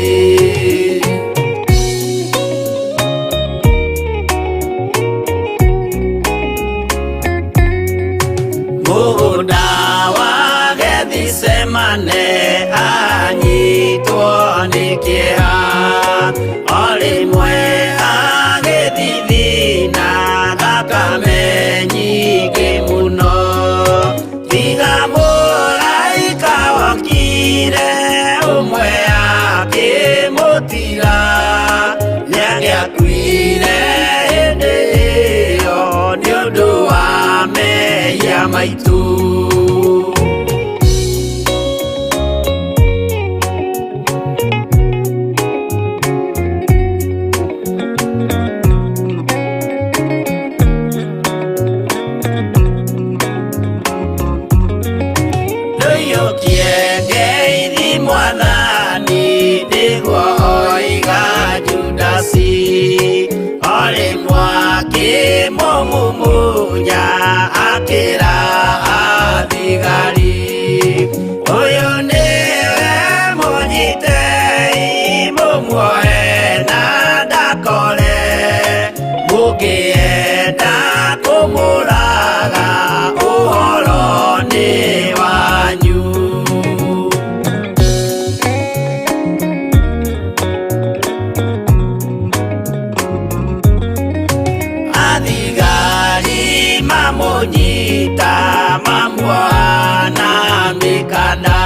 Speaker 6: Mũgũnda wa Gethisemane anyitwo nĩ kĩeha, o rĩmwe agĩthithina thakame nyingĩ mũno. maitũ. Ndũiyũkie ngeithi mwathani nĩguo oiga Judasi, o rĩmwe akĩmũmumunya akĩra athigari, ũyũ nĩwe mũnyitei mũmuoe na ndakore, mũngĩenda kũmũraga ũhoro nĩ wanyu. Athigari mamũnyita mamuoha na mĩkanda,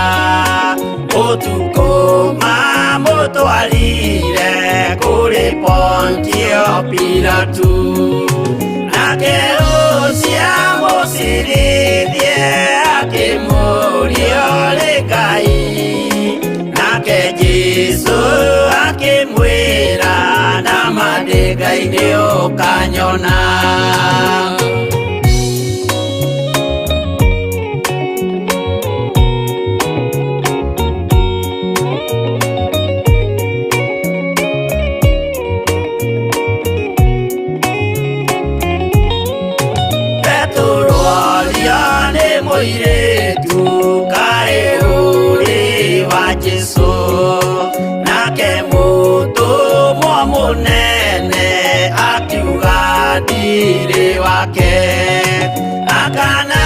Speaker 6: ũtukũ mamũtwarire kũrĩ Pontio Pilatu, nake ũcio amũcirithie akĩmũũria ũrĩ Ngai, nake Jesũ akĩmwĩra nama ndĩ Ngai nĩ ũkanyona. Petero aria nĩ mũirĩtu kaĩ ũrĩ wa Jesũ, nake mũtũmwo mũnene akiuga ndirĩ wake, akana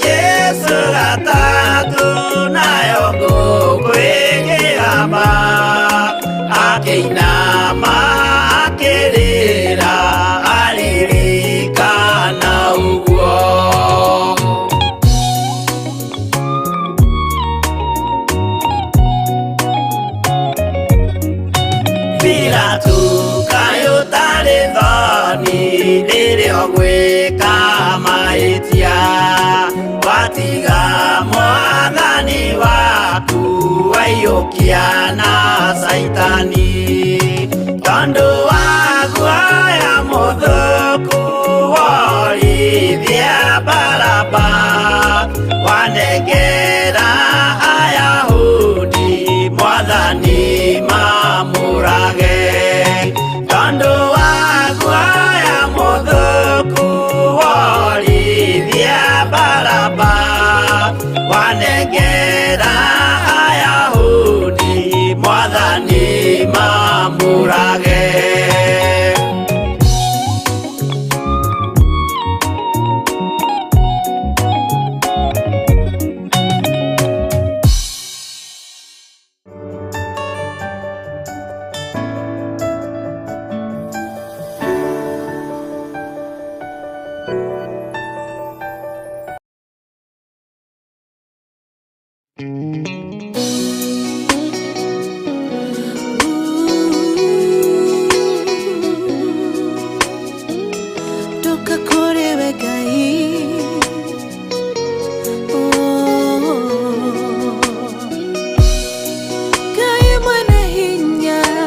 Speaker 6: Jesũ gatatũ nayo ngũkũ ĩkĩgamba, akĩinama akĩrĩra aririkana ũguo. Pilatu kaĩ ũtarĩ thoni rĩrĩa ũgwĩka mahĩtia, watiga mwathani waku waiyũkia na Caitani, tondũ wa guoya mũthũku worithia Baraba, wanengera Ayahudi mwathani mamũrage, tondũ wa guoya mũthũku worithia Baraba, wanengera